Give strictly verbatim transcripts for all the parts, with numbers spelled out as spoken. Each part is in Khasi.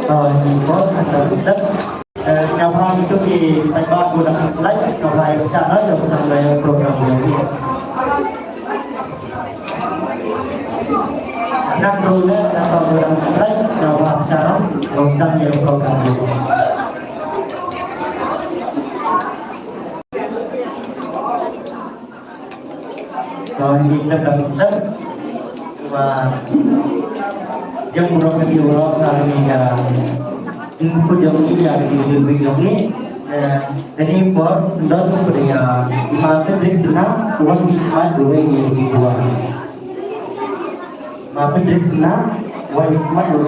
Ờ, nhìn có thành tựu rất, ờ, Ngọc Hoàng chúc gì tài ba của Đảng Lách, Ngọc Hoàng Sang nói được thành về program gì? Năng tu leh, năng tu leh, Ngọc Hoàng Sang nói, Ngọc Sang nhiều program gì? Rồi, nhìn lên đồng nhất và dân mùa đông nhiều lo xa mình, à, dân khu dân ý là mình dân mình giống ý. Ờ, cái này có xin đón của đi, à, mà cái lịch sử nó của anh chị mà của anh nhiều gì của anh. Mà cái lịch sử nó, của anh chị mà của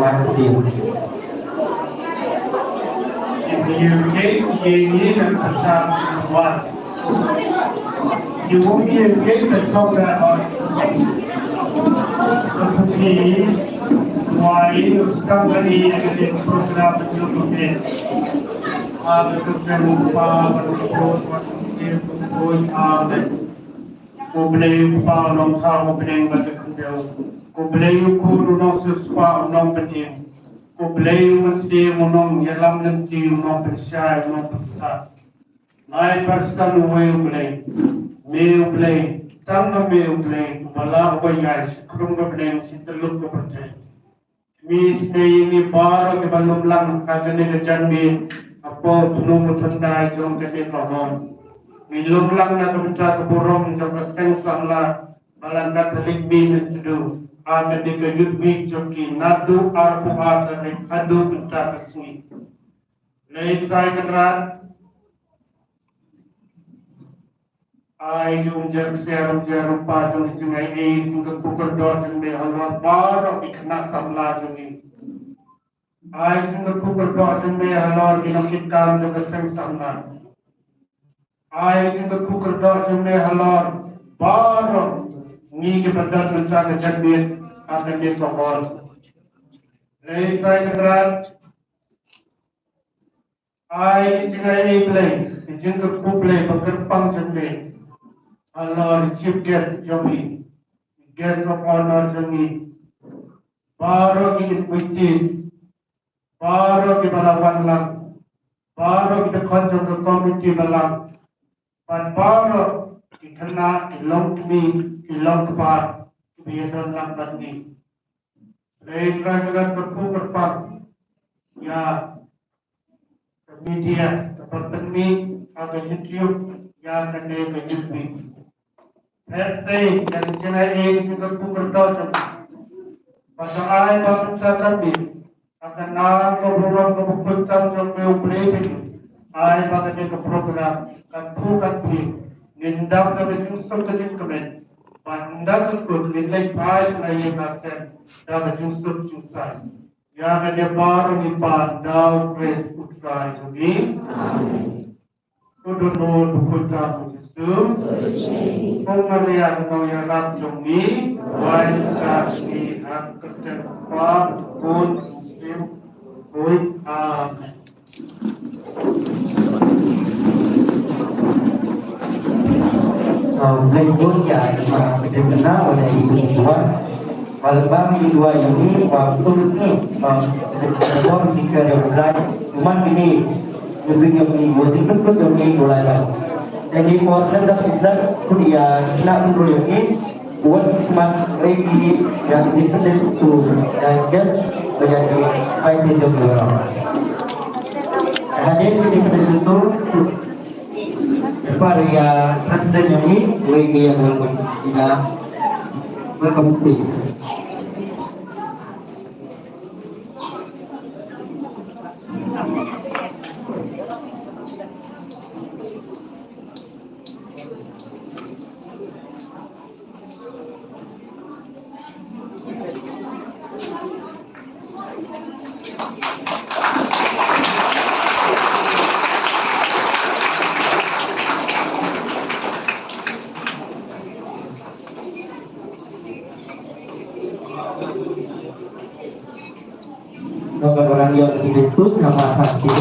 anh nhiều gì của anh. Nhiều cái gì như là làm sao của anh. Yu won't be able to talk that hard. That's okay. Why? It's not really a good program to look at. Ah, the good thing about the program, what you see, what you see. Ko Blei u Kpa u Nongthaw u bneng bad u Kynthei. Ko Blei u Khun u Nongsiewspah u Nongpynim. Ko Blei u Mynsiem u Nongïalam Lynti u Nongpynshai u Nongpynstad. Lai Person uwei u Blei, me u Blei, tang ma me u Blei, uba lah uba ïaid, shi khrum ka bneng, shi tyllup ka pyrthei. Me sngewthuh ïa ngi baroh kiba lum lang ha kane ka janmiet, hapoh thung thundai jong kane ka hall. Me lum lang na ka bynta ka burom jong ka seng samla Balang Katholik Mih Myntdu ha kane ka Youth Week jong ki naduh arphew ar tarik haduh mynta ka sngi. Lei Trai Kynrad, ai jong jar ksiar jar rupa jong jingaiei jong ka kyrdoh jong me halor baroh ki khynnah samla jong ngi. Ai jong ka kyrdoh jong me halor ki nongkitkam jong ka seng samla. Ai jong ka kyrdoh jong me halor baroh ngi kiba don mynta ka janmiet ha kane ka hall. Lei Trai Kynrad, ai jingaiei Blei, jingkyrkhu Blei ba kyrpang jong me halor chief guest jong ngi, guest of honor jong ngi. Baroh ki invitees, baroh kiba la wan lang, baroh ki dkhot jong ka committee balang, bad baroh ki khynnah, ki longkmie, ki longkpa kiba ïadon lang bad ngi. Lei Trai Kynrad, kyrkhu kyrpang ïa ka media kaba pynmih ha ka YouTube ïa kane ka Youth Week. Phet sei ïa ka jingaiei jong ka kyrkhu kyrdoh jong ngi. Bad to ai ba mynta ka miet ha ka nam ka burom ka bakhuid tam jong me U Blei, ai ba kane ka program kan phuh kan phi, ngin dap da ka jingsuk ka jingkmen. Bad ynda ka kut ngin leit phai sha la ïing la sem da ka jingsuk jingsaiñ. Ïa kane baroh ngi pan da u Khrist U Trai jong ngi. Amen. Ko Dohnud bakhuid tam U Jisu. Ko Maria ka nongïarap jong ngi, duwai ïa ngi ha ka kyrteng U Kpa, U Khun, U Mynsiem Bakhuid. Amen. Khublei shibun ïa i ma Khyndai Khynnah, wat la i bun i duwai. Wat la bang i duwai ïa ngi, wat kum sngi, wat la bang i kare u Blei, u man kine, u bing ïa ngi, u jingpynkut ïa ngi, u lai bang. Te ngi por lem da pyndat, pun ïa khynnah pynroi ïa ngi, wat smat rei ki ïa ki jingpyndait tu, ïa guest, ïa ki pai ki jong ngi. Hadien ki jingpyndait tu, Depend ïa president jong ngi, wei ki ïa welcome, ïa welcome speech. Nomor orang yang dibungkus nama hati.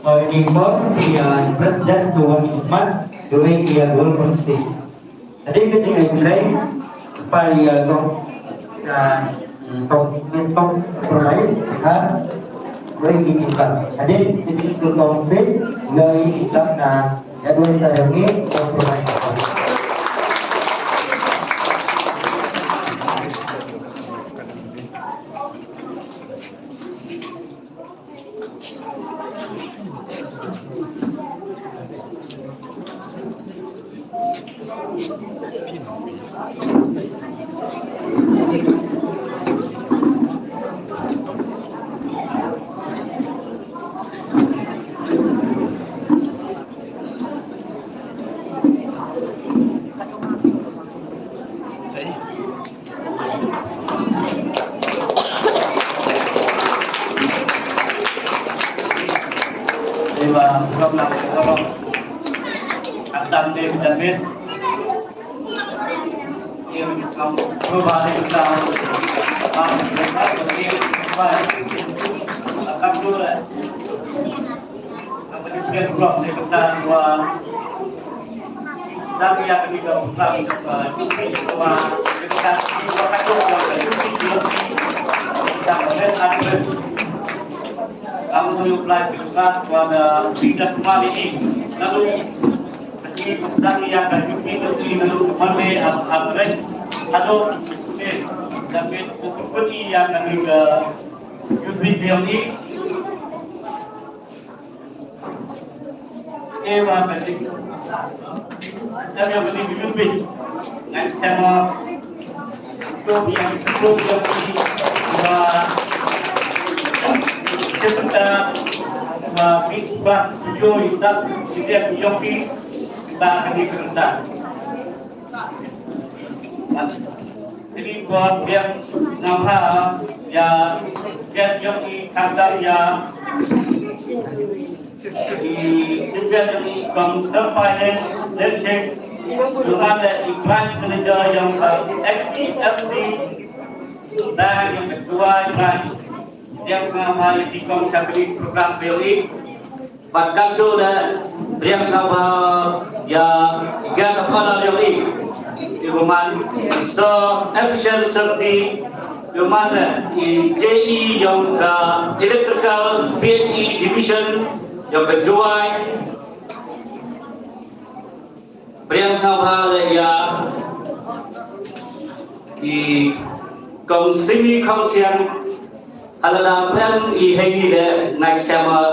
Oi, ni por, ïa President tu wan khmat, duwai ïa dual por speech. Hadien ka jingai kumlei, pa ïa kong, ka, mm, kong, kong, promise, ha, duwai ni kita. Hadien ka jingai kong speech, duwai ni kita na, ïa duwai ta ïa ni, kong promise. Eva ka dik. Dang ïa bynta ïa u pynbeit. Ngan kynmaw. To ïa, to ïa phi. Wa. Sha bynta. Wa phi ba ïoh i sap i dep ïoh phi. Ba ka dik ka rynda. Kane ka por biang nangha ïa, biang ïong i khamtam ïa, i, biang ïong i kong Sir Finance Lensing, nangha i branch manager ïong ka H D F C Bank ïong ka Jowai branch. Biang sngewbha ïa ki kong shakri program biang i. Bad katto da biang sngewbha ïa guest of honor ïong i. I bymman Sir Efficient Sirti, i bymman i J E ïong ka Electrical P H E Division ïong ka Jowai. Biang sngewbha leh ïa i kong Simi Khongchiang, ha lada biang i hei leh ngai sngewbha.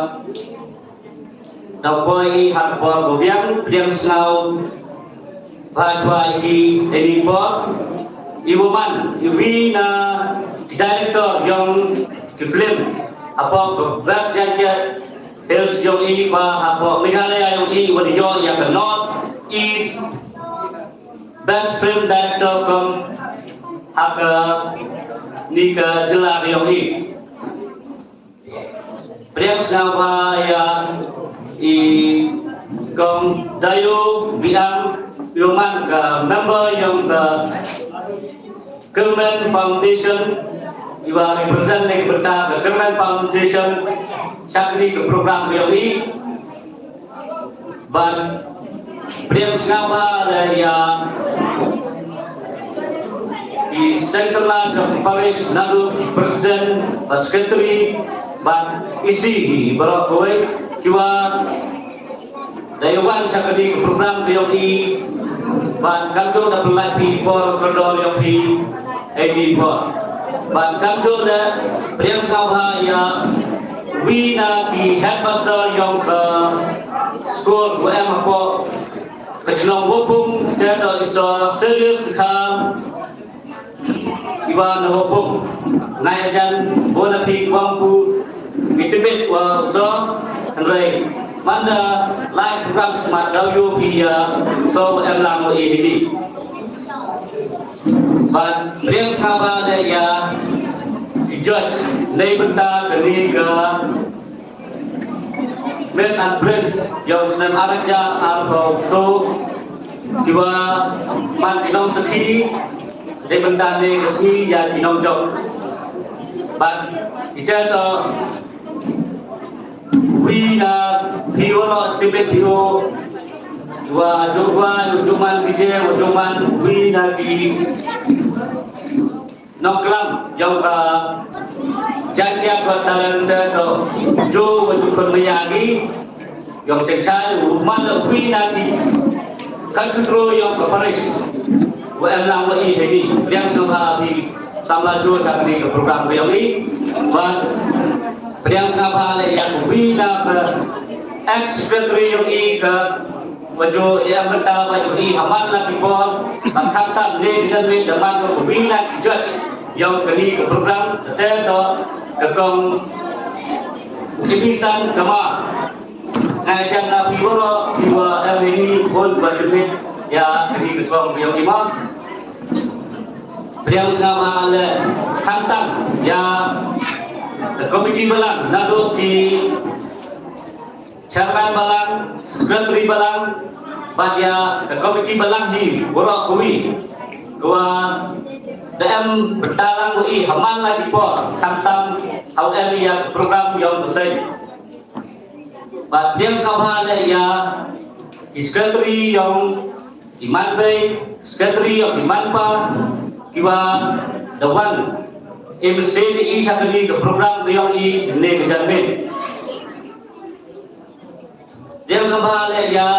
Dau poi i ha ka por ka biang, pdiang sngewbha shuwa ïa ki, ha kane ka por i wa man iwi na ki director yong ki film hapoh ka West Jaintia Hills yong i, wa hapoh Meghalaya yong i, wa da ïoh ïa ka North East Best Film Director kum ha kane ka jylla yong i. Pdiang sngewbha ïa i Kong Dayo Biang, i wa man ka member yong ka Kyrmen Foundation, i wa represent na ka bynta ka Kyrmen Foundation sha kane ka program yong i. Bad pdiang sngewbha leh ïa ki seng samla jong parish, naduh ki president bad secretary bad E C, baroh kawei ki wa da ïa wan sha kane ka program ka yong i. Bad kam ju da pynlait phi por kordor yong phi, eh, phi por. Bad kam ju da pdiang sngewbha ïa wi na ki headmaster yong ka school wa em hapoh ka chnong Wapung, te to i so serious ka i wa na Wapung. Ngai ajan bona pi kwang pu mi tibit wa so, hynrei man da lai program smat dau yu pi ya so em lang wa i hini. Bad pdiang sngewbha leh ïa ki judge na bynta kane ka Miss and Prince yong snem ar hajar arphew saw, ki wa man ki nongsakhi na bynta ne ka sngi ïa ki nongjop. Bad ita to wi na phi wa lo tibit phi wa ju wa ju man ki je wa ju man wi na ki nongklam yong ka Jaintia Got Talent te to ju wa ju khun maya ngi yong seng chai u man la wi na ki kan kutro yong ka parish wa em lang wa i heni. Pdiang sngewbha phi samla ju sa kani ka program wa yong i. Wa pdiang sngewbha leh ïa wi na ka ex secretary yong i ka wa ju ïa mynta wa ju i ha man la ki por, ba khamtam ne jan ne da man ko wi na ki judge yong kani ka program, te to ka kong Ibisan Kama. Ngai jan na pi wa ro pi wa em ini pun ba jemit ïa kani ka kong yong i ma. Pdiang sngewbha leh khamtam ïa ka komiti balang naduh ki chairman balang, secretary balang, bad ïa ka komiti balang hi, waroh kawi, kawa da em bynta lang wa i ha man la ki por, khamtam ha u em ïa ka program yong ka seng. Bad pdiang sngewbha leh ïa ki secretary yong ki man bei, secretary yong ki man pa, ki wa da wan im sien i sha kani ka program ka yong i ne ka janmiet. Pdiang sngewbha leh ïa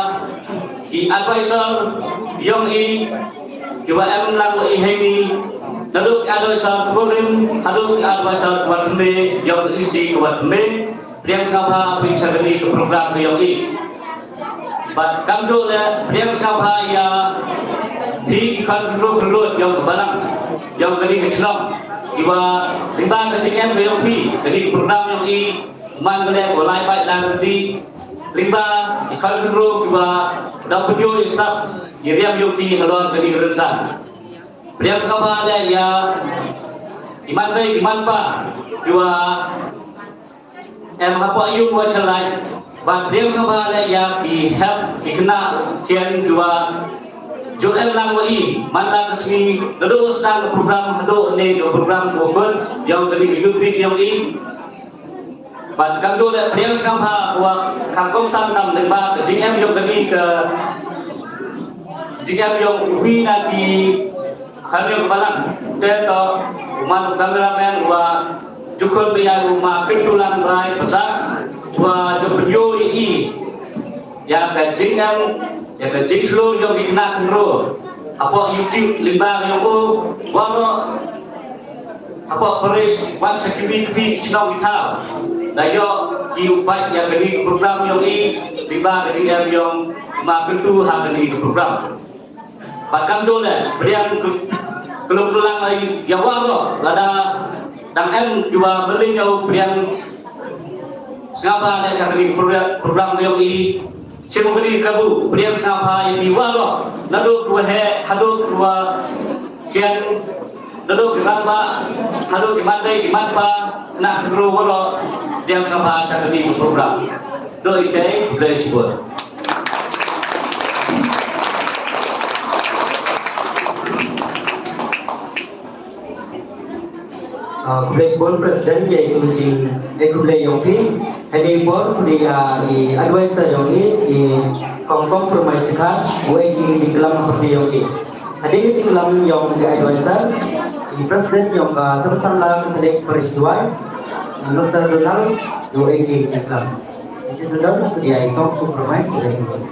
ki advisor yong i, ki wa em lang wa i heini, naduh ki advisor kurim haduh ki advisor wa thymme yong i si wa thymme. Pdiang sngewbha phi sha kani ka program ka yong i. Bad kam ju leh pdiang sngewbha ïa phi ki khun kynrut kynrut yong ka balang, yong kani ka chnong, ki wa lyngba ka jingem ka yong phi, kani ka program yong i man ka leh ko lai bai lang ti lyngba ki khun kynrut ki wa da pynjoi sap ïa riam yong ki halor kani ka rynsan. Pdiang sngewbha leh ïa ki man bei ki man pa ki wa em hapoh ïung wa chalai. Bad pdiang sngewbha leh ïa ki hep ki khynnah khian ki wa ju em lang wa i man la ka sngi, naduh sdang ka program haduh ne ka program ko kut yong kani ka youth week yong i. Bad kam ju leh pdiang sngewbha wa kam kong san tam lyngba ka jingem yong kani ka jingem yong wi na ki Kham ïa ka balang te to u man u cameraman wa ju khot ba ïa u ma Kyntulang Rai Pasa wa ju pynïoh ïa i ïa ka jingem ïa ka jingshlur jong ki khynnah khynroo hapoh YouTube lyngba jong u waroh hapoh parish wan sha kiwei kiwei ki chnong ki thaw. Da ïoh Ki u peit ïa kane ka program yong i, lyngba ka jingem yong Ma Kyntu ha kane ka program. Bad kumjuh leh, pdiang ka, ka long ka lang ïa waroh, lada dang em kiwa mylliñ ïa u pdiang sngewbha leh sha kane ka program, program yong i, sngewbha kane ka bu, pdiang sngewbha ïa ki waroh, naduh kiwa heh, haduh kiwa khian, naduh ki rangbah, haduh ki mandei, ki manpa, na ki bru waroh, pdiang sngewbha sha kane ka program. Doh ite, khublei shibun. Ah, khublei shibun President, ïa itu jing, eh, khublei yong phi. Hangne por, khublei ïa i advisor yong i, i Kong Compromise Sikha, u ai ki jingklam ha pyrthei yong i. Hadien ka jingklam yong ka advisor, i President yong ka Seng Samla Katholik Parish Jowai, Mister Donald, u ai ki jingklam. This is Donald, khublei ïa i Kong Compromise, khublei.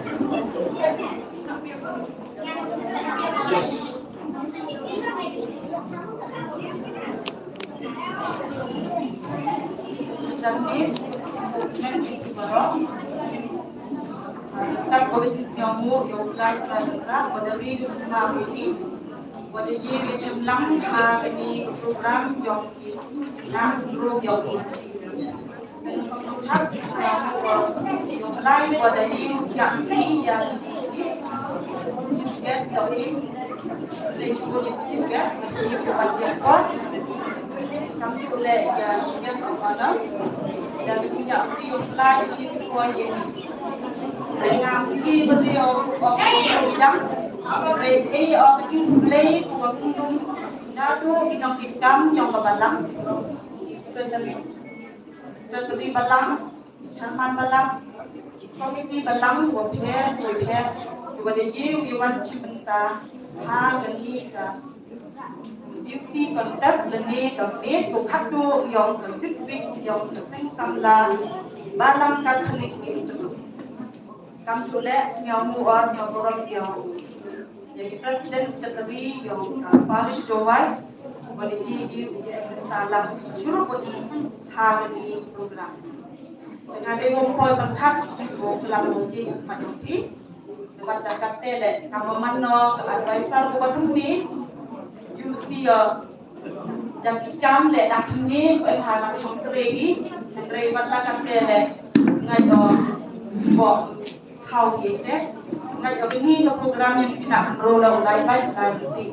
Kat ba ka jingsngewnguh ïa U Blai Trai Kynrad, ba da ri da sumar ïa i, ba da ïoh ïa ka jingïalang ha kane ka program yong ki khynnah khynroo yong i. Chief Guest yong i, Chief Guest yong i, Chief Guest yong i, Kam ju leh ïa Guest of Honor. Ïa ka jingïakhun ïa u Blai, ïa ki por ïa ngi. Nga ki briew of Blai dang. Hynrei ei ïa ka jingkhublei ka wa kynduh naduh ki nongkitkam jong ka balang. Secretary. Secretary balang. Chairman balang, committee balang, wa pher, wa pher, wa da ïew, wa wan chim bynta ha kane ka beauty contest lane ka miet ka khatduh yong ka Youth Week yong ka Seng Samla Balang Katholik Inter. Kam ju leh, sngewbha, sngewbha burom ïa u. Ïa ki President Secretary yong ka Parish Jowai, ba da ïew ïa ka bynta lang shuh ba i ha kane program. Nga dei wong poi pyrkhat, wong klam wong ki, ka jong ki. Debat da kate le, kama mano, ka advisor ko ba tympi, yu ti ïa, jati jam le, da tympi, ko em ha na shong tre hi, tre bat da kate le, ngai o, ko, Hau ye te, nga ïoh kini ka program ïa ki khynnah khynroo la u lai bai u lai ti.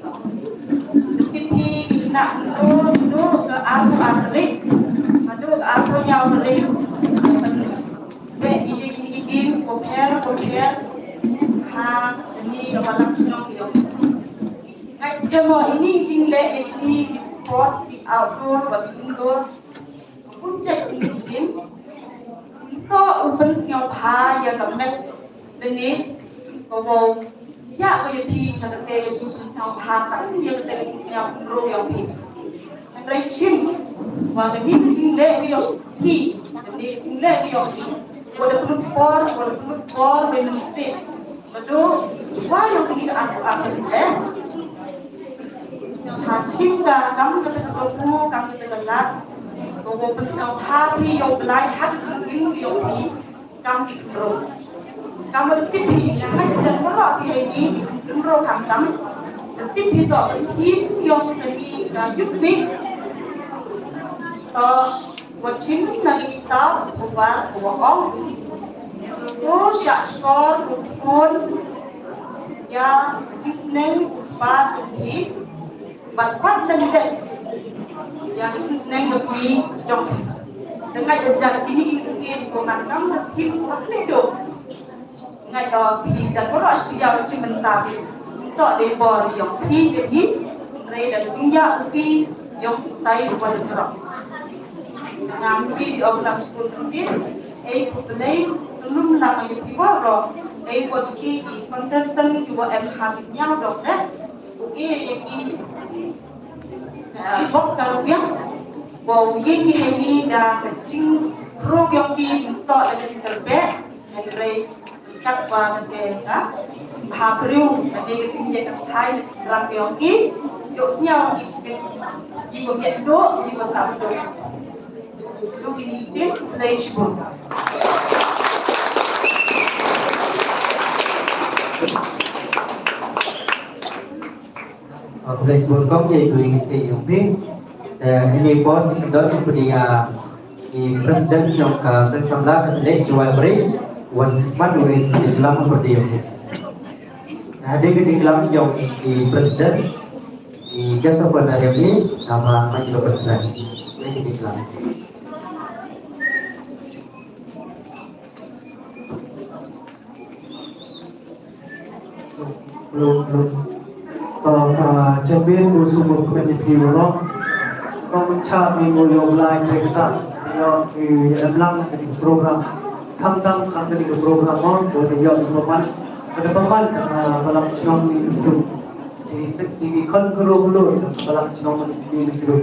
Ki phi ki khynnah khynroo, duh ka arphew ar tarik, haduh ka arphew hynñiew tarik. Te ïa kini ki games ko pher ko pher. Ha, kini ka balang shnong ïoh. Nga skhem mo ini jingleh ïa kini ki sports ki outdoor bad ki indoor. Kumjuh ïa kini ki games. Nto u pynsngewbha ïa ka met lane ka wow ïa ka ïa phi sha kate ka jingpynsngewbha tang ïa kate ka jingsngew khynroo ïa phi. Hynrei chim wa kane ka jingleh ïa phi, kane ka jingleh ïa phi. Wa da pynlut por, wa da pynlut por, wa da pynlut Badu, wa ïa kini ka arphew ar tarik eh. Ha chim da kam kata ka kyrkhu, kam kata ka lad. Ko ko pynsngewbha phi ïa u Blai ha ka jingim ïa phi, kam ki khynroo. Kam da tip phi, ïa ha ka jingim ïa phi ha ini, ki khynroo khamtam. Da tip phi to, phi ïa kini ka Youth Week. To, Wa chim na ki kitab u Proverb u ong, to shah shkor u khun ïa ka jingsneng u kpa jong phi, bad pat lem lem ïa ka jingsneng u kmie jong phi. Tang ïa ka jingkini ki ktien ko man kam ka ktien ko ha kane dong. Nga ïoh phi jan baroh shi ïa u chim bynta phi. Nto dei bor ïong phi phi phi. Hynrei da ka jingïa u phi ïong tai u ban jrong. Ngam phi ïong lam skul phi. Ei ku pynlei lum lam ïa phi baroh. Ei ku ki ki contestant ki wa em ha ki ñiaw dong ne. U ei ïa ki. Bok ka rupiah. Wa u ei ki hei ni da ka jingkhrok ïong ki nto da ka jingkyrpeh. Hynrei kat ba kate ka jingbha briew, kate ka jingïeit ka thai ka jingrang ka ïong ki, ïoh sñiaw ki shibit, ki ba miat duh, ki ba tam duh. Duh kini ki tin, lei shibun. Khublei shibun kong ïa i khublei ngi te ïong phi. Te ini po si sendon ku di ïa i president ïong ka Seng Samla ka Tele Jowai Parish wan smat wei ki lam ku di ïong phi. Hadien ka jinglam ïong i president i guest of honor ïong i sama ma ki lo president. Wei ki jinglam. Hello, hello. Ka, ka, champion ko sumo ko ni pi wala. Ko cha mi ko yo lai ke ta. Yo ki emlang ke program. Tham tham tham ke program mo ko yo ko man. Ke paman ka balang chnong ni tu. Di sek di kon ko lo lo balang chnong ni tu.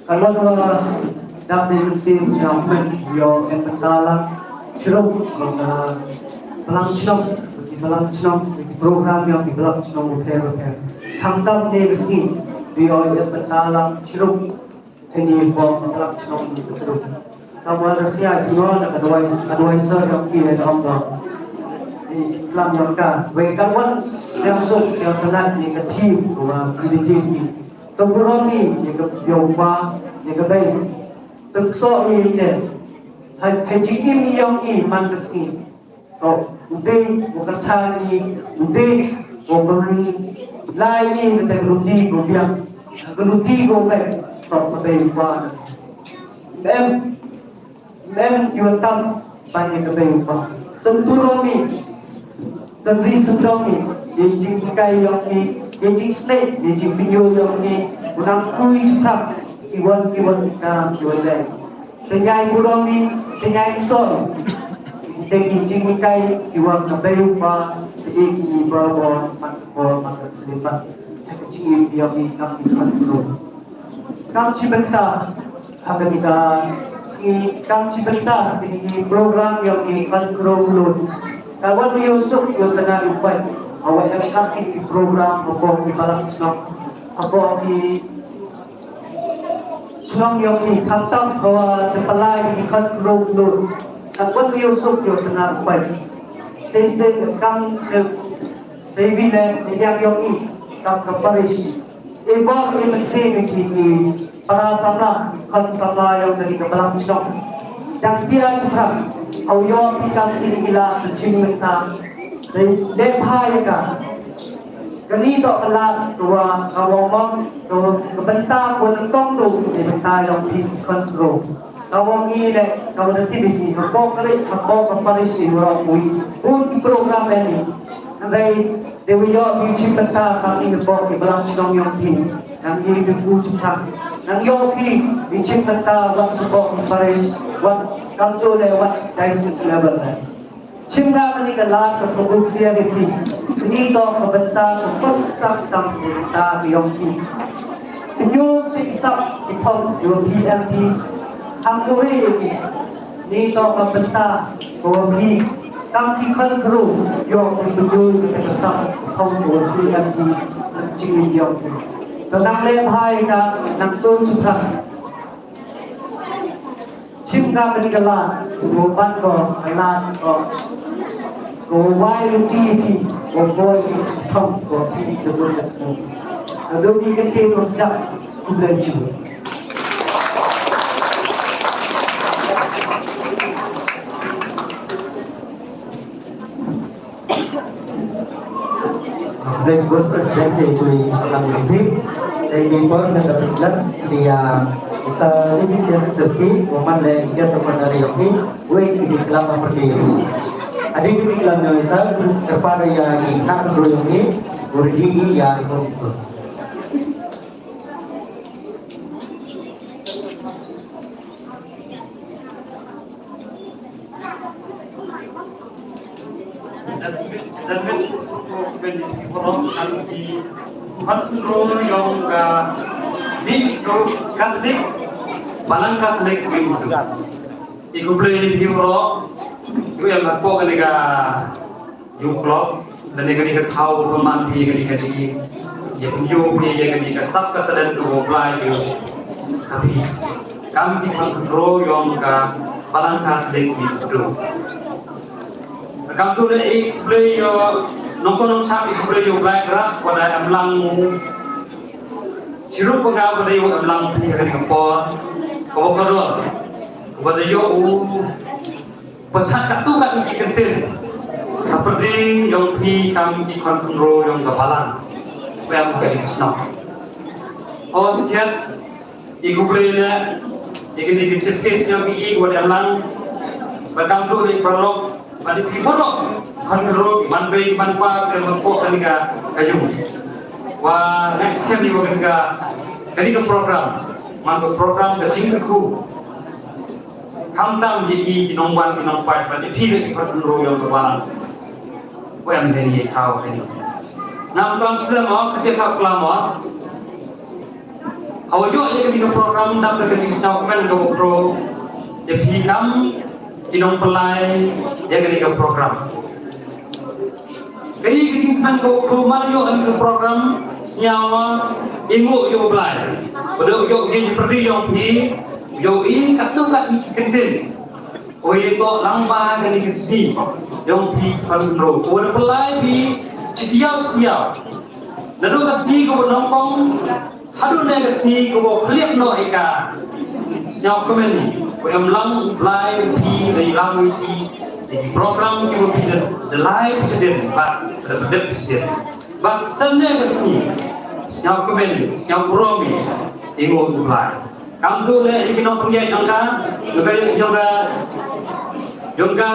Ka long ba dap ne mynsiem sha pyn ïoh ïa bynta lang shrong ïa balang shnong, ïa balang shnong, ïa program ïa balang shnong bapher bapher. Khamtam ne ka sngi ïoh ïa bynta lang shrong. Kane bym balang shnong bapher. Ka wan da sia ïoh na ka duwai, ka duwai sir ïa ki ïa ka ong ba. Ni klam ïa ka. Wei ka wan sia suk sia tynat ne ka thim ba ki de jin ni. To burom ïa ka, ïa u pa, ïa ka bei. To ksoh ïa ka. Ha, ha jingim ïong i man ka sngi. To u dei u kyrchan i, u dei u kyrchan lai i, ka dei ka luti ka biang. Ka luti ka bei. To ka bei u pa. Em. Mem ïa tam ban ïa ka bei u pa. Tyntu rong i. Tynri sendong i. Ïa jinghikai ïong i. Ïa jingsnei. Ïa jingpynïoh ïong i. U nang kui jingprak. Ki wan ki wan ki kam ki wan lei. Tyngai pulong i. Tyngai sor. Ïa jinghikai ïa wan ka bei u pa. Ïa ki ba ba man ba man ka terlibat. Ïa ka jingim ïong i kam ki kan pulong. Kam shi bynta ha kane ka sngi, kam shi bynta ha kine ki program ïong ki kan kro lut. Ka wan ïa u suk ïa u tnat u pait. Hawa ïa kam ki program hapoh ki balang shnong, hapoh ki shnong ïong ki khamtam hawa te pynlait ki kan kro lut. Ka wan ïa u suk ïa u tnat u pait. Sei sei kam Sei bine ne ïa ïong i kam ka parish. I bor i mynsiem i ki ki para samla, khon samla ïong kane ka balang shnong. Dang tia chukra, au ïong i kam ki ki la ka jingmynta. Dei dei bha ïa ka. Kane to ka la ka wa ka wa mong ka wa ka bynta ka wa nyngkong tu, ka bynta ïong ki khon tro. Ka wa ngi le ka wa da tip i ki hapoh ka ri hapoh ka parish i wa rong wi. Bun ki program ïa ni. Hynrei Dei wi ïoh ki jingpynta kam i bok ki balang shnong ïong phi. Nang i ki ku jingpynta. Nang ïoh ki jingpynta wat sbok ki parish wat kam jole wat diocese level. Chim na kani ka lad ka paguk sia ki phi. Kani to ka bynta ka pun sak tam ki bynta ki ïong phi. Pynïoh sik sap ki phong ïong phi M P. Ham muri ki. Ni to ka bynta ko wa phi kam ki khon kru ïoh ki pynjul ki ta ka sap phong ko wa phi M P. Nang jingin ïoh ki to nang le bhai ka nang tun sukha. Chim ka kani ka la ko ban ko ka la ko ko wai luti ki ko boi ki phong ko phi ko bun ka ko. Ka do ni ka te ko jak ku blen chu. Next board president, eh, Tui Alam Limpi. Thank you for the president. Dia isa ini siap sepi, momen le iya sebenarnya ini, gue ini kelam apa dia. Adi ini kelam yang isa, kepada ya ini nak dulu ini, urdi ya itu. Control ïong ka Catholic, balang Catholic. I khublei ïa phi baroh, ïa ka pok kane ka Youth Club, lane kane ka thaw ba man phi kane ka jingim, ïa phi ïa phi ïa kane ka sap ka talent ka Blai ïa ka phi. Kam ki khon khynroo ïong ka Balang Katholik i Bdu. Kam tu le i khublei ïa u nongkong nongchap, i khublei ïa u Blai Grap, wat la em lang u chirup ba nga ba dei u em lang phi ha kane ka por. Ka wa ka dor. Ka wa da ïoh u pachat katto katne ki kyntien ha pyrdi jong phi kam ki khon khynro jong ka balang. Wa em ka dei ka shnong. O siat, i khublei leh ïa kine ki chief guest jong ngi, i wa dang lang, bad kam tu i paralok, bad i phi baroh, khon khynro, man bei man pa, kren man pok kane ka, ka ïung. Wa next time i wa kane ka, kane ka program, man ka program ka jingkyrkhu. Khamtam ïa i ki nongwan ki nongpait, bad i phi leh ki khon khynro jong ka balang. Wa em kane ka thaw kane. Ngam klam slem o, ka tip ka klam o. Hawa ïoh ïa kane ka program dap da ka jingsngewkmen ka wa pro. Ïa phi kam ki nongpynlai ïa kane ka program. Kane ka jingsngewkmen ka wa pro mar ïoh ïa kane ka program, sngew i nguh ïa u Blai. Ba da ïoh ïa pyrdi jong phi, ïoh i katto katne ki kyntien. Oi to lang ba kane ka sngi jong phi khon khynro. Ko da pynlai phi shi taïew shi taïew. Naduh ka sngi kaba nyngkong haduh ne ka sngi kaba khlieh noh ïa ka sngewkmen, ko em lang u Blai phi, da ïalam phi da ki program kiba phi da, da lai phi sdien, bad da dep phi sdien. Bad sien ne ka sngi sngewkmen, sngewburom ïa i nguh u Blai. Kam tu le ïa ki nongpynïaid jong ka, jong ka, jong ka, jong ka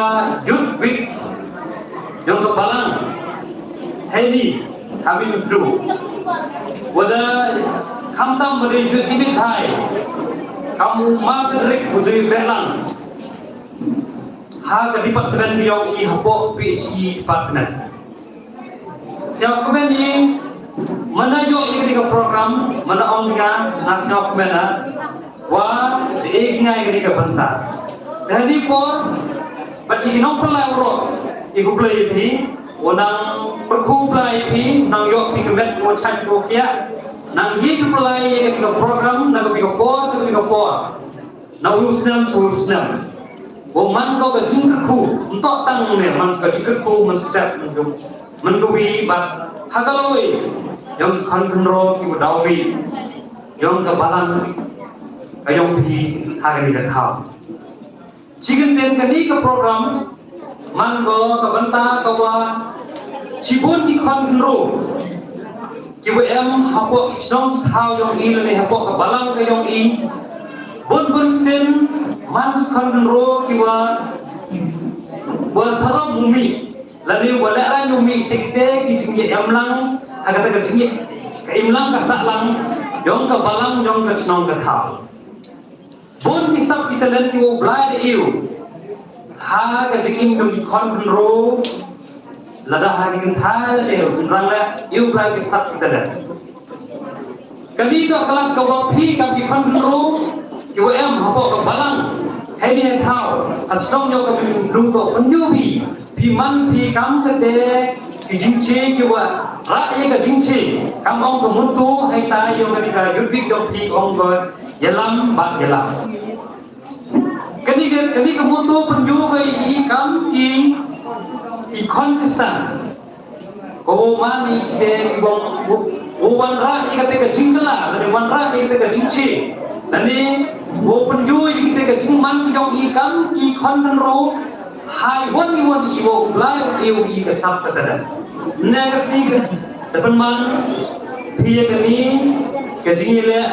Youth Week jong ka balang. Hei ni, kami mutru. Wada khamtam wada jut ibit hai. Kam u Martin Rick wada ibit lang. Ha ka department jong i hapoh P H E department. Sngewkmen i, mynta ïoh ïa kane ka program, mynta ong nga, nga sngewkmen ha, wa, da e ki ngai kane ka bynta. Da kane por, bad ïa ki nongpynlai baroh, i khublei ïa phi, u nang pyrkhu Blai ïa phi, nang ïoh phi ka met ko chait ko khiah, nang ïa phi pynlai ïa kane ka program, na kawei ka por, sha kawei ka por. Na u snem sha u snem. Wa man ko ka jingkyrkhu, ym toh tang ne man ka jingkyrkhu man step man jong. Man ka wi bad ha ka lawei jong khon khynro ki wa daw wi jong ka balang ka jong phi ha kane ka thaw. Chi kyntien kane ka program man ko ka bynta ka wa shibun ki khon khynro ki wa em hapoh ki shnong ki thaw jong i lane hapoh ka balang ka jong i. Bun bun sien man ki khon khynro ki wa, wa sarom u mih lane wa lehrain u mih check te ki jingïaimlang ha kata ka jingïa ka imlang ka sahlang jong ka balang jong ka shnong ka thaw. Bun ki sap ki talent ki wa u Blai da ïoh ha ka jingim jong ki khon khynro. Lada ha ki kynthai lane u shynrang leh ïoh u Blai ki sap ki talent. Kane ka khlad ka wa phi kam ki khon khynro ki wa em hapoh ka balang. Hei ni ha thaw ha shnong jong ka Bri Hynñiewtrep to pynïoh phi. Phi man phi kam kata ki jingche ki wa rah ïa ka jingche. Kam ong ka motto hei ta ïa kane ka Youth Week jong phi ong ka ïalam bad ïalam. Kane ka, kane ka motto pynjur ka i kam ki, ki khon Khristan. Ko man i kite ki bong, wo, wo wanrah i kate ka jingkylla, lane wanrah i kate ka jingche. Lane wo pynjur i kate ka jingman jong i kam ki khon khynro. Hai won i won i wo u Blai u i ka sap ka tada. Ne ka sngi ka da pynman phi ïa kane ka jingïaleh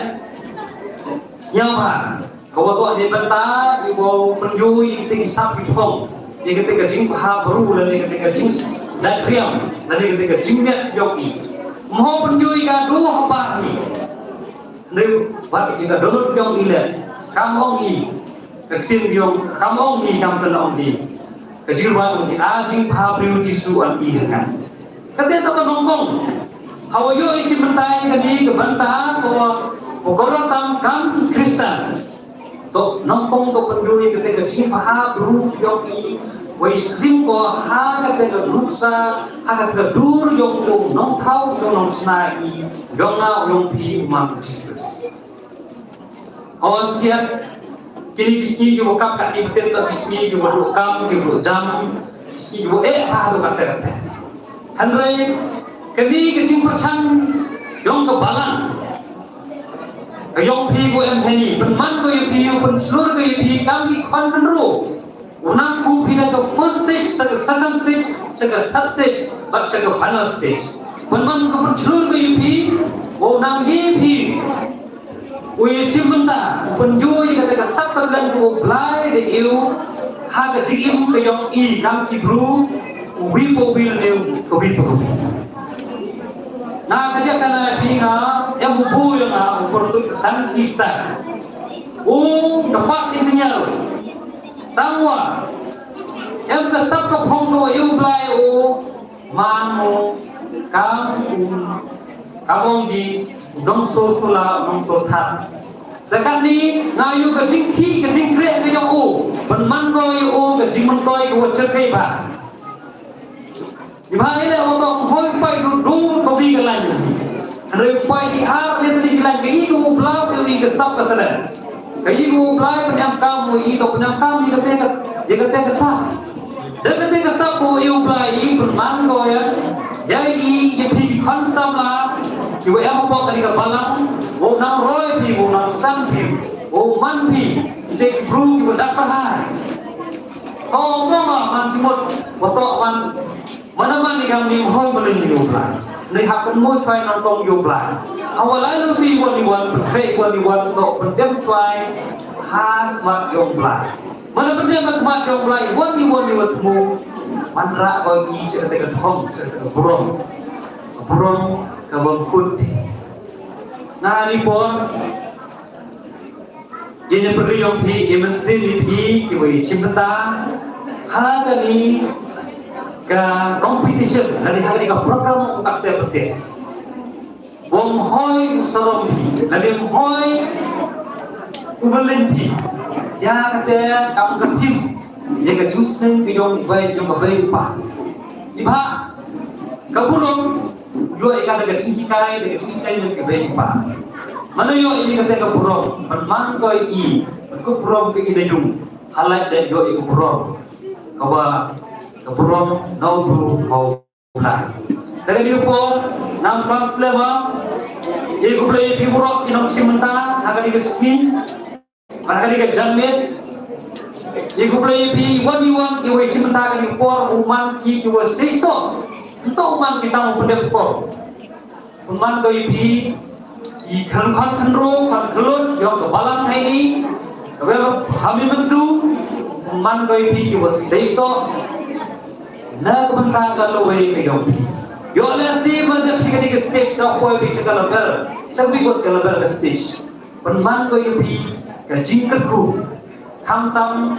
sngewbha. Ka wa toh ne bynta i wa u pynjur i kate ki sap ki phong, i kate ka jingbha bru lane i kate ka jingdait riam lane i kate ka jingmiat jong i. Mo pynjur i ka du ha bar ni. Ne wat i ka dohnud jong i le kam ong i ka ktien jong kam ong i kam kane ong i. Ka jingwan u ki a jingbha briew Jisu an i hangan. Kata to ka nongkong. Hawa ïoh i chi mynta i kane ka bynta ko ko ko kam kam Khristan. To nongkong to pynjur i kata ka jingbha briew jong i. Wei slim ko ha kata ka nuksa ha kata ka dur jong ko nongthaw jong nongchna i jong nga jong phi ma Jisu. Hawa siat Kine ki sngi kiba kap katne ba tip, ki sngi kiba duh kam, kiba duh jam, ki sngi kiba eh bha haduh katta katta. Hynrei kane ka jingpyrshang jong ka balang ka jong phi ba em hangne, pynman ko ïa phi, pynshlur ko ïa phi kam ki khon khynroo. U nang, u phi na ka first stage, sa ka second stage, sa ka third stage, bad sa ka final stage. Pynman ko, pynshlur ko ïa phi, u nang ïa phi. U ïa chimbynta, u pynjur ïa kata ka sap ka klen kaba U Blai u da ïoh ha ka jingim ka jong i, kam ki briew, uwi pa uwi ne uwei pa uwei. Nga kyndiah ïa phi, nga, em u briew ïa nga, u pyrthei ka scientist, u da pass engineer. Tangwa em ka sap ka phong kaba ïa U Blai u man u, kam u, kam ong ki, u nongsoh sula, u nongsoh thad. Te katne nga ïoh ka jingkhih, ka jingkhreh ka jong u, pynman ko ïa u ka jingmyntoi kaba shyrkhei bha. Iba ïa leh, wat ong hoi, poi dur dur ba wi ka lain. Hynrei poi ki ar leh tylli ki lain, ka i ka U Blai, ka i ka sap ka talent. Ka i ka U Blai pynïap kam, u i ka pynïap kam ïa kata ka, ïa kata ka sap. Da kata ka sap ba ïa U Blai i pynman ko ïa, ïa i, ïa phi ki khun samla kiba em hapoh kane ka balang, u nang roi phi, u nang san phi, u man phi ïa ki briew kiba dap bha. To, to, man jingmut, to, man Mano mano ïa ka, ngim hoi mano ïa U Blai. Ngi hap ban mut shwa nongtong ïa U Blai. Hawa lai lynti wan ïa wan, pyntrei wan ïa wan, to pyndem shwa ha khmat jong U Blai. Mano pyndem ha khmat jong U Blai, wan ïa wan ïa wan thmu. Wanrah ba ngi sha kata ka thong, sha kata ka burom. Burom kaba kut. Nga ni por. Ïa, ïa pyrshah ïa phi, ïa mynsiem ïa phi kiba ïa chimbynta ha kane ka competition, lane ha kane ka program u kat te pyrthei. Bym hoi u sarom phi, lane bym hoi u mlien phi. Ïa kata kam ka thim. Ïa ka jingsneng ka jong u bai, jong ka bai u pa. Iba ka burom ïoh ïa ka da ka jinghikai, da ka jinghikai na ka bai u pa. Mano ïoh ïa kata ka burom, pynman ko ïa i, pynkup burom ka i da jong, ha lait da ïoh ïa ka burom. Kaba ka burom na u bru ka u Blai. Da kane ka por, ngam pang slem, ïa khublei ïa phi baroh ki nongshim bynta ha kane ka sngi. Bad ha kane ka janmiet, ïa khublei ïa phi wan ïa wan, ïa wei shi mynta kane ka por, u man ki kiwa seisoh. Nto u man ki tang u pyndep por. U man ko ïa phi ki khynroo khynroo, khynroo khynroo, ïa ka balang ha ini. Ka wer ha mi mynta, u man ko ïa phi kiwa seisoh. Na ka bynta ka lawei ka ïong phi. Ïoh lehse ban dep phi kane ka stage, sa poi phi cha ka level, cha ka bikut ka level ka stage. Pynman ko ïa phi ka jingkyrkhu. Khamtam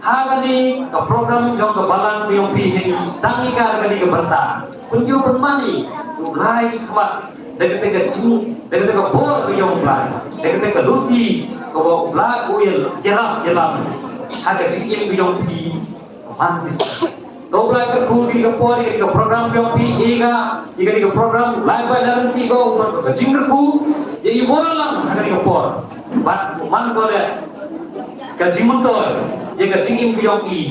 ha kane ka program jong ka balang ka ïong phi, kane sdang ïa ka kane ka bynta. Pynïoh pynman ïa u Blai shakhmat da kata ka jing, da kata ka bor ka ïong Blai, da kata ka luti kaba u Blai u ïa ïalam ïalam ha ka jingim ka ïong phi. Ka man phi. Ka U Blai kyrkhu ïa ka por, ïa ka program jong phi, ïa ka, ïa ka program lai bai lai lynti ko, ka jingkyrkhu ïa i bor lang ha ka por. Bad man ko leh ka jingmyntoi ïa ka jingim ka jong i,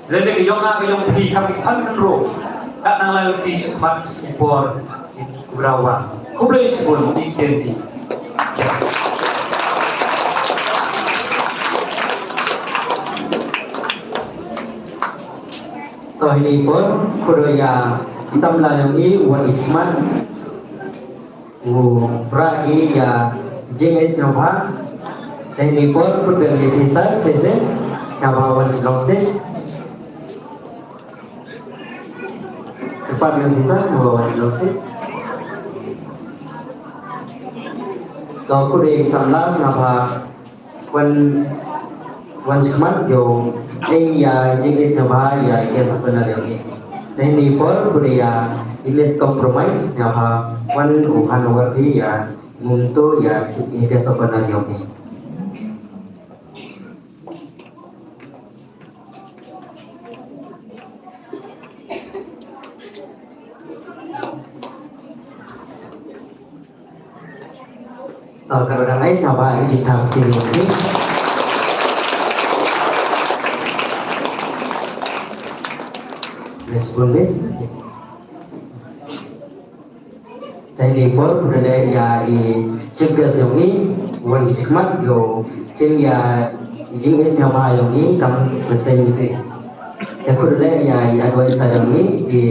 lane ka jong nga ka jong phi, ka phi kan kan ro. Ka nang lai lynti shakhmat ka por. Khublei shibun, ïa ki ktien. To, ha ini i por khublei ïa i samla jong ngi uba wan shakhmat, u bra ïa i jingïaseng sngewbha. Ha ini i por khublei ïa i sir, sir, sngewbha wan sha long stage. Kyrpad ïa i sir, sngewbha wan sha long stage. To, khublei ïa i samla, sngewbha wan, wan shakhmat, ïa u, eh, ïa jingïaseng sngewbha ïa i guest of honor jong ngi. Ha ini i por khublei ïa i Miss Compromise, sngewbha wan u handover phi ïa i memento ïa i guest of honor jong ngi. To, ka ruh dang ai sngewbha ïa ki jingthaw kti ïa ki. Respondis. Te ni por pule ya i chief guest yong i, wan i chikmat yo, chim ya i jing is ya ba yong i kam present ni. Te pule ya i advisor yong i, i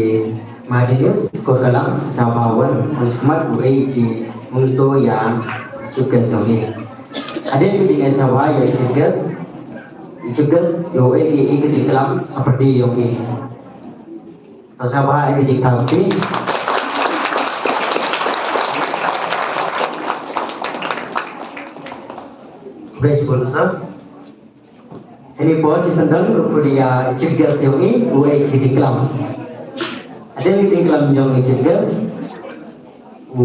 Martinus Korkalang, sa ba wan, wan chikmat u e chi mungto ya chief guest yong i. Aden ki jing is ya ba ya i chief guest, i chief guest yo e ki i ki jing kalam, apati yong i. To sa ba ai ka jingthaw ti. Best bol sa. Ini po chi sandang ko dia chief guest yong i, u ai ka jingklam. Ada ka jingklam yong i chief guest. U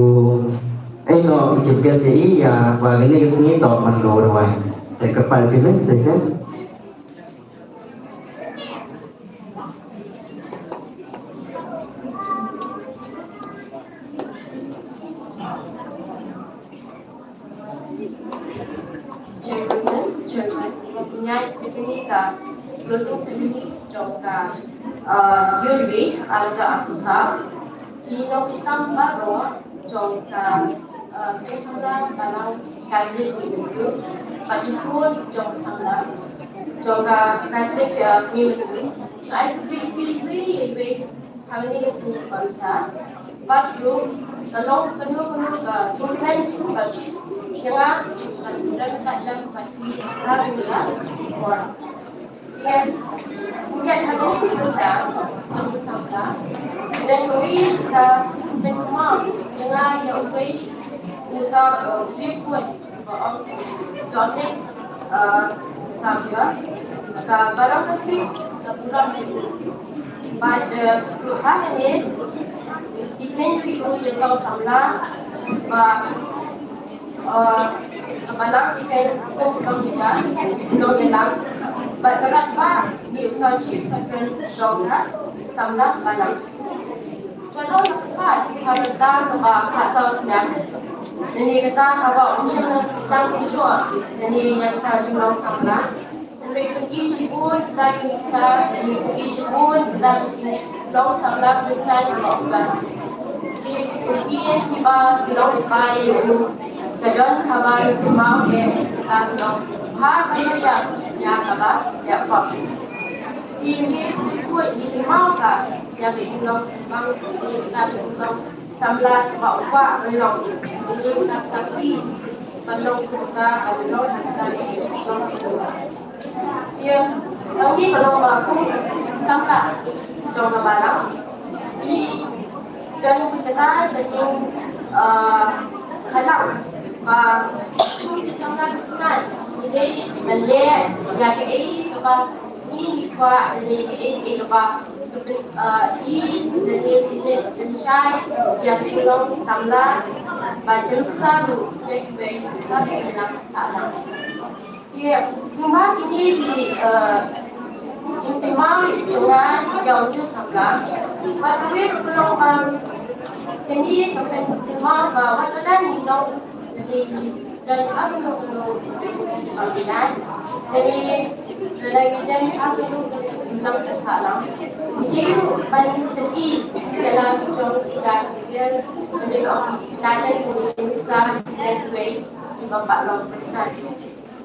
ai no i chief guest i ya wa gani ka sngi to man go rawai. Te ka pal ti mes se sen. Chairperson, Chairman, mempunyai kini ka closing ceremony jong ka, uh, Youth Week, uh, jong APSA. Ki nongkitkam baroh jong ka, uh, Seng Samla Balang Catholic Youth Group, bad ki khun jong ka samla jong ka Catholic, uh, Youth Group. Ai khublei, khublei, khublei, khublei. Kane ka sngi ka ba mynta. Bad ruh ka long kano kano ka jingkmen bad jingïaid bad ran bad ran bad ki ha kane ka por. Ïa, ïa kane ka por ka jong ka samla. Dan kawei ka pynmong ïa nga ïa uwei u ka, eh, u ka khun. Ba ong John Nick, eh, Xavier, ka Balang Catholic, ka Burom. Bad, eh, ruh ha kane, ki khein ruh ïa u samla, ba, eh, ka Balang ki khein kum Burom ïa ka, Burom ïa lang. Bad ka Balang, ki u ka chief patron jong ka samla Balang. Ka long ka, ka mynta kaba khatsaw snem. Nangne kata kaba ym shym la sdang kumjuh nangne ïa kata ka jinglong samla. Hynrei pyni shibun kita ki nuksa, pyni shibun kita ki jinglong samla Khristan kaba ym pat. Ki, ki, kiba ki long sipai ïa u, ka don haba ngi kynmaw ïa kita ki long. Ha kaba ïa, ïa kaba ïa pop. Ki, ki, ki, ki kynmaw ka ïa ka jinglong bang ïa kita ka jinglong samla kaba u kwah ban long. Ïa ka sakhi ban long kumta, ban long kumta jong Jisu. Ïa, ngi ka long ba kum samla jong ka Balang. Ngi don kata ka jing, ah, halang ba kum ki samla Khristan ngi dei ban leh ïa kaei kaba ngi kwah, leh ïa kaei kaei kaba Ka pyn-, ah, i, lane, lane, pynshai ïa ka jinglong samla bad ka nuksa ruh ïa kiwei ha ka imlang sahlang. Te kumba kine ki, ah, jingkynmaw jong nga ïa u samla, bad kawei ka long ba kane ka pyn-, kynmaw ba wat lada ngi long lane ngi don ha kano kano ka jingpynïaid, lane lada ngi don ha kano kano ka imlang ka sahlang, ngi dei ruh ban pyni ïa la ki jong kita ki riel, lane ong ki talent, lane ki nuksa ïa kiwei kiba pat long Khristan.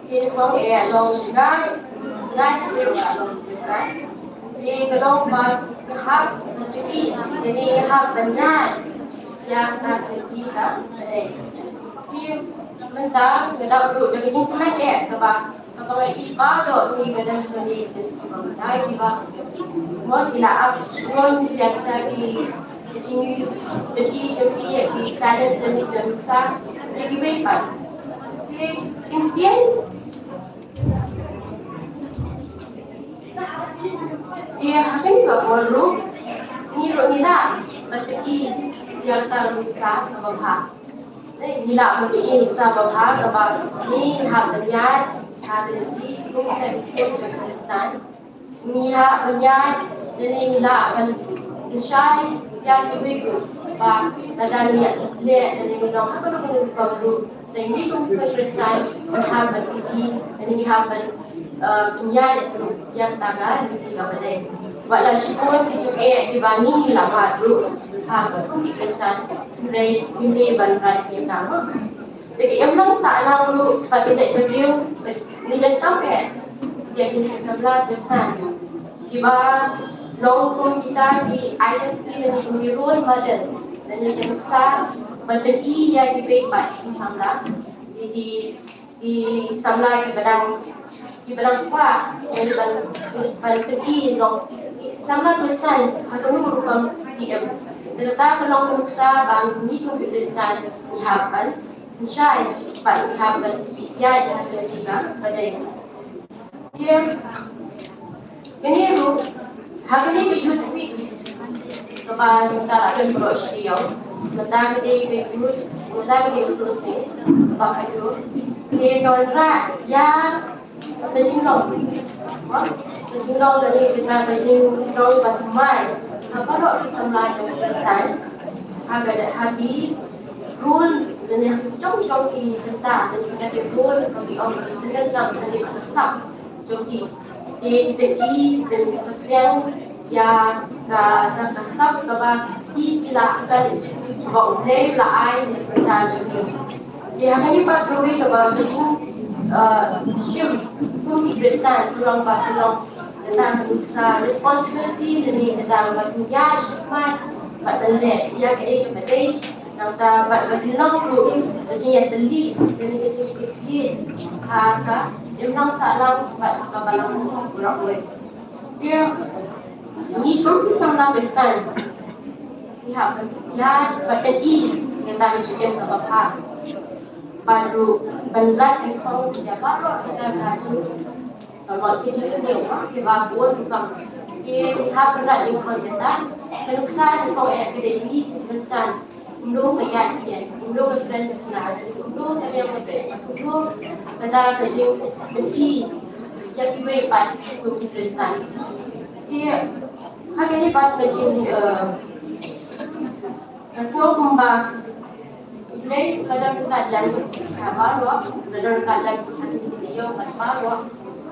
Te nyngkong eh long ngai, ngai ki riel ba long Khristan. Te ka long ba nga hap ban pyni, lane nga hap ban ñiad ïa ka lynti kaba dei. Te mynta nga dap ruh da ka jingkmen eh kaba, kaba nga i baroh ngi ba don hangne, ki ba mynnai kiba, mo, ki la ap shibun ïa kita ki, ki jingpyni jong ki ïa ki talent lane ki nuksa ïa kiwei pat. Te kin tieng Te ha kane ka por ruh, ngi ruh ngi lah ban pyni ïa kata ka nuksa kaba bha. Ngi lah ban pyni nuksa ba bha kaba ngi hap ban ïaid ha ka lynti kum ka, kum ka Khristan. Ngi hap ban ïaid, lane ngi lah ban pynshai ïa kiwei ruh ba lada ngi leh, lane ngi long ha kano kano ka rukom ruh, lane ngi kum ki Khristan ngi hap ban pyni, lane ngi hap ban, eh, pynïaid ruh ïa kata ka lynti kaba dei. Wat la shibun ki jingeh kiba ngi la mad ruh ha ka kum ki Khristan, hynrei ym dei ban rat ïa ka. Te ka imlang sahlang ruh bad ka jaitbynriew, ngi donkam eh ïa ki samla Khristan kiba long kum kita ki identity lane kum ki role model lane ka nuksa ban pyni ïa kiwei pat ki samla, ki, ki ki samla kiba dang, kiba dang kwah ban, ban pyni long ki samla Khristan ha kano rukom ki em. Kata ka long ka nuksa ba ngi kum ki Khristan ngi hap ban shai bad ngi hap ban ïaid ha ka lynti kaba dei. Ïa kane ruh, ha kane ka Youth Week kaba mynta la pynparoh sha ïew, mynta ka dei ka youth, mynta ka dei ka closing kaba khadduh. Te ka wanrah ïa ka jinglong, ka jinglong lane ka, ka jinglong ba thymmai ha baroh ki samla jong ka Khristan ha ka, ha ki role lane ha ki jong jong ki bynta lane ha ki role ba ki ong ba ki pyndonkam lane ba ka sap jong ki. Te ki pyn-i, pynsaphriang ïa ka, ka, ka sap kaba ki, ki lah ban, kaba U Blei u la ai na ka bynta jong ki. Te ha kane pat kawei kaba ka jing, eh, shim kum ki Khristan ka long ba ka long kata ka nuksa responsibility lane kata kaba pynïaid shakhmat bad ban leh ïa kaei kaba dei. Nangta bad ba pynlong ruh ka jingïatylli lane ka jingkitkhlieh ha ka imlang sahlang bad ha ka balang baroh kawei. Te ngi kum ki samla Khristan ngi hap ban ïa, ban pyni ïa kata ka jingim kaba bha bad ruh ban rat nyngkong ïa baroh kita ka jing Ka mut ki jingsniew, kiba bun rukom. Ki hap rat ïa ka bynta ka nuksa nyngkong eh ka dei ngi ki Khristan. Kumno ka ïaid ka ïeng, kumno ka kren ka kna, kumno ka niam ka beh, kumno kata ka jingpyni ïa kiwei pat kum ki Khristan. Ki ha kane pat ka jing, eh, Ka sngew kumba U Blei u la don ryngkat lem ha baroh, u la don ryngkat lem ha kine ki taïew baroh.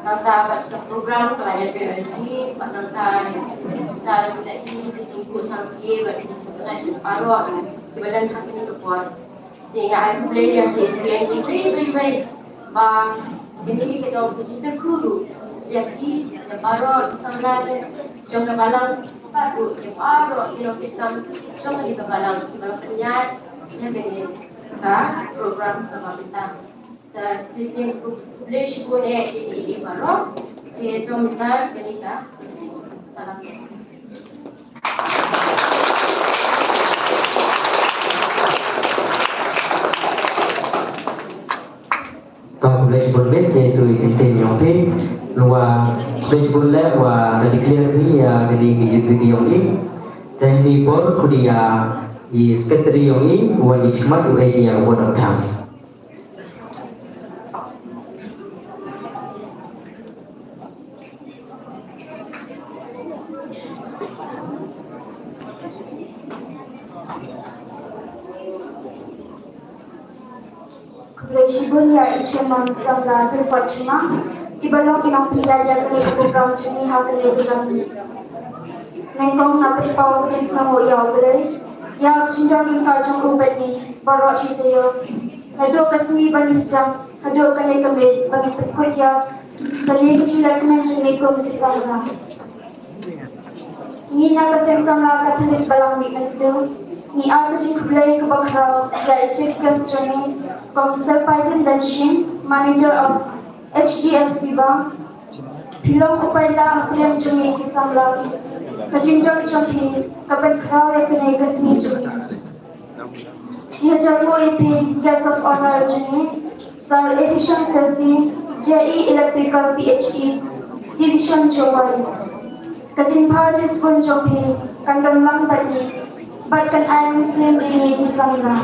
Nangta bad ka program ka la ïa peit ready, bad nangta, nangta la ïa ki jingbuh sangeh bad ki jingsngewbha jong baroh kiba don ha kine ki por. Te nga ai khublei ïa shisien ïa kiwei kiwei ba kine ki dei ki jingkyrkhu ruh ïa ki, ïa baroh ki samla jong ka balang, bad ruh ïa baroh ki nongkitkam jong kane ka balang kiba pynïaid ïa kane ka program kaba mynta. Te shisien khublei shibun ïa ki, ïa ki baroh. Te to mynta kane ka closing. Salam. To khublei shibun Miss, ïa itu i kyntien jong phi. Nwa khublei shibun leh wa la declare phi ïa kane ka Youth Week yong i. Te hynne por khublei ïa i secretary yong i, wa i jingmat u ai ïa vote of thanks. Khublei shibun ïa i chairman samla Pyrthei Chima, iba long i nongpynïaid ïa kane ka program jong ngi ha kane ka janmiet. Nyngkong nga pynpaw ka jingsngewnguh ïa U Blei ïa ka jingdon ryngkat jong u bad ngi baroh shi taïew. Naduh ka sngi ba ngi sdang haduh kane ka miet ba ngi pynkut ïa kane ka jinglehkmen jong ngi kum ki samla. Ngi na ka seng samla Katholik Balang Mihmyntdu ngi ai ka jingkhublei kaba khraw ïa i Chief Guest jong ngi, Kong Sir Paidin Dynshim, Manager of H D F C Bank. Phi long u paidbah hapdeng jong ngi ki samla. Ka jingdon jong phi ka pynkhraw ïa kane ka sngi jong ngi. Shi hajar nguh ïa phi Guest of Honour jong ngi, Sir Efficient Serti, J E Electrical P H E, Division Jowai. Ka jingbha jingsbun jong phi kan don lang bad ngi bad kan ai mynsiem ïa ngi ki samla.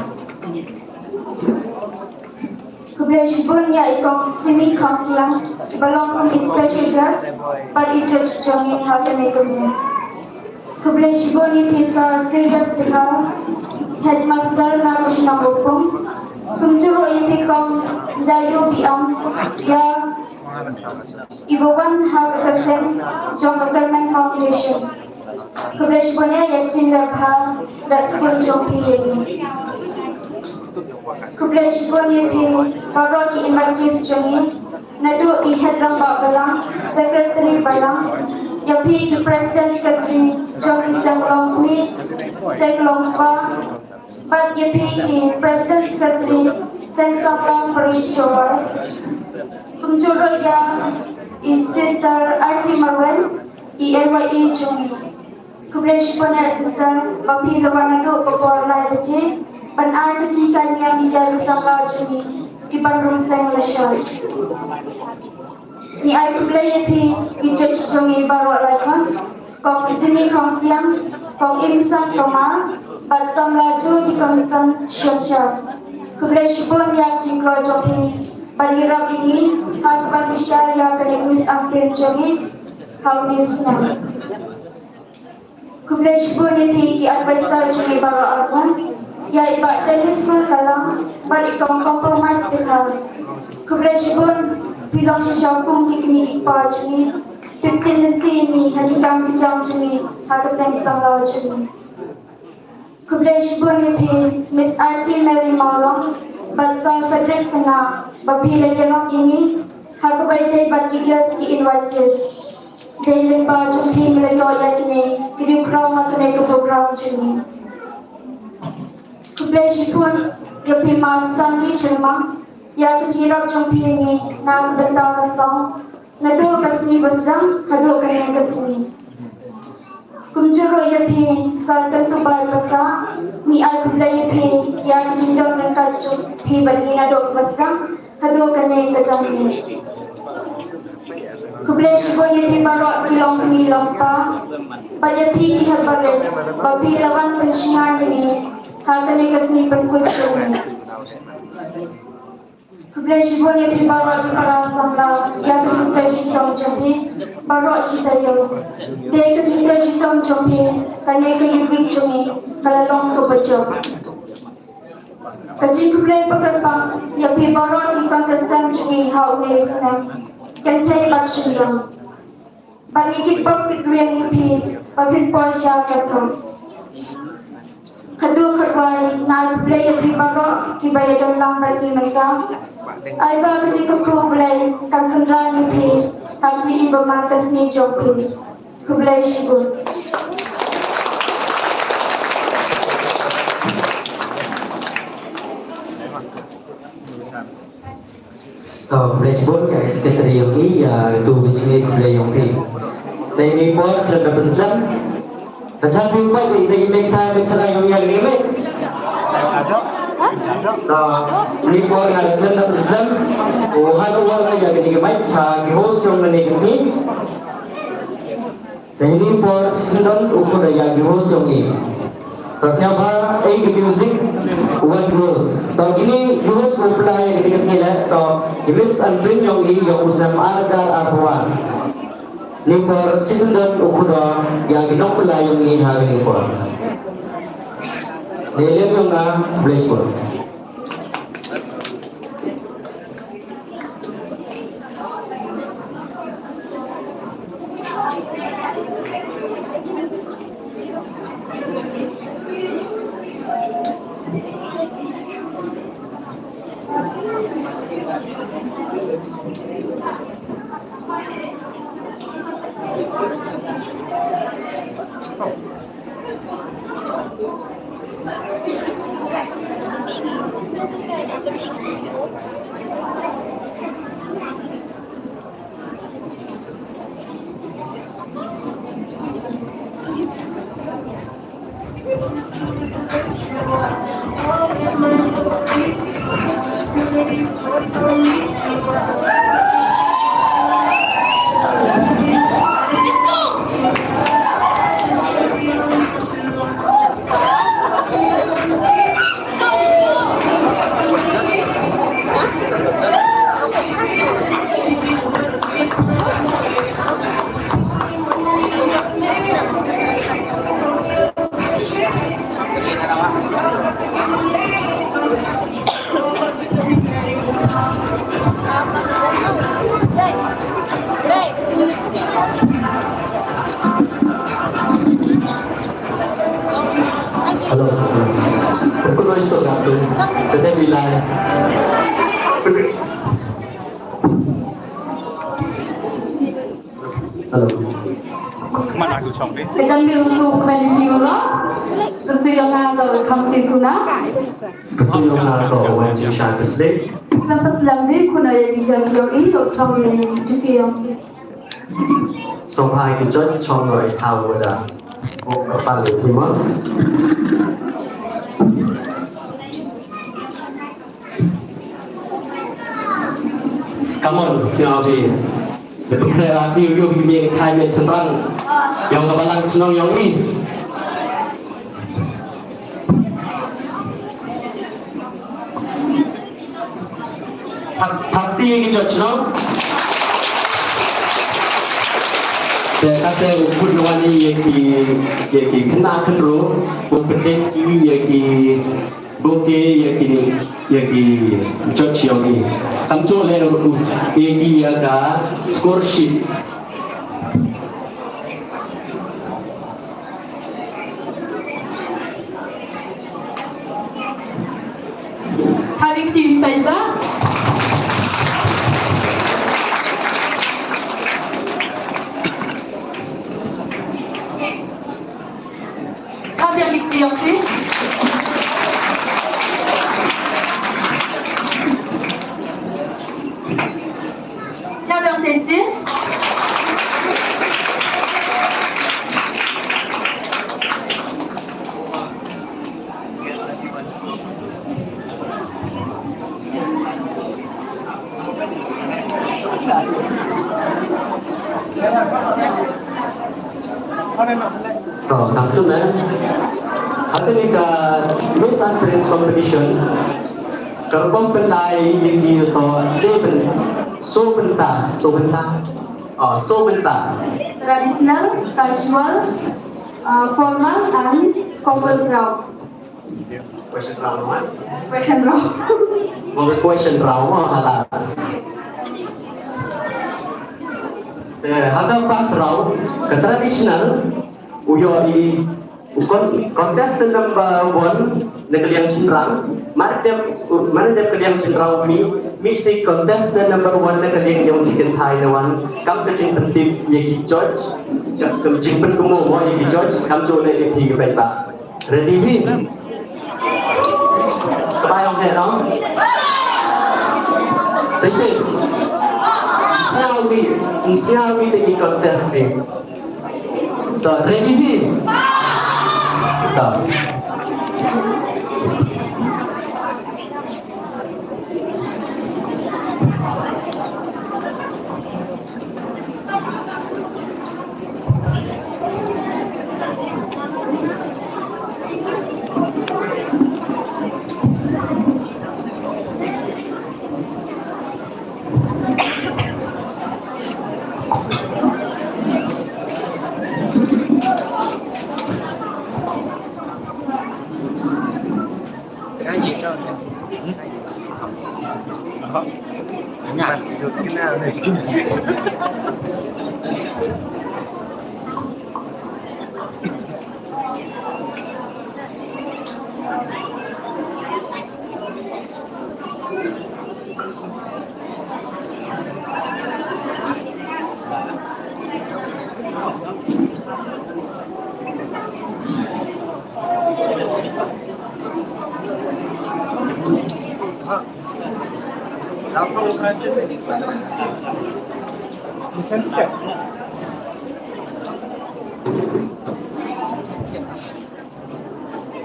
Khublei shibun ïa i Kong Simi Khongkhiang, ba long kum i special guest bad i judge jong ngi ha kane ka miet. Khublei shibun ïa phi Sir Sylvester Dkhar, Headmaster na ka shnong Bopung. Kumjuh ruh ïa phi Kong Dayu Biang, ïa Iba wan ha ka kyrteng jong ka Kyrmen Foundation. Khublei shibun ïa ka jingïaleh bha da sbun jong phi ïa ngi. Khublei shibun ïa phi baroh ki invitees jong ngi. Naduh i head rangbah balang, secretary balang, ïa phi ki president secretary jong ki seng longkmie, seng longkpa, bad ïa phi ki president secretary seng samla parish Jowai. Kumjuh ruh ïa i sister Aunty Marwen, i M Y E jong ngi. Khublei shibun ïa sister ba phi la wan naduh ka por lai baje ban ai ka jingkynmaw ïa ka samla jong ngi, i ban rung seng lashai. Ngi ai khublei ïa phi ki judge jong ngi baroh lashai. Kong Simi Khongtiang, Kong Imsan Tomar, bad samla jong ki Kong San Shonshar. Khublei shibun ïa ka jingkloi jong phi ban ïarap ïa ngi ha kaba bishar ïa kane ka Miss Unpin jong ngi ha une u snem. Khublei shibun ïa phi ki advisor jong ngi baroh arngut, ïa i Bah Dennis Markalang bad i Kong Compromise Dkhar. Khublei shibun, phi long shisha kum ki kmie ki kpa jong ngi, phi pyntip ïa ngi ha ki kam ki jam jong ngi ha ka seng samla jong ngi. Khublei shibun ïa phi Miss Aunty Mary Mawlong bad Sir Frederick Sangha ba phi la ïarap ïa ngi ha kaba ïadei bad ki guest ki invitees. Dei lyngba jong phi ngi la ïoh ïa kine ki riewkhraw ha kane ka program jong ngi. Khublei shibun ïa phi Master Lee Chyrmang ïa ka jingïarap jong phi ïa ngi na ka bynta ka song, naduh ka sngi ba sdang haduh kane ka sngi. Kumjuh ruh ïa phi Sir Kyntubai Passah, ngi ai khublei ïa phi ïa ka jingdon ryngkat jong phi bad ngi naduh kaba sdang haduh kane ka janmiet. Khublei shibun ïa phi baroh ki longkmie longkpa bad ïa phi ki hep barit ba phi la wan pynshngaiñ ïa ngi ha kane ka sngi pynkut jong ngi. Khublei shibun ïa phi baroh ki para samla ïa ka jingtrei shitom jong phi baroh shi taïew. Dei ka jingtrei shitom jong phi kane ka Youth Week jong ngi ka la long kaba jop. Ka jingkhublei ba kyrpang ïa phi baroh ki contestant jong ngi ha une u snem. Kynthei bad shynrang. Bad ngi kyrpad kyrpad ïa phi ba phin poi sha ka thong. Khatduh khatwai nga ai khublei ïa phi baroh kiba ïadon lang bad ngi mynta. Ai ba ka jingkyrkhu U Blei kan synran ïa phi ha ka jingim ba man ka sngi jong phi. Khublei shibun. To, khublei shibun ïa ka secretary jong ngi, ïa uto u jingkhublei jong phi. Te ine i por khlem da pynslem, ka jingpynpoi ïa i mei, ka jingpynpoi ïa i mei. To, ine i por khlem da pynslem, u hand over ïa kane ka mic sha ki host jong kane ka sngi. Te ine i por shisien don u khuda ïa ki host jong ngi. To sngewbha ei ki music wan ki host. To kine ki host u pynlong ïa kine ki sngi leh, to ki Miss Unpin jong ngi ïa u snem ar hajar arphew ar. Ine i por shisien don u khuda ïa ki nongpynlong jong ngi ha kine i por. Ine i lem jong nga, khublei shibun. Hello. Hello. Hello. Hello. Ka jan bill suk many viewer. Kyntu ïa nga jong ka Khamti Suna. Kyntu ïa nga ka Wan Jisha Kesde. Nang pas lang di kuna ïa di jan jong i ïoh chong ïa di juki ïong. Sngewbha ki judge chong ïa i thaw wada. Oh, ka pal ïa ki ma. Come on, sngewbha. Te pynkreh ïa phi, ïoh phi ïa ka thaiñ shynrang. Ïong ka balang shnong ïong i. Thap, thap kti ïa ki judge shnong. Te kata u kut wan ïa ki, ïa ki khynnah khynroo, u pyndet ki ïa ki bouquet ïa kine, ïa ki judge ïong i. Kam ju leh ruh ïa ki ïa ka score sheet. Happy Team Paisa. Kha biang dik biang ti. Kha biang ti si. To, tang tu na. Hata ni ka Miss and Prince Competition. Ka rukom pynlai ïa ki to dei pyn, so bynta, so bynta. Oh, so bynta. Traditional, casual, uh, formal and couples round. Question round, no? Question round. Mo ka question round mo, halas. Eh, ha ka first round, ka traditional, u ïoh i, u con-, contestant number one na ka liang shynrang, mar dep, mar dep ka liang shynrang mih, mih sa i contestant number one na ka liang jong ki kynthai na wan, kam ka jingpyntip ïa ki judge, kam ka jingpynkynmaw mo ïa ki judge, kam ju leh ïa ki paidbah. Ready hi? Ka bai ong heh, no? Shisha. Sngewbha, sngewbha te ki contest hi. To, ready hi? To.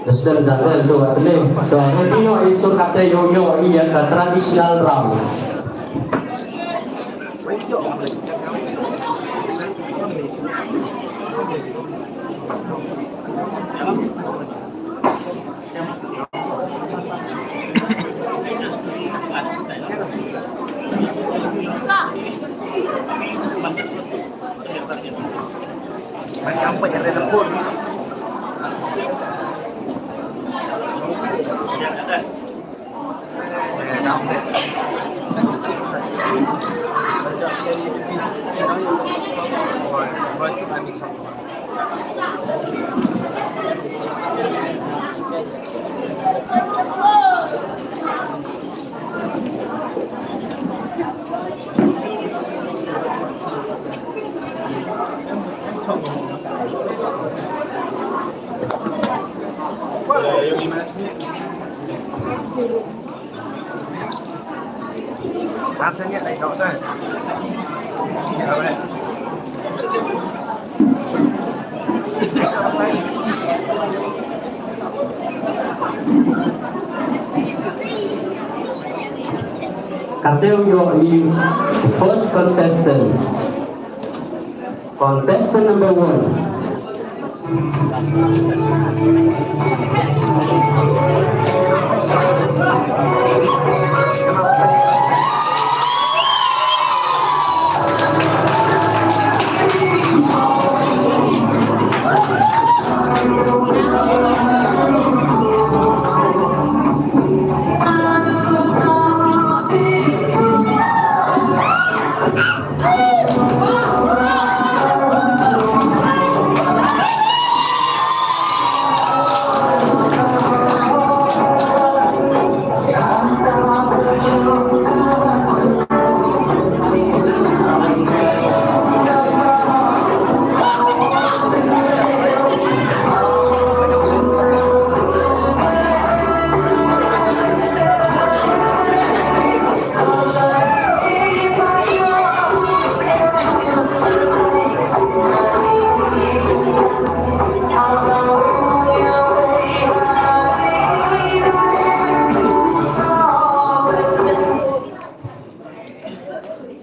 Western Jadel tu kat ni. Tu, nanti no isu kata yo yo iya ka traditional round. Katne ïoh i first contestant. Contestant number one.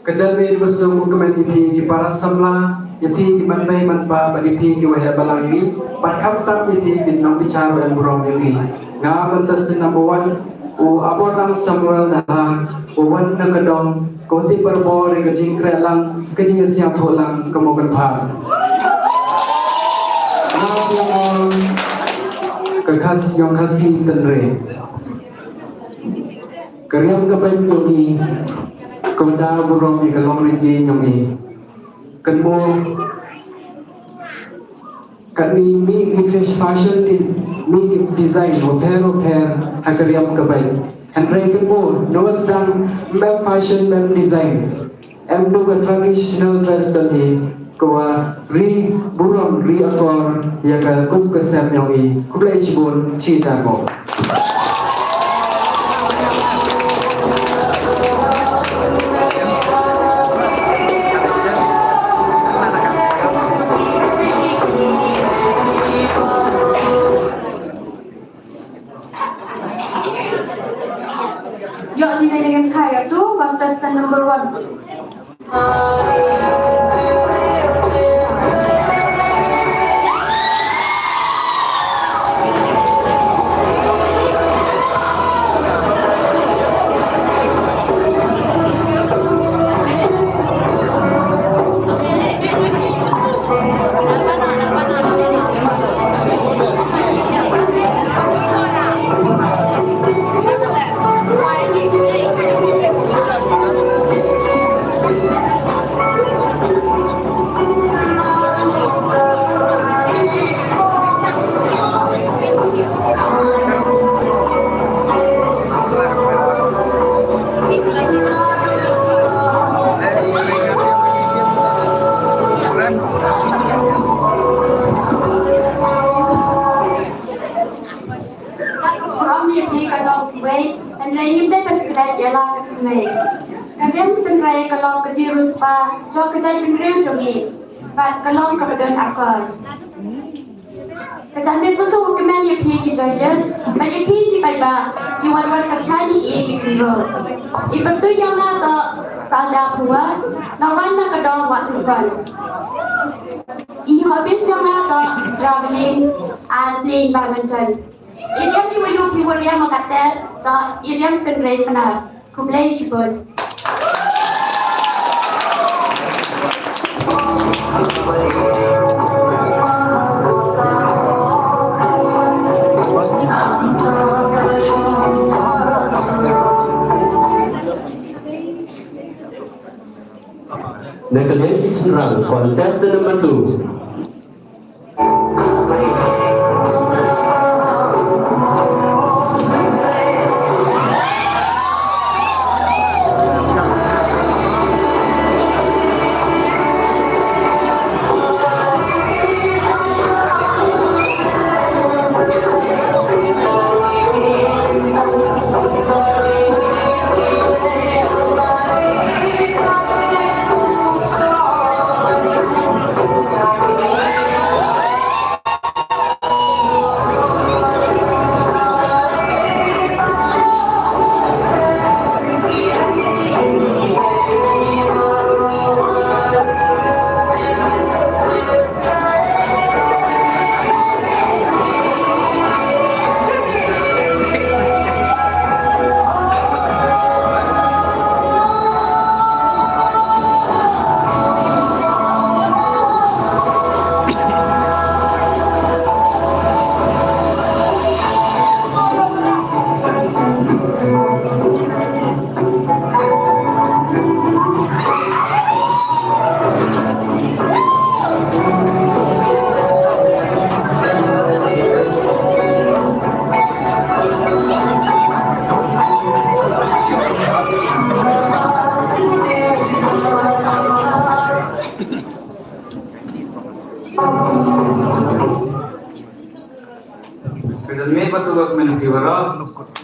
Ka jingmut ba suk u kmen ïa phi ki para samla, ïa phi ki manbei manpa bad ïa phi ki waheh balang ngi, bad khamtam ïa phi ki nongbichar ba ïa burom ïa phi. Nga contestant number one, u Aborlang Samuel Dkhar, u wan na ka dong, ka u tip barabor ïa ka jingkhreh lang, ka jingïasngewthuh lang, ka Morgan Park. Nga ong ka Khasi, Khasi Tynrai. Ka riam ka beit jong ngi ka da burom ïa ka longrynieng jong ngi. Kynmaw katne mih ki fashion, mih ki design bapher bapher ha ka riam ka beit. Hynrei kynmaw na u Sdang mem fashion mem design. Em dei ka traditional dress jong ngi, ka wa ri burom ri akor ïa ka kum ka sem jong ngi. Khublei shibun, shi ïa ka. Jong ngi na ngi kaya tu contestant number one. Ka burom ïa phi ka jong kiwei, hynrei ngim dei ban klet ïa la ka kmie. Ka riam ka tynrai ka long ka jingriewspah jong ka jaitbynriew jong ngi, bad ka long kaba don akor. Ka jingmut ba suk u kmen ïa phi ki judges, bad ïa phi ki paidbah, ki wan wan ka jani ïa ki khynroo. I pyrtuit ïa nga to Salda Phuwa, nga wan na ka dong Wahsongkhon. I hobbies jong nga to traveling and playing badminton. I riam i wa ïoh phi wa riam ha ka tel to i riam tynrai Pnar. Khublei shibun. Na ka liang ki shynrang, contestant number two. Ka janmiet ba suk ba kmen ïa phi baroh.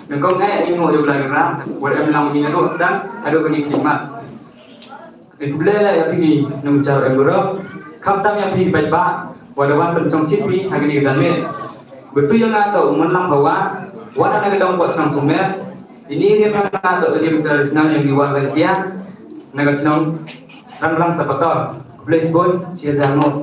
Nyngkong eh, ïa ngi u Blai Kynrad, wat em lang ngi ruh sdang haduh kane ka khlieh mat. Ngi khublei leh ïa phi ki nongshong shnong baroh, khamtam ïa phi ki paidbah ba la wan pynshong shet phi ha kane ka janmiet. Bad to ïa nga to u Mon Lam Phawa, wan na ka dong Pok Shnong Sumer. Ini ïa nga to ïa nga to ïa nga wan ka dia na ka shnong Rangblang Sapator. Khublei shibun, shi hajar nguh.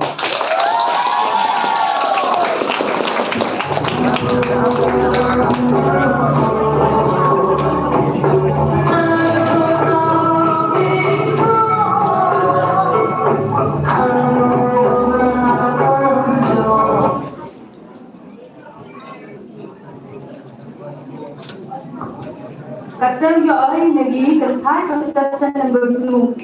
Ka tang ïa oi na ki kan thai ka contestant number two.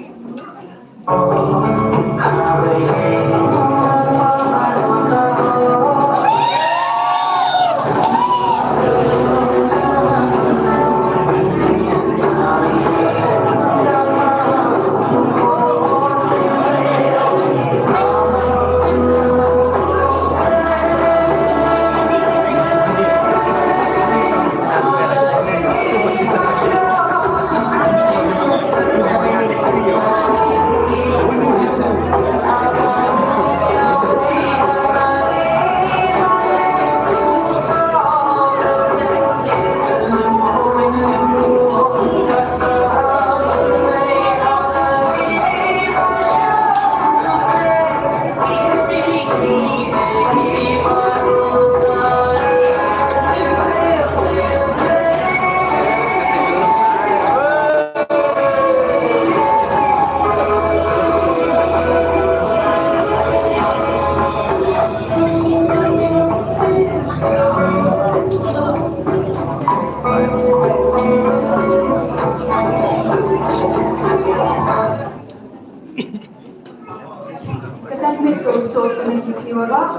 Ka janmiet ka u sot ka mih ki waroh.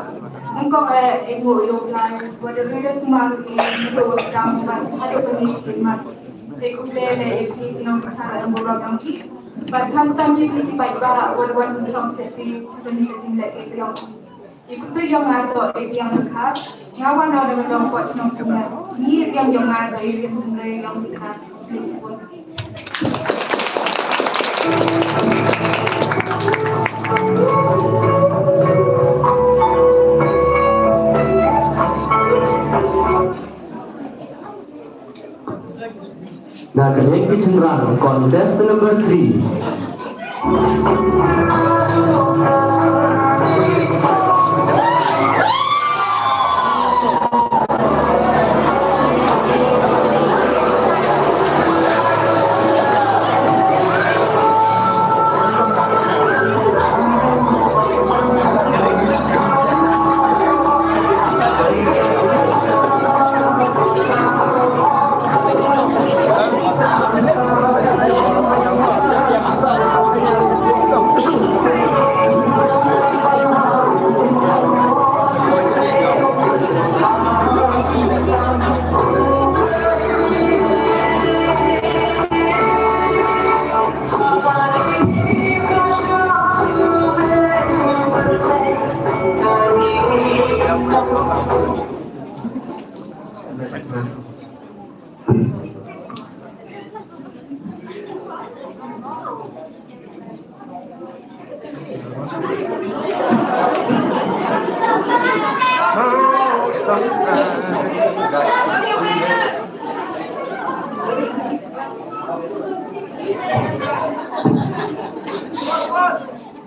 Nyngkong eh, eh, ngi u Blai, wat da ri da sumar ki, ngi u dang mat haduh ka mih ki mat. Te khublei leh ïa phi ki nongpynshong shnong baroh jong ngi. Bad khamtam ïa phi ki paidbah, wat wan pynshong shet phi ha kane ka jingleh ka ïong. Ïa kito ïong nga to, eh, ïong nga khat. Nga wan na ka dong Pok Shnong Sumer. Ngi ïong ïong nga to, eh, ïong tynrai ïong ki khat. Khublei shibun. Na ka liang ki shynrang, contestant number three.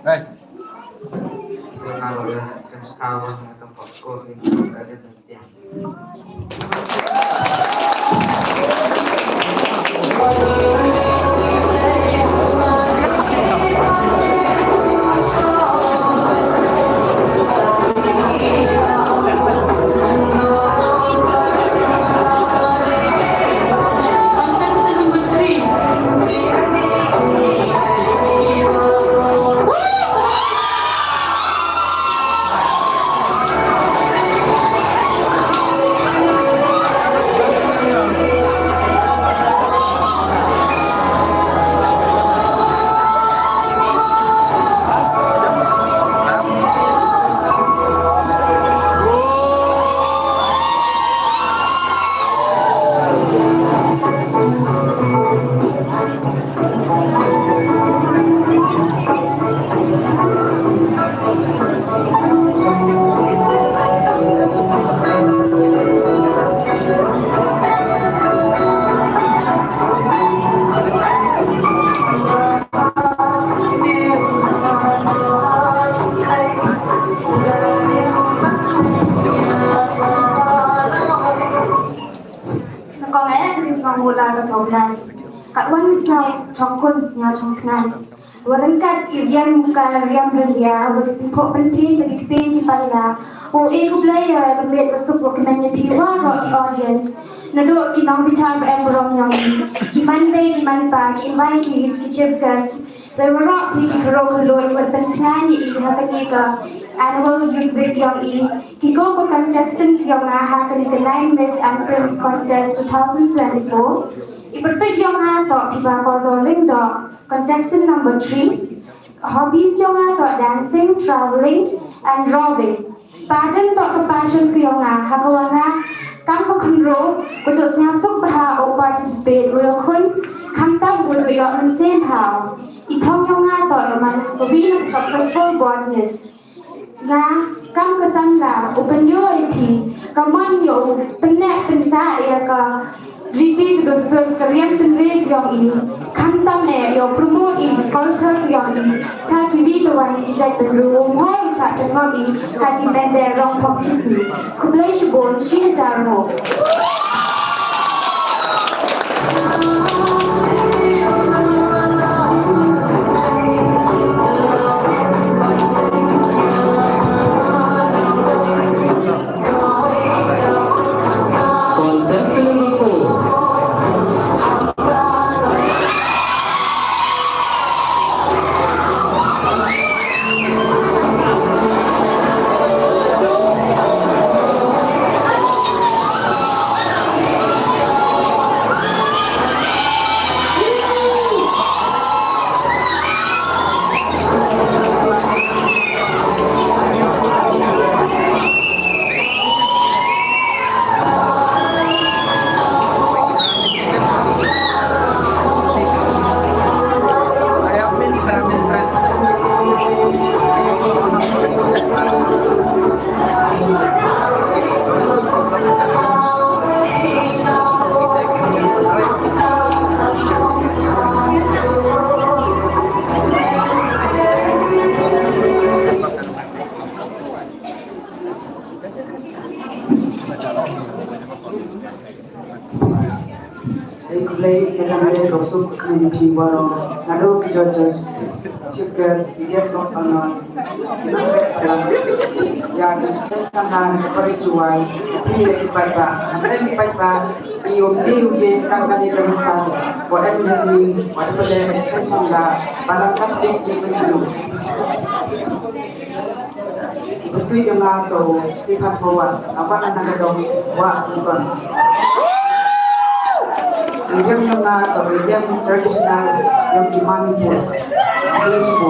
Hey. Mula ka Sawdong. Kat wan sñiaw chongkun sñiaw chongsngan. Wa ryngkat i riam muka riam ryndia, wa ki pynphuh pynphi, wa ki kpei ki paila. Wa e khublei ïa ka met ka suk wa kmen ïa phi waroh ki audience. Naduh ki nongbitar ba em burom yong i. Ki manbei, ki manpa, ki invitees, ki chief guest. Wei waroh phi ki kyrwoh kyrdoh ki wan pynshngaiñ ïa i ha kane ka Annual Youth Week yong i. Ki ko ka contestant yong nga ha kane ka nine Miss and Prince Contest two thousand twenty-four. I pyrtuid yong nga toh Pipakordor Lyngdoh, contestant number three. Hobbies yong nga toh dancing, traveling and drawing. Pageant toh ka passion ka yong nga, ha ka wa nga kam ka khynroo, ka ju sñiawsuk bha u participate, u ïoh khun, khamtam u ju ïoh mynsiem bha. I thong yong nga toh ïa man ka wi ka successful botanist. Nga kam ka samla u pynïoh ïa phi, ka mon ïa u pynneh pynsah ïa ka riti ka dustur ka riam tynrai yong i, khamtam eh ïa u promote i culture yong i, cha ki wi ka wan i jait bynriew, u mhoi u cha pynngop i cha ki mynder rong phong chisngi. Khublei shibun, shi hajar nguh. Contestant number four. Ei, khublei, ka dang leh ka suk ka kmen phi waroh. Naduh ki judges, chief guest, ki guest of honor, ki nongtrei paidbah, ïa ki tang ha ka pari Jowai, phi ïa ki paidbah, ha ka em ki paidbah, ki ïoh ki ïoh ki tang kane ka rynsan, wa em jingim, wa da pynleh ka rynsan la, ba la kat ki ki pynjulung. Betul jong nga to, Stephen Howard, apa na ka dong, wa sungkon. Idiom jong nga to, idiom traditional, jong ki Manipur. Please, mo.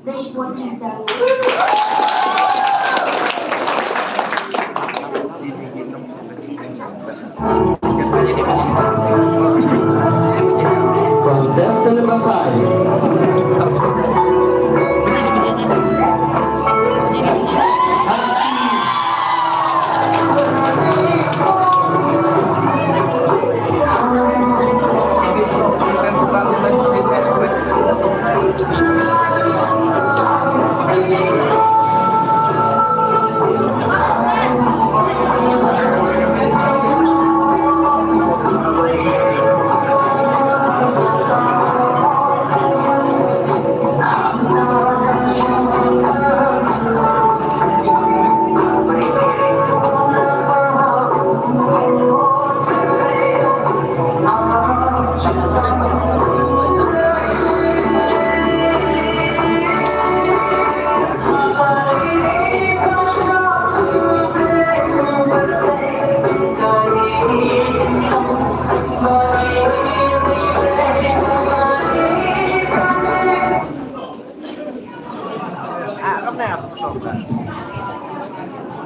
Bishop Jaitia. Contestant number five.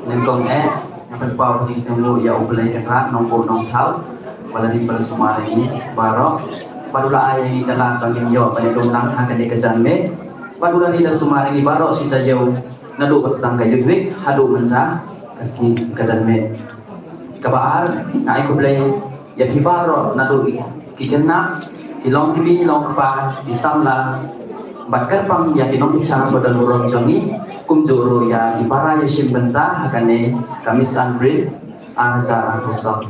Nyngkong eh, nga pynpaw ka jingsngewnguh ïa U Blei Kynrad Nongbuh Nongthaw, ba la dei ba la sumar ïa ngi baroh, bad u la ai ïa ngi ka lad ba ngin ïoh ban ïadon lang ha kane ka janmiet, bad u la dei la sumar ïa ngi baroh shi taïew, naduh ba sdang ka Youth Week haduh mynta ka sngi ka janmiet. Kaba ar, nga ai khublei ïa phi baroh naduh ki khynnah, ki long kmie, long kpa, ki samla, bad kyrpang ïa ki nongkyrshan ba don burom jong ngi, kumjuh ruh ïa ki para ïashim bynta ha kane ka Miss Unbreathed ar hajar arphew saw.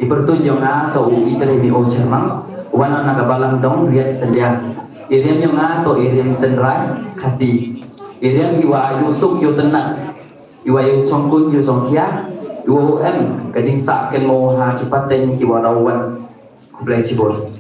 I pyrtuit jong nga to u Ikrem Ïew Chyrmang, uba wan na ka Balang Dong Riat Syndia. I riam jong nga to i riam tynrai Khasi. I riam iwa ïohsuk ïohtynnak, iwa ïoh shongkun ïoh shongkhia, iwa ïoh em ka jingsah kynmaw ha ki pateng kiwa daw wan. Khublei shibun.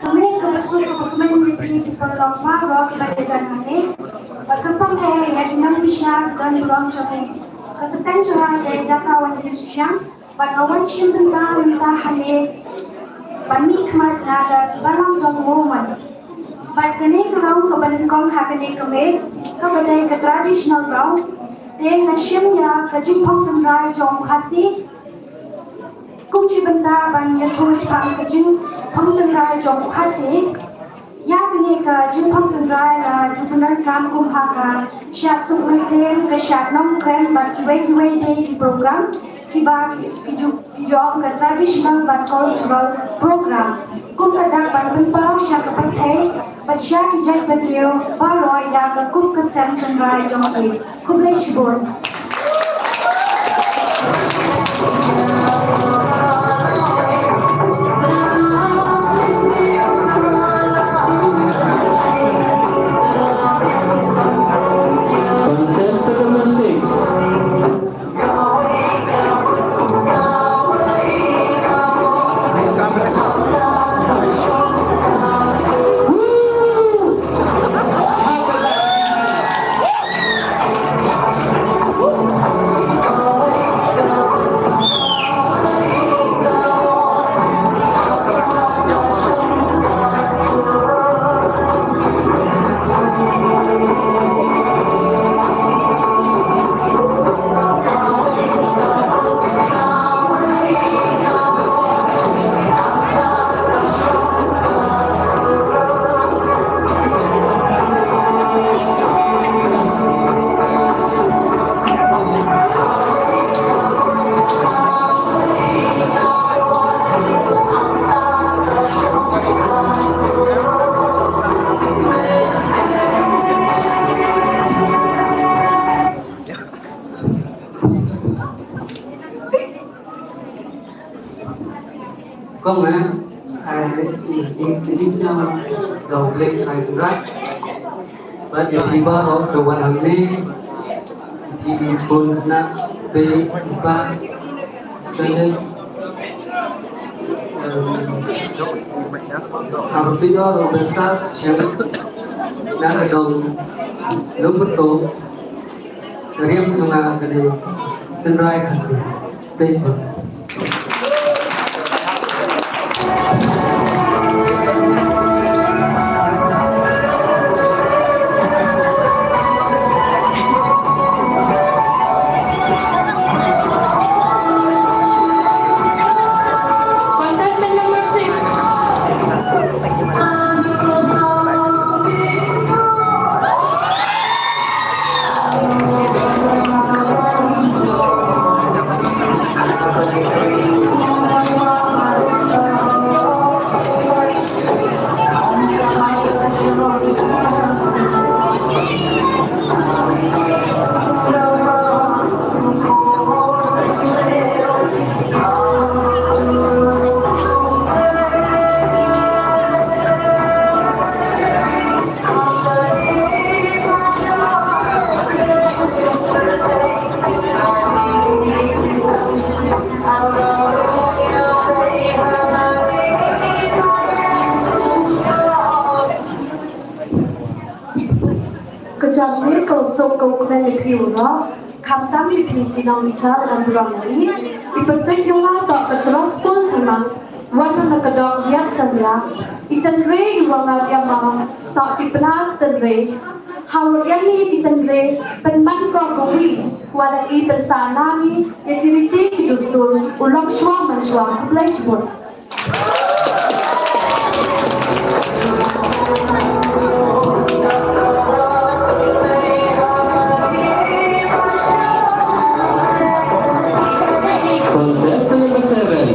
Kane ka ba suk ka ba kmen ïa ki paralok baroh kiba ïadon hangne. Bad kyrpang eh ïa ki nongbishar don burom jong ngi. Ka kyrteng jong nga dei Doctor Wendy Susiang. Bad nga wan shim bynta mynta hangne ban mihkhmat na ka Balang Dong Women. Bad kane ka round kaba nyngkong ha kane ka miet kaba dei ka traditional round. Te nga shim ïa ka jingphong tynrai jong u Khasi. Kum shi bynta ban ïathuh shaphang ka jingphong tynrai jong u Khasi. Ïa kane ka jingphong tynrai la ju pyndonkam kum ha ka shad suk mynsiem, ka shad nongkren bad kiwei kiwei de ki program kiba ki, ki ju, ki ju ong ka traditional bad cultural program. Kum ka dak ban pynpaw sha ka pyrthei bad sha ki jaitbynriew baroh ïa ka kum ka sem tynrai jong ki. Khublei shibun. Contestant number six. Kong, eh, ai, i, i, i, i, siang, dong, blek, ai, kurai. Bad ïa phi baroh kiba wan hangne, phi bun na phi ba judges. Em, ha phi baroh ba stad shem na ka dong Lumberto. Ka riam jong nga ka dei Tynrai Khasi. Please, contestant number six. Ka jong ngi ka u suk ka u kmen ïa phi u rok, khamtam ïa phi ki nongbichar nongburom ngi, i pyrtuid ïa nga toh ka Trai Skul Chyrmang, wan na ka dong Riat Synriat, i tynrai i wa nga riam ma toh ki Pnar Tynrai, ha u riam ïa ki tynrai, pynban ko ka wi, wa da i pynsah na ngi, ïa ki riti ki dustur, u long shuwa man shuwa, khublei shibun. Contestant number seven.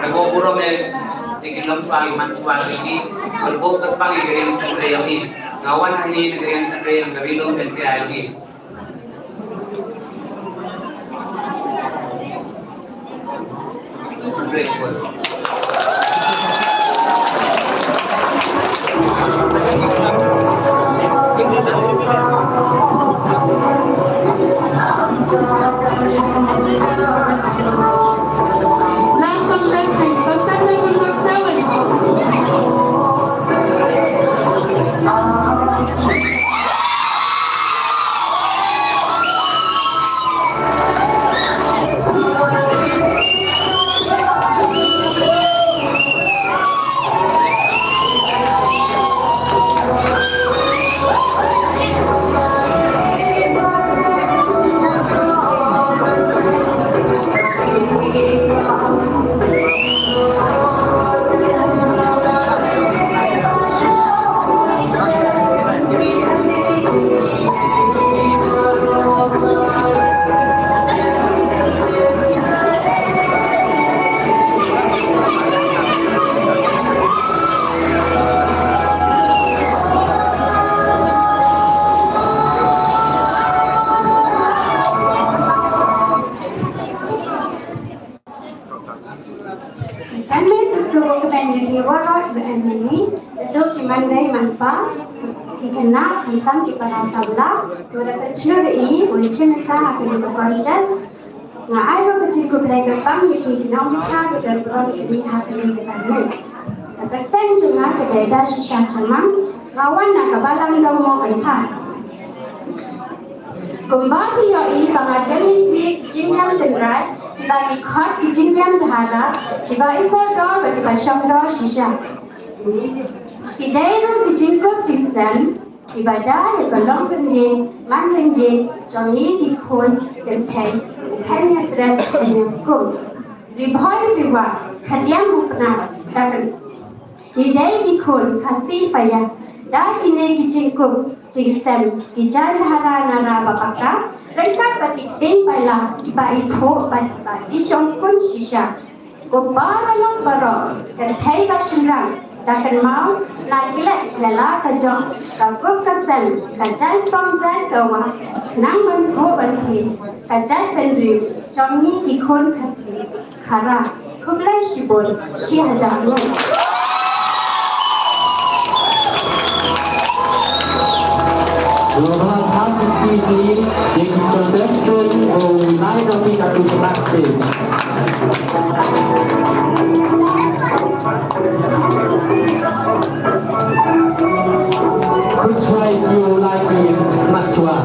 Ka burom ïa, ïa ki lum shuwa, ki man shuwa, ki, ki, ka burom kyrpang ïa ka riam tynrai ïong i. Nga wan hangne na ka riam tynrai ïong ka ri lum tynrai ïong i. Grateful. Last contestant, contestant number seven. Kan dei man pa, ki khynnah, khamtam ki para samla, to da pynshong ïa i, u i chin ka ha kane ka contest. Nga ai ruh ka jingkhublei kyrpang ïa ki khynnah ki cha ki don burom jingmih ha kane ka janmiet. Ka kyrteng jong nga ka dei Dashisha Chamang, nga wan na ka balang Dongmawkaiha. Kumba phi ïohi ba nga don ïa ki jingïam tynrai, kiba ngi khot ki jingïam dhara, kiba i sordor bad kiba shongdor shisha. Ki dei ruh ki jingkup jingsem, kiba da ïa ka longkyndiat manlyndiat jong ngi ki khun kynthei u Khynnah Tret Khynnah Skum. Ri Bhoi Ri Wah, khadiang u Pnar, da kyn Ngi dei ki khun Khasi Paiar, da kine ki jingkup jingsem, ki jaiñ dhara nara ba paka, ryngkat bad ki ktieng paila kiba ithuh bad kiba ishongkun shisha. Ko paralok baroh, kynthei bad shynrang, da kynmaw, nai klet ïa la ka jong ka kup ka sem, ka jaiñ song jaiñ kawah, khnang ban thuh ban thim ka jaitbynriew jong ngi ki khun Khasi. Khara, khublei shibun, shi hajar nguh. Sngewbha ban pynmih ïa ki contestant ba u lai da phi katto katne stage. Khut shuwa ïa ki u lai ki khmat shuwa.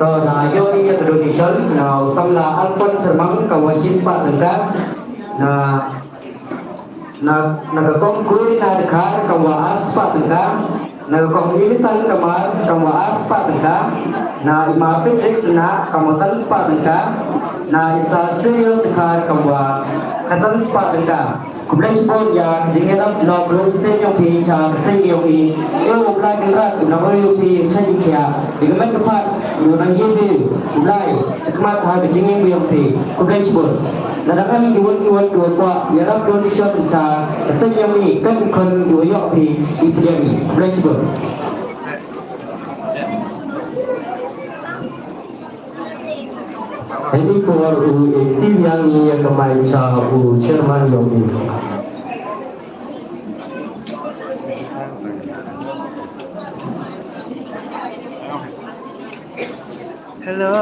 To, nga ïohi ïa ka donation na u samla Alphonse Syrmang, ka wei shispah tyngka. Na, na, na ka kong Kurina Dkhar, ka wei arspah tyngka. Na ka kong Inisan Kamar, ka wei arspah tyngka. Na i ma Fredrick Sna, ka wei sanspah tyngka. Na i sa Sirius Dkhar, ka wei khatsan spah tyngka. Khublei shibun ïa ka jingïarap na u briew seng jong phi sha ka seng jong i. Ïa u Blai Kynrad u nang ïa phi ïa ka jingïarap. Ïa ka met ka phad u nang ïa phi u Blai sha khmat ha ka jingim jong phi. Khublei shibun. Lada ngan ki wan ki wan ki wan kwah ïarap don shot sha ka seng jong i, kan i khun u ïoh phi i pdiang i. Khublei shibun. Heini por u, eh, Tiwiang ïa ka mic sha u chairman jong ngi. Hello.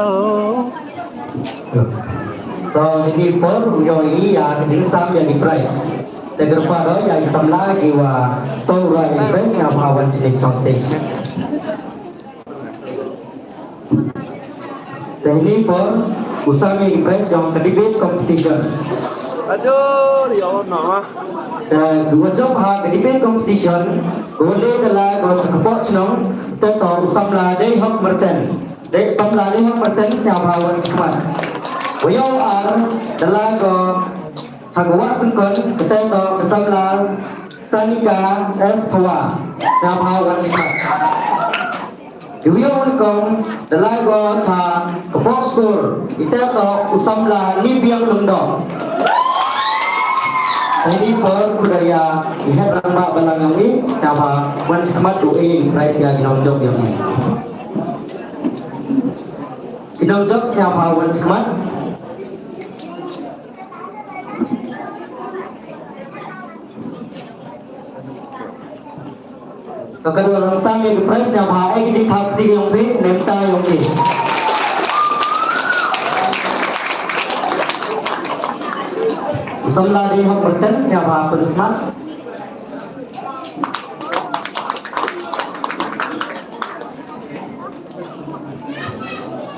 To heini por u ïohi ïa ka jingsam ïa ki prize. Te kyrpad ïa ki samla kiwa tong rai prize nga ba wan sha stage. Te heini por U sam ïa ki prize jong ka debate competition. Aduh, ya Allah, nama. Te u ba jop ha ka debate competition, u leh da la ka cha ka pok chnong, te to u samla Dei Hok Merten. Dei samla Dei Hok Merten, sngewbha wan sha khmat. Wa ïoh ar, da la ka cha ka wah sengkon, te to ka samla Sanika S Phawa, sngewbha wan sha khmat. Ki wei u nyngkong, da la ka cha ka pok skur, ita to u samla Nibiang Lyngdoh. Ini por kuda ïa, i head rangbah balang ïong i, sngewbha wan sha khmat u e, prize ïa ki nongjop ïong i. Ki nongjop sngewbha wan sha khmat. Ka ka dua lang sam ïa ki prize sngewbha ai ki jingthap kti ïong phi, ne mynta ïong phi. U samla Dei Hok Merten sngewbha pynsmat.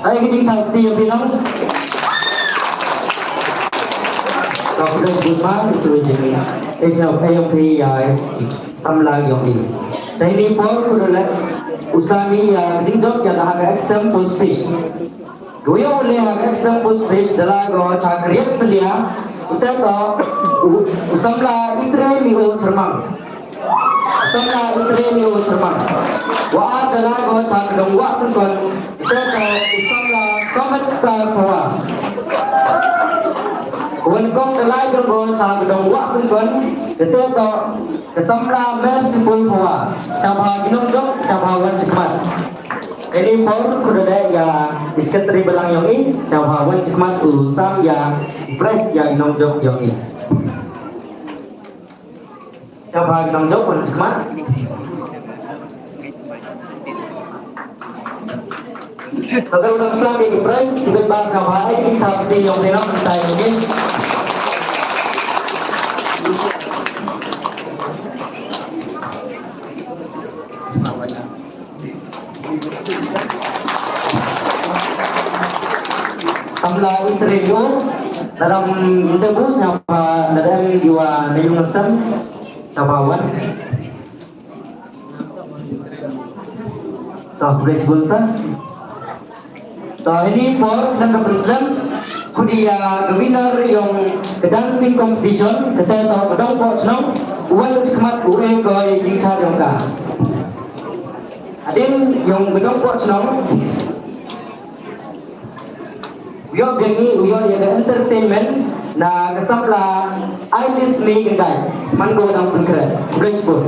Ai ki jingthap kti ïa phi nong. Ka phi dei sngewbha ïa tu jingthap. Ai sngewbha ïa phi ïa samla ïong i. Te ini por ku dei leh u sam ïa jingjop ïa la ha ka extempore speech. Dei u leh ha ka extempore speech da la ka cha ka riat Salia. Uta to u, u samla Itre Mio Chermang. Samla Itre Mio Chermang. Wa ar da la ka cha ka dong wah sengkon. Te ka u samla Comet Star Phawa. Wan kong da la ka dong ka cha ka dong wah sengkon. Te ka ka samla Merciful Phawa. Sngewbha ki nongjop, sngewbha wan sha khmat. Ini por ku dei ïa i secretary balang ïong i, sngewbha wan sha khmat u sam ïa prize ïa ki nongjop ïong i. Sngewbha ki nongjop wan sha khmat. Ka ka ruh dang slam ïa ki prize, ki bit ba sngewbha ai ki thap kti ïong phi nong, mynta ïong i. Samla Itre Mio, na dang mynta bus sngewbha na dang diwa na yung nasam, sngewbha wan. To, khublei shibun sir. To, ini por dang ka pynslem, khudi ïa ka winner ïong ka dancing competition, kata to ka dong poh chnong, u wan sha khmat u e koi jingchah ïong ka. Hadien ïong ka dong poh chnong. U ïoh biang i, u ïoh ïa ka entertainment na ka samla Ailis Mei Kyndait. Man ko dang pynkhreh. Khublei shibun.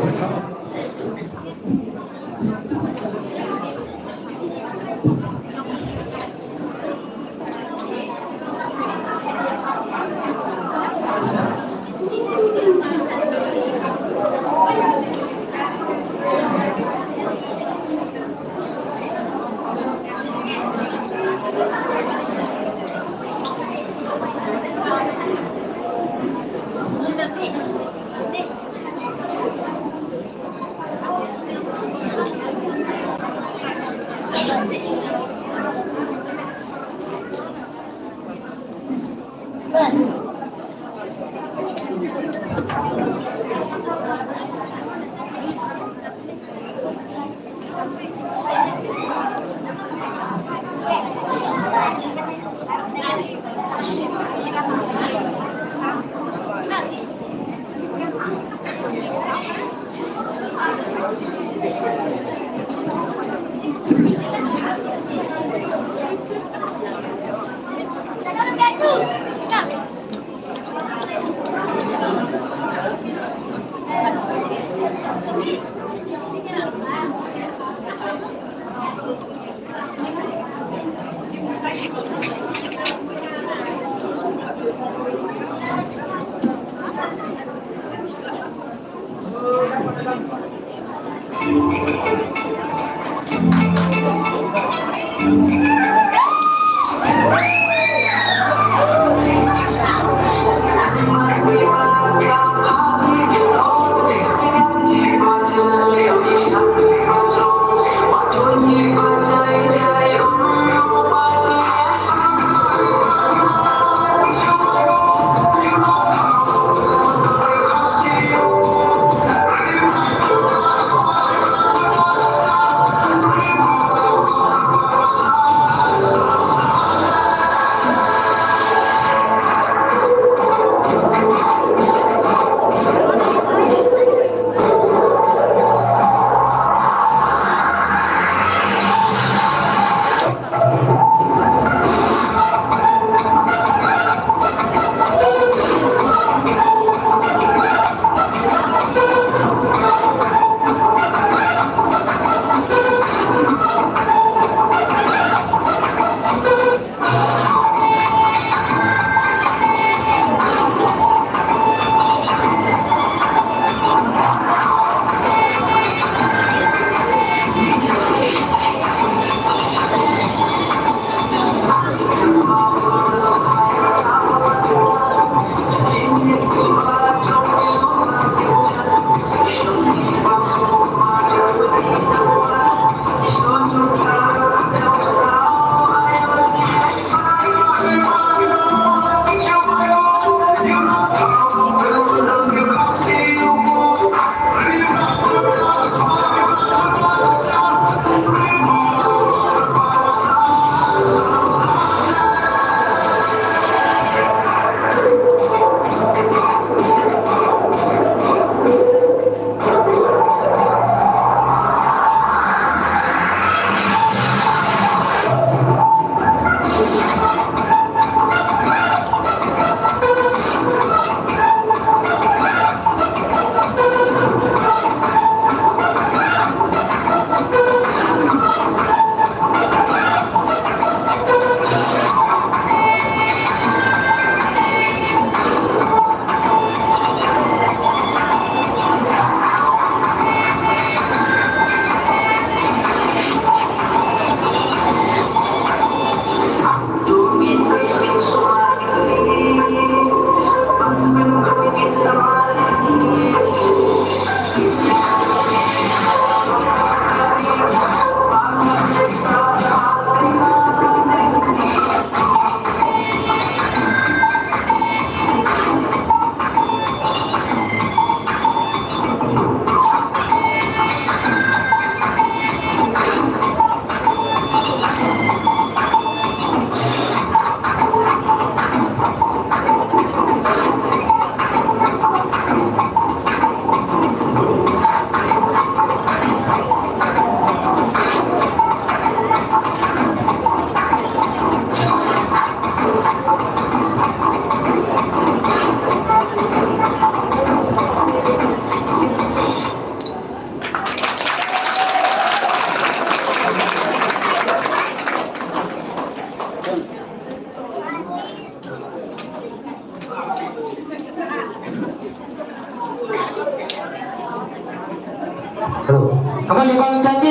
Hello. Come on, you want to chat?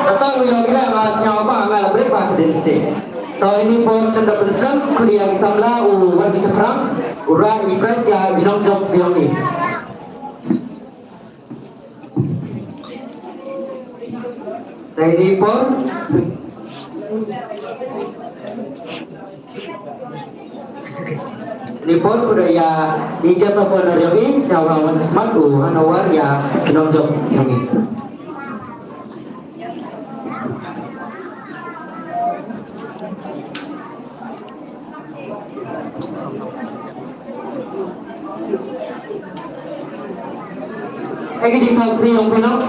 Datang, you know, kita mas nyawa apa, amal break pas din state. Tau ini pun tenda penselam, kuliah di samla, u wan di seberang, ura i press ya, binong jok biong ni. Te ini por. Ini por kuda ya, i guest of honor yang ini, siapa wan semat u hanawar ya, binong jok yang ini. Ai ka jingthaw kti ïa u pynlong.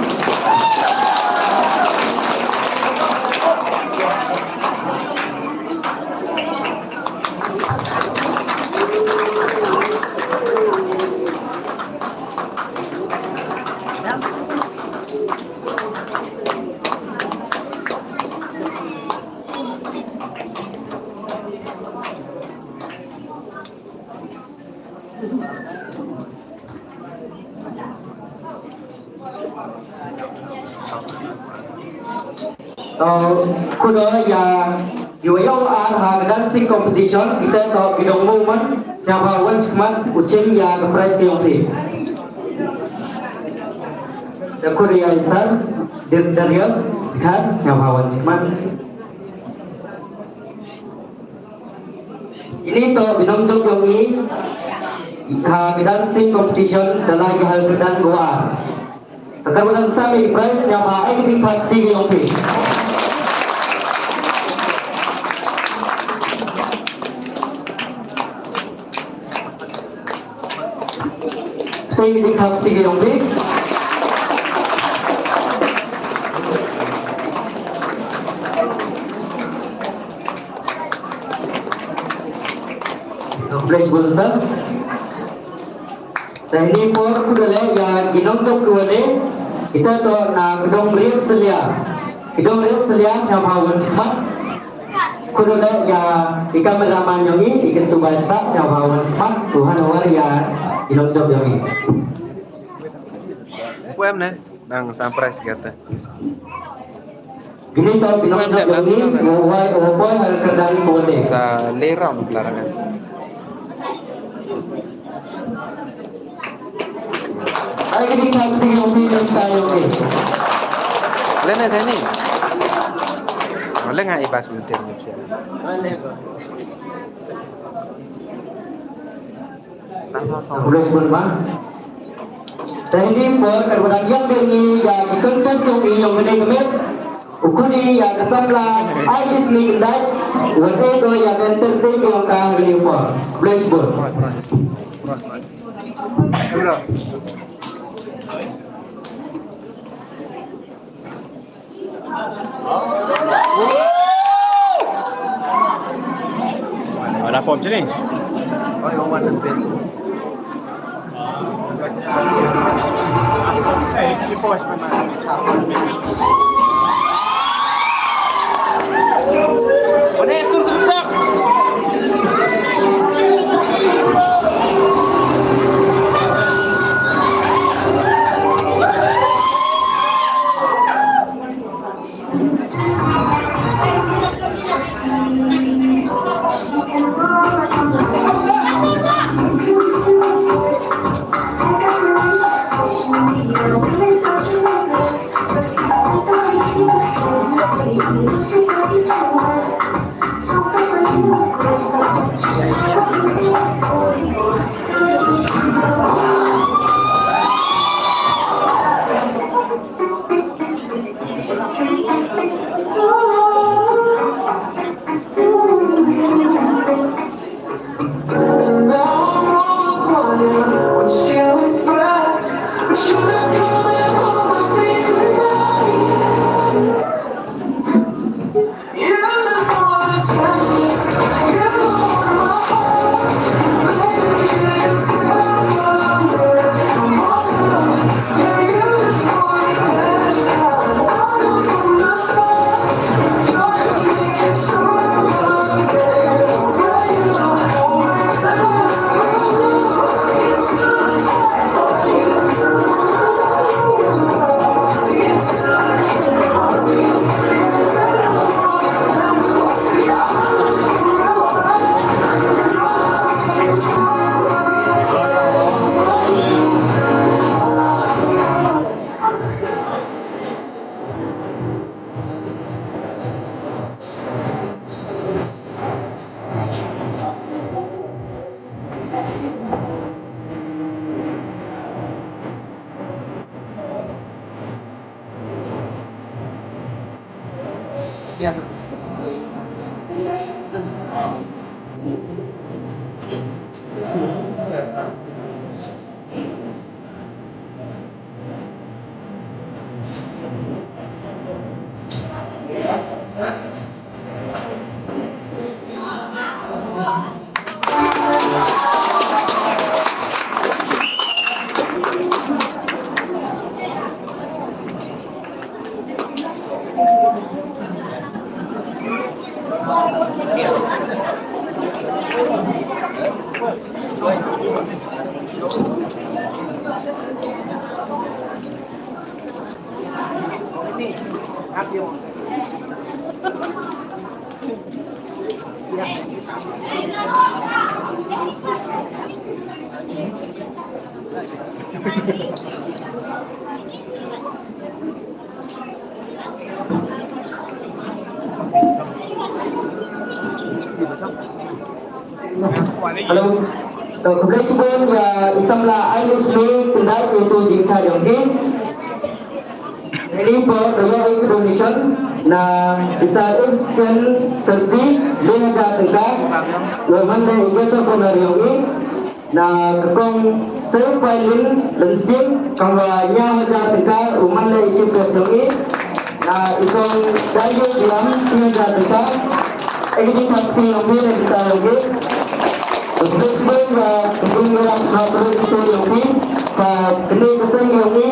To, khuda ïa, ïa u ar ha dancing competition, kita to bidong moment, siapa wan semat, u chim ïa ka prize ka ïong phi. Te khuda ïa i sir, Darius, khas, siapa wan semat. Ini to binong jok ïong i ha ka dancing competition da la ïa ha ka dan Goa. Takar wala sami prize nya ba ai ka jingthaw kti ïong phi. Thank you, Kap, thank you, Yongbi. Please, Wilson. Te ini por khuda leh ïa ki nongtuh ki wan leh, kita to na ki dong riat Selia. Ki dong riat Selia sngewbha wan smat. Khuda leh ïa i kameraman jong ngi, i kyntu ba sah sngewbha wan smat, Tuhan awar ïa i nongtuh jong ngi. Poem ne? Nang surprise kata. Kini to ki nongtuh jong ngi, nga wai u poi ha ka kyrdan ko ne. Sa leram tlarangan. Ai kini ka kini jong ngi nang tayo ni. Lena sini. Lena ibas mungkin ni siya. Khublei shibun ma. Te ini por ka rudan ïa ngi ïa ki contestant jong ngi ïong kane ka met. U khun ïa ka samla ai ki sngi khyndai. Wat te ko ïa ka entertain ïong ka ha kane por. Khublei shibun. Ada pom sini. Hello. To, khublei shibun ïa i samla Irish Lee Kyndait ïa uto u jingshai jong ki. Ini por da ïoh ïa ki donation na i Sir Ibsen Serti, lai hajar tyngka. Ïa u man leh i gas opener ïong i. Na ka kong Sir Pailin Lensing, kong wa nya hajar tyngka, u man leh i chief guest ïong i. Na i kong Daniel Biam, shi hajar tyngka. Ïa ka jingthap kti ïong phi na kita ïong phi. Khublei shibun ïa ka jingïarap ha ka roi ka sur ïong phi. Sa kane ka seng ïong i.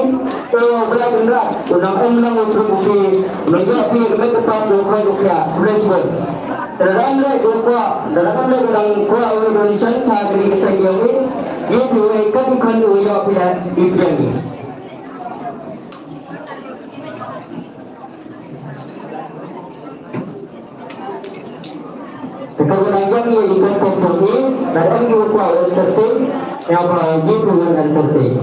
Te u Blai Kynrad u nang em lang u thung u phi. U nang ïoh phi ka met ka pat u khoi u khiah. Khublei shibun. Te lada ym leh ka kwah, lada ym leh ka dang kwah u donation sha kane ka seng ïong i. Ïa phi u ai kat i khon u ïoh phi leh i pdiang i. Te ka dang ïa i contest ïong i, lada ym ki kwah u entertain, ïa ba ïa phi u entertain.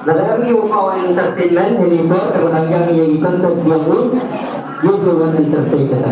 Lada ym ïoh ma u entertainment, ini bor ka dang ïa i contest ïa u. Ïoh u entertain kita.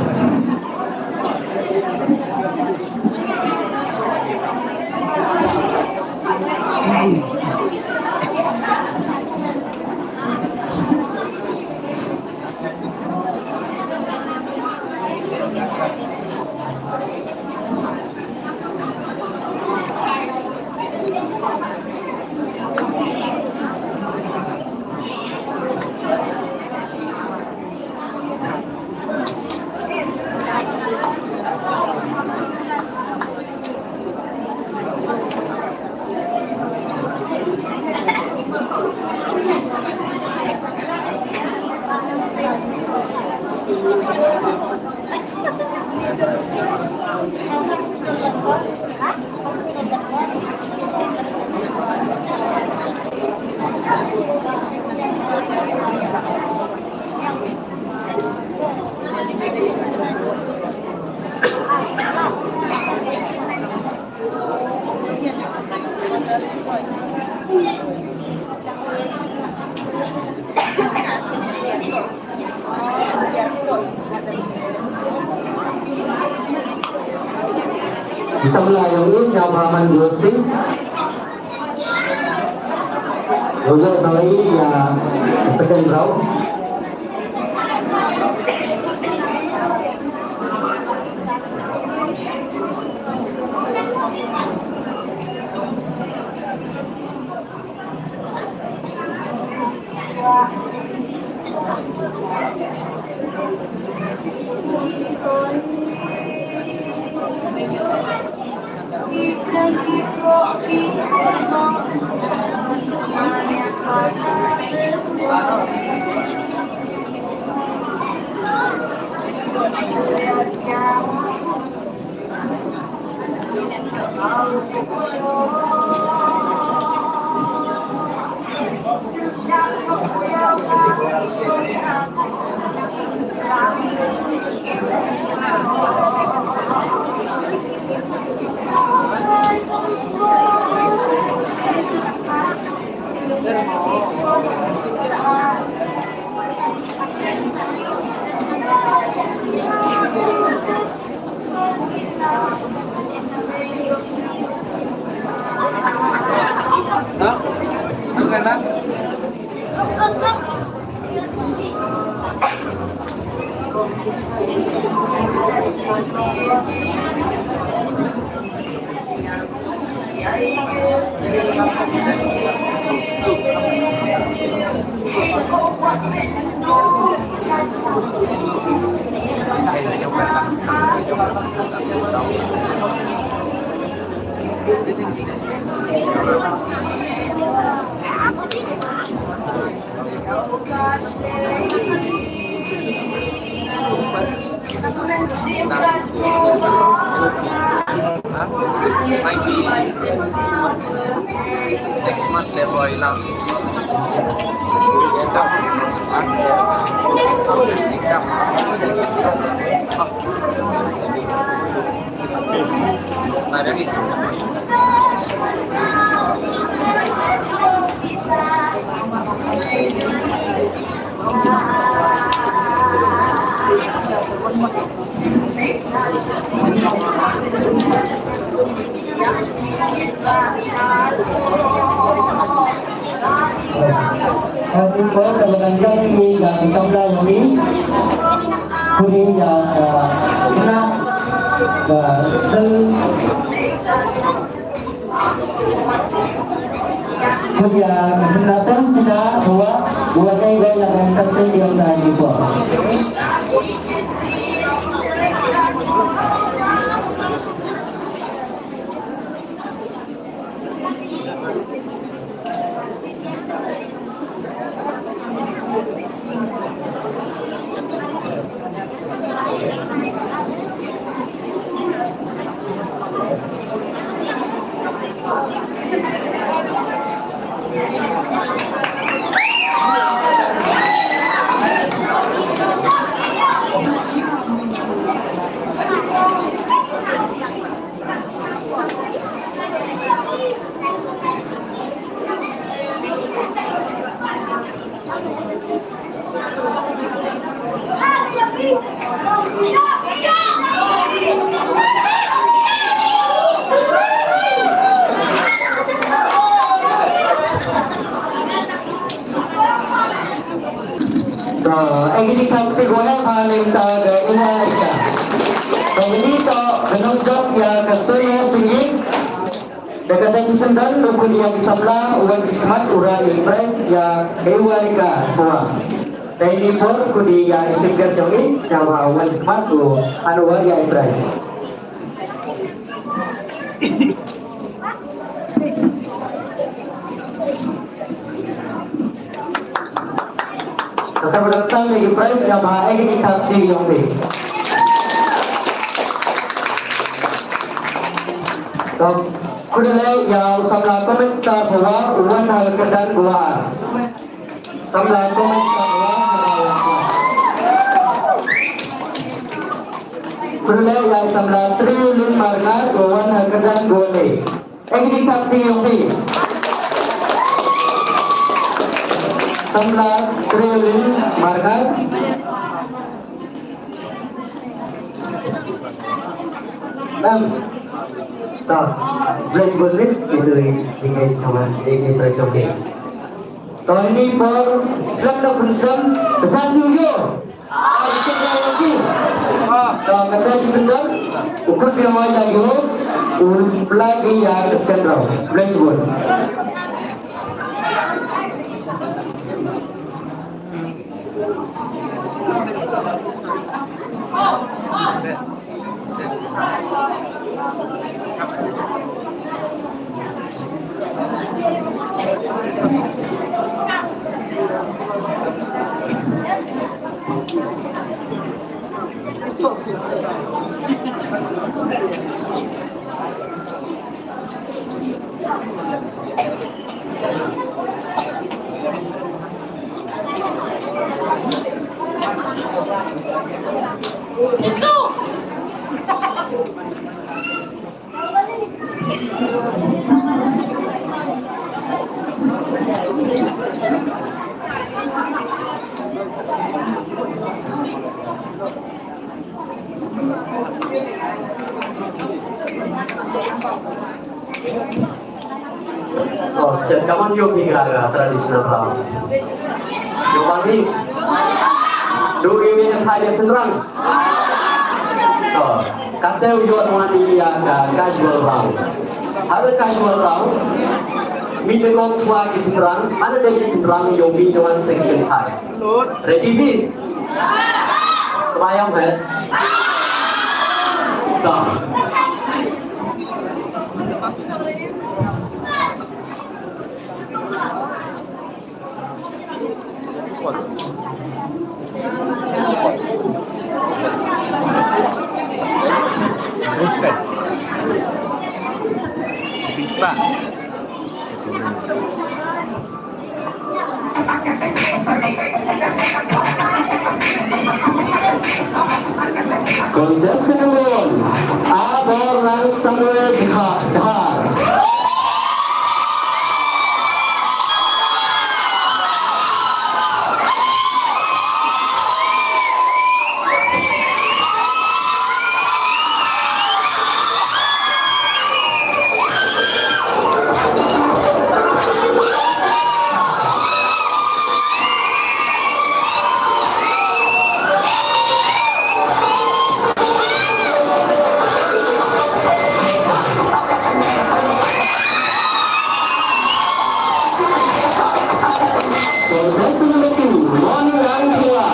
Samla ïong i sñiawbha man ki hosting. Ïoh ïa ka second round. Might be next month, le boy, last. Ka dei ba ka la nang ïa ki samla jong ngi. Khublei ïa ka khynnah ka sel. Khublei ïa ka khynnah sel sida hawa, hawa dei ba ïa ka sel sel ïa ka dei ba. Ka, eh, ki jingthoh kti ko ha, ha, lim ta ka ina ika. Ka ini to, ka nongjop ïa ka Soyo Singing. Da kata shisien don, u khun ïa ki samla, u wan ki khmat, u rah ïa ki prize, ïa ka Iwarika Pua. Da ini por, u khun ïa ki chief guest jong ngi, sngewbha u wan ki khmat, u, u wan ïa ki prize. Kata ba dang sdang ïa ki prize nga ba ai ka jingtap kti ïong phi. To, khublei ïa u samla Comic Star Phawa, u wan ha ka kyrdan Goa. Samla Comic Star Phawa, samla. Khublei ïa u samla Triulin Marngar, u wan ha ka kyrdan Goa. Ai ka jingtap kti ïong phi. Samla Triulin Marngar. Ma'am. To, Bridge Board Miss, itu di, di guys sama, di, di press, okay. To, ini por, lang na pun sem, pesan dulu. Ka kata shi sendal, u khun phi ïa ki host, u pla ki ïa ka second round. Bless you all. Oh, stet kaman ïoh ki ga traditional round. Ïoh bang ni. Duh ïoh ïa ka thaiñ ïa shynrang. To, kata u ïoh wan ïa ka casual round. Haba casual round, mi te kong chwa ki shynrang, hana dei ki shynrang ïoh mi te wan seng ki thaiñ. Ready bi? Bayang he. To. Contestant number one, Aborlang Samuel Dhar. Contestant number two, Mon Rangkhua.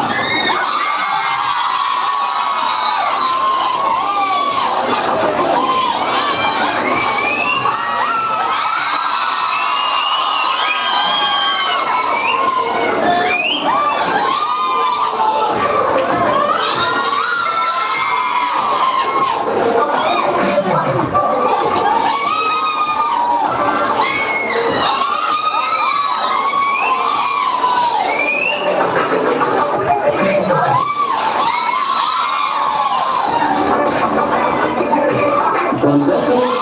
Contestant,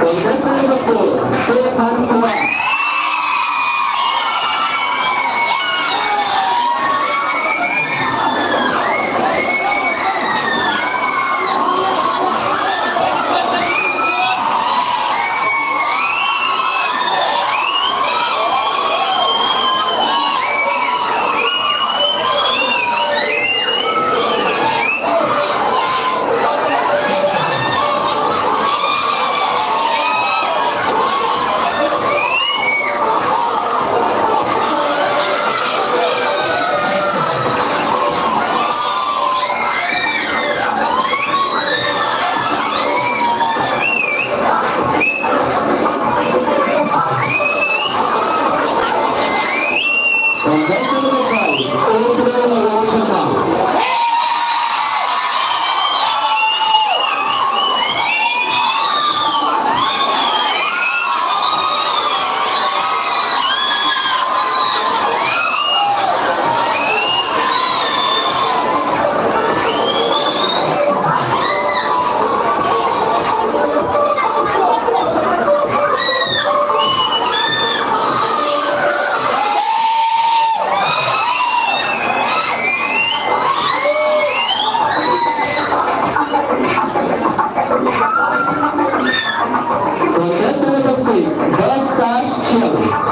Contestant number four, Stephan Kua. Contestant number five, April Rochata. Contestant number six, Gustav Chiang.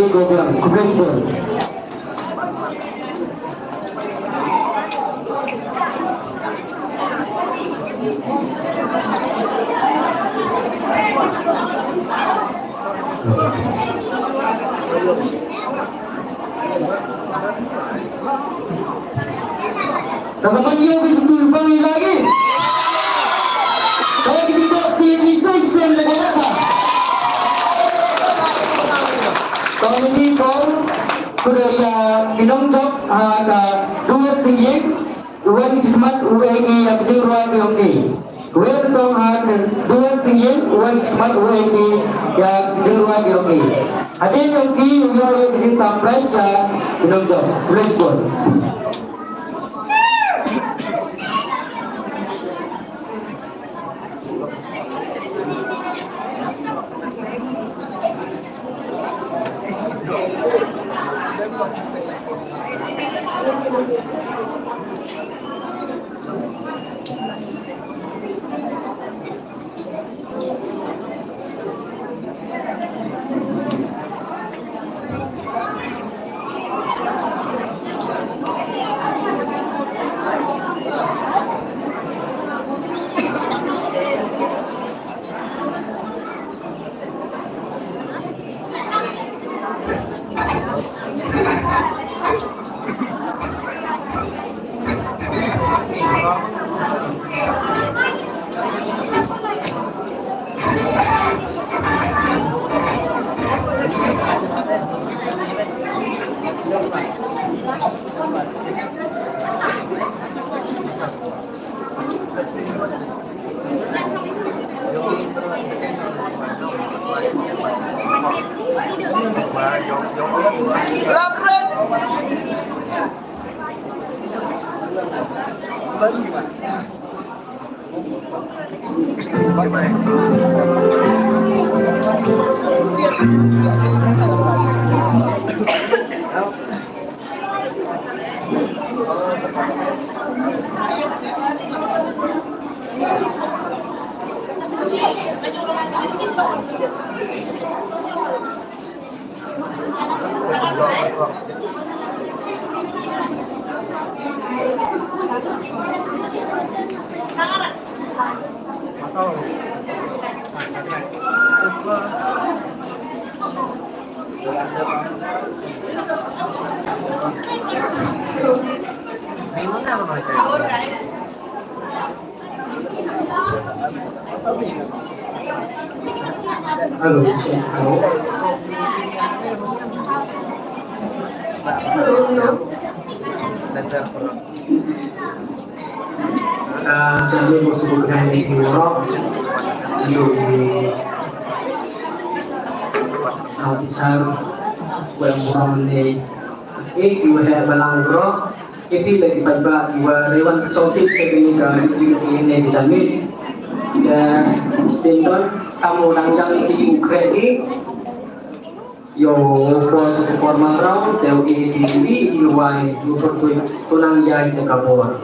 Ri Gobiang. Khublei shibun. Ka ka man ïoh ki tu pang i lagi. Ka ki tu ki ni sai sem le ka ta. Ka ni ko ku da ïa ki nong jop ha ka dua singyek. Wan ki khmat u ai ki ïa ki jingrwai ki ong ki. Wei tong ha ka duwan singin, wei ki chmat, wei ki ya jingruat yong ki. Hadien yong ki, yong ki jingsapress ya, yong jong, let's go. Hello, hello. Hello, hello. Ah, jangan lupa subscribe di Rock. Hello, di. Ah, bicara. Buat buang ni. Okey, kiwei balang bro. Iti lagi paidbah kiwa rewan pynchong chip check ini ka ini ini di jamit. Ya, sindon kamu nang yang di ukre ni. Yo, ko su ko ma rau, te u e di wi ji wai, yu ko tu tu nang ya te ka bor.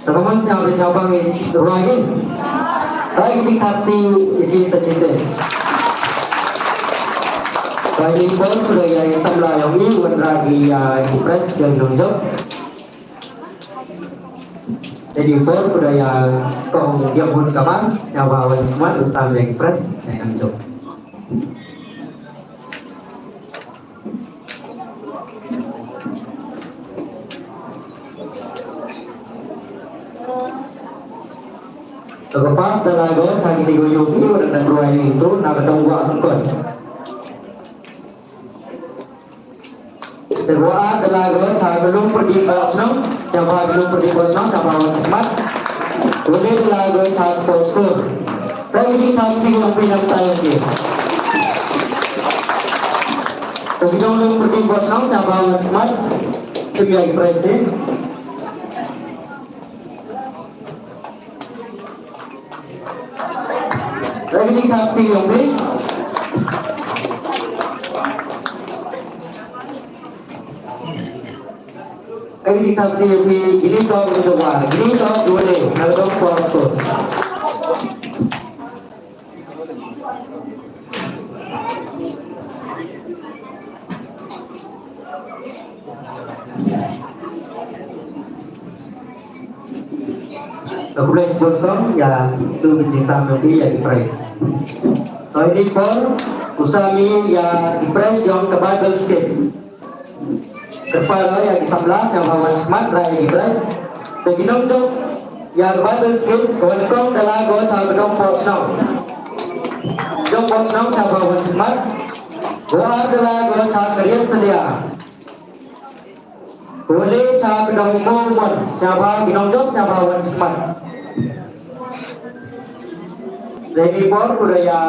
Te kumno sngewbha sngewbha ngi ruh ïa ki. Ba ki jingthap kti ïa ki sa shisien. Ba ki por pura ïa ki samla ïa ngi wanrah ïa ki press ïa ki nongjop. Te ki por pura ïa kong Ïanghun Kamar sngewbha wan sngewbha u sam ïa ki press ïa ki nongjop. To ka pass da la go cha kine ki U P wa dang rwai ni tu na ka dong wa sengkot. Te wa da la go cha ka Lum Pradip Bosnong, cha ba ka Lum Pradip Bosnong, cha ba wan chmat. Wa da la go cha ka Posko. Trai ki jingthap kti ki long phi nang tai ki. Te ki dong Lum Pradip Bosnong, cha ba wan chmat. Chim ïa ki press ni. Trai ki jingthap kti ki long phi. Trai ki jingthap kti ki long phi. Kini to ki to wa. Kini to ki wa le. Na ka dong Posko. To khublei shibun kong ïa tu ki jingsam ïa ki prize. To ini por u sam ïa ki prize jong ka Bible Skit. Kyrpad ïa ki samla sngewbha wan shikmat rai ïa ki prize. Te ki nongjop ïa ka Bible Skit ka wan kong da la go cha ka dong Phohshnong. Dong Phohshnong sngewbha wan shikmat. Ko ar da la go cha ka Riatsalia. Ko le cha ka dong Mawbon sngewbha ki nongjop sngewbha wan shikmat. Ready for Kuraya.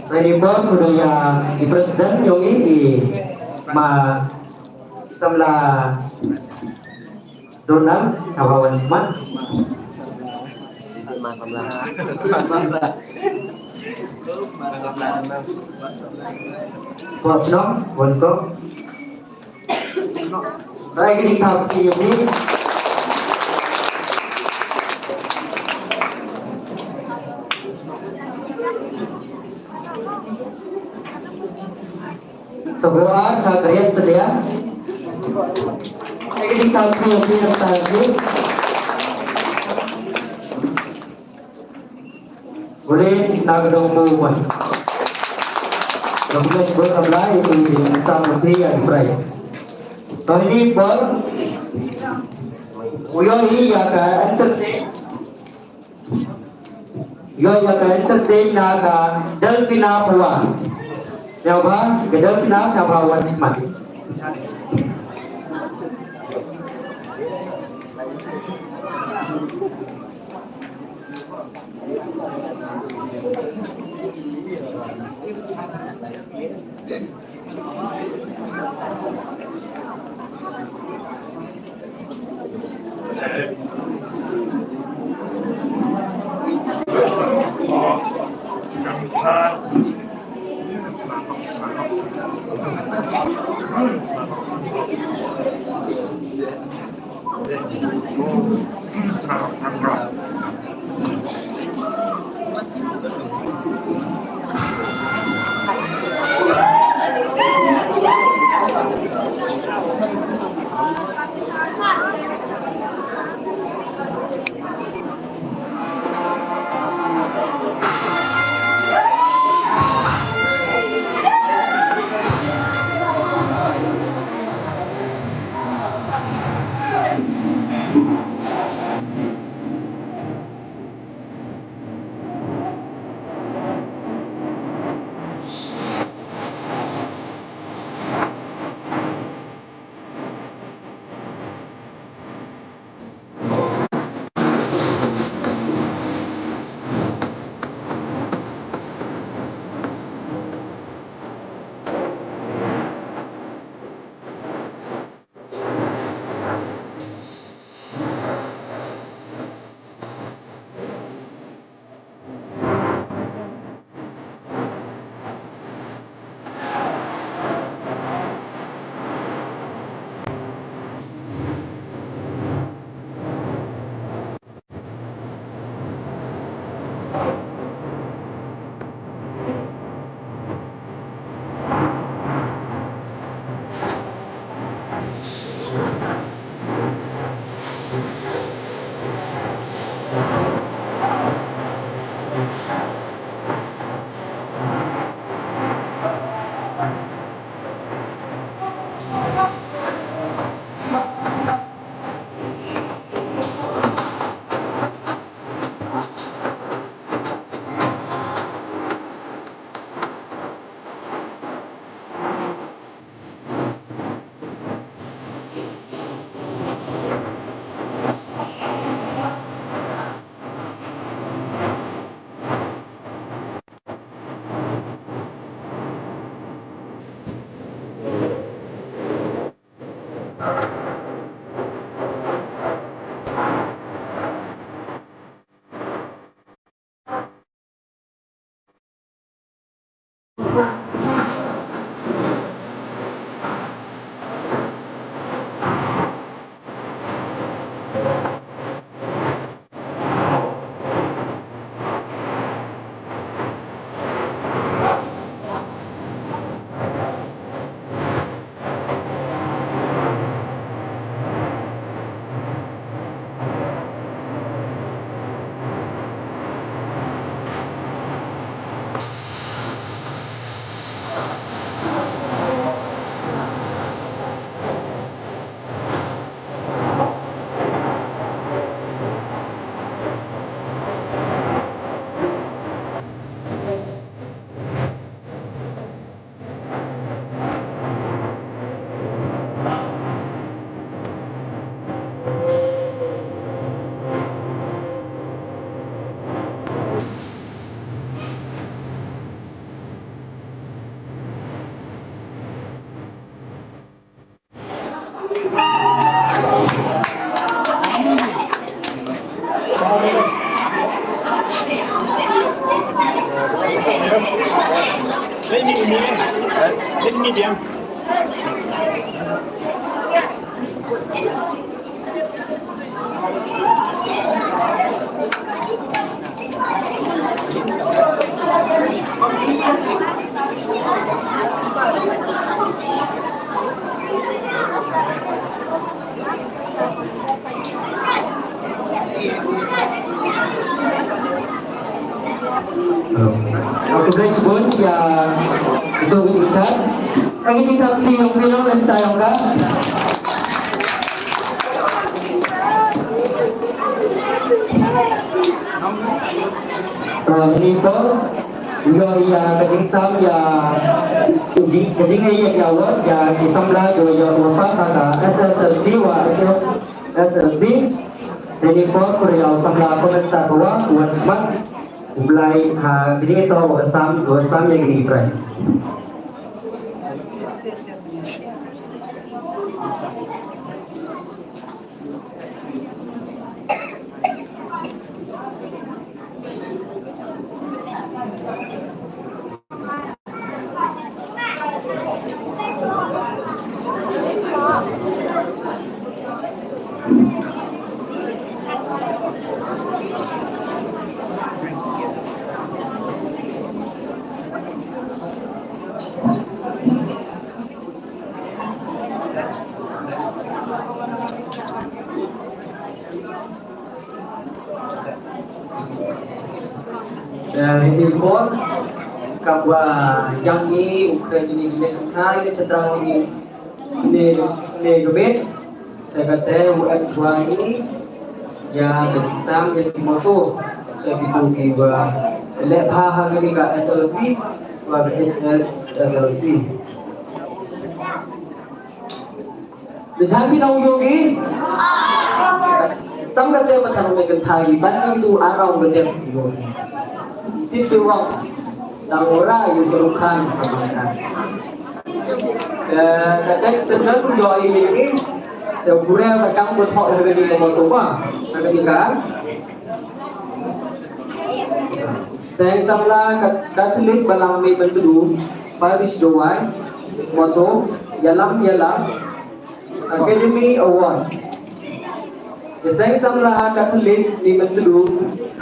Ready for Kuraya, i president yong i, i ma samla Donald, sngewbha wan shikmat. Phohshnong, wan ko. Rai ki jingthap ki ïa phi. To ko ar cha ka Riatsalia. Kita pia pia ta ni. Boleh nak dong mu man. Dong mu buat sebelah itu di sama pia di prize. Kali ini bor. Uyo iya ka entertain. Ïoh ïa ka entertain na ka Delfina Pawar. Sngewbha ka Delfina, sngewbha wan smat. Khublei shibun ïa ito ki jingchat. Ka jingchat ni ong phi ong lem tai ong ka. Ni por ïoh ïa ka jingsam ïa ka jing ka jingïa ïa award ïa ki samla ïoh ïa u pass ha ka S S L C wa H S S L C. Te ni por kur ïa u samla ko mesta ko wa u wan chmat u Blai ha ka jingïa to wa sam wa sam ïa ki prize. Eh, ini pun kaba yang ni ukren ini dengan hai ni cenderung ini ni ni gebet. Te kata U M Chua ini ya ke sam ya ki moto. Saya gitu ki ba lek ha ha ni ka S L C wa H S S L C. Te jan phi nang ïoh ki. Sam kata ba tang me kynthai ban nang tu arau ba tem ïoh. Ti tu wang. Tang ora ïoh serukan sama kan. Eh, kata sendal ïoh ini ni. Te gure ba tang ba thok ha ni ba moto ba. Ha ni ka. Seng Samla Kat- Catholic Balang Mei Myntdu, Parish Jowai, moto, Yalam Yalam, Academy Award. The Seng Samla Catholic Mei Myntdu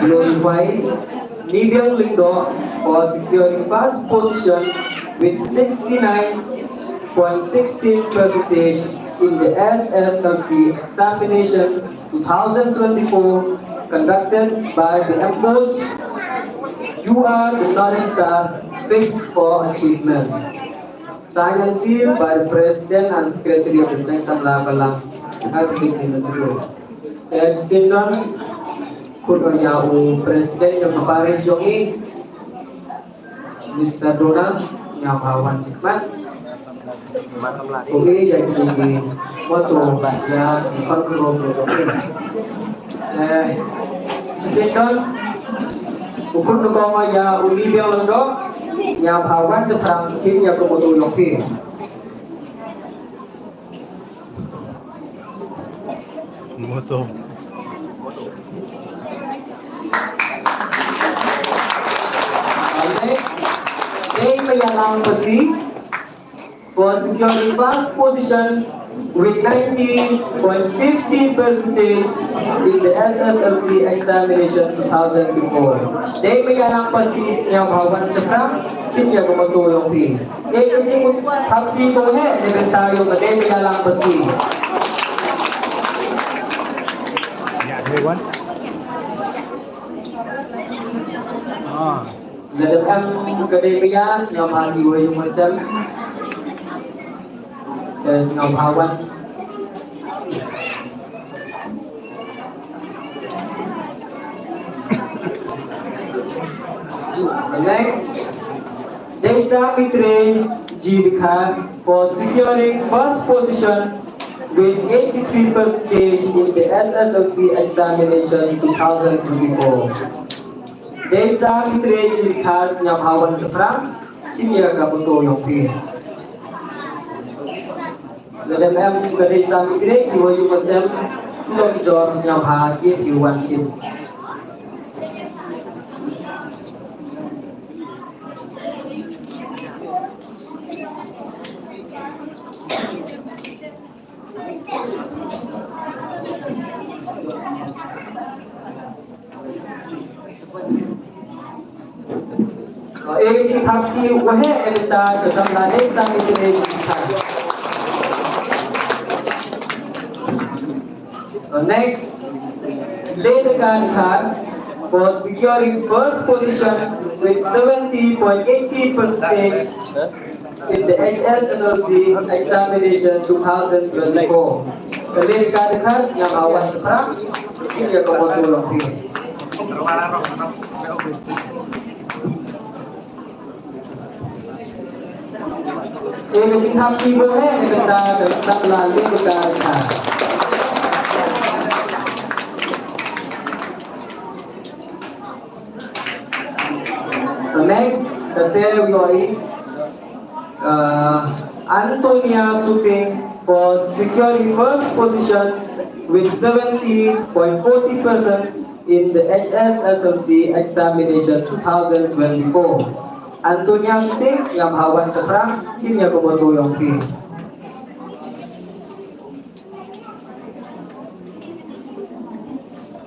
glorifies Nibiang Lyngdoh for securing first position with sixty-nine point sixteen percentage in the S S L C examination two thousand twenty-four conducted by the M P O S. You are the Northern Star, fixed for achievement. Signed and sealed by the President and Secretary of the Seng Samla Balang Catholic Mei Myntdu. Ed Sinton, kut ïa u President jong ka parish jong ngi, Mister Donald, sngewbha wan jingkmen. Ko ïa ki ki moto ïa ki pangkro ko ko. Eh, shisien don u khun ko ma ïa u Nibiang Lyngdoh, sngewbha wan jingkmen ïa ka moto ïong phi. Moto. Dei Maya Lang Pasi for securing first position with ninety point fifty percentage in the S S L C examination two thousand twenty-four. Dei Maya Lang Pasi sngewbha wan shaphrang, shim ïa ka moto ïong phi. Ïa ka jingthap kti ko he, na ka bynta ïong ka Dei Maya Lang Pasi. Yeah, everyone. Ah. Lada em ka Dei Maya, sngewbha ki wei ïong ka sem. Te sngewbha wan. Next, Deisa Mitre G Dkhar for securing first position with eighty-three percentage in the S S L C examination two thousand twenty-four. Deisa Mitre G Dkhar sngewbha wan shaphrang, shim ïa ka moto ïong phi. Lada em ka Deisa Mitre ki wei ïong ka sem, ki long ki jor sngewbha ki phi wan shim. Ka jingthap kti u he, e mynta ka samla Deisa Mitre jingthap. The next, Leh Dkhar Dkhar for securing first position with seventy point eight three percentage in the H S S L C examination two thousand twenty-four. Ka Leh Dkhar Dkhar, sngewbha wan shaphrang, kin ïa ka photo long phi. Ïa ka jingthap keyboard eh, na ka bynta ka samla Leh Dkhar Dkhar. The next, the third, we are in, uh, Antonia Suting for securing first position with seventy point four three percent in the H S S L C examination two thousand twenty-four. Antonia Suting, sngewbha wan shaphrang, kin ïa ka photo long phi.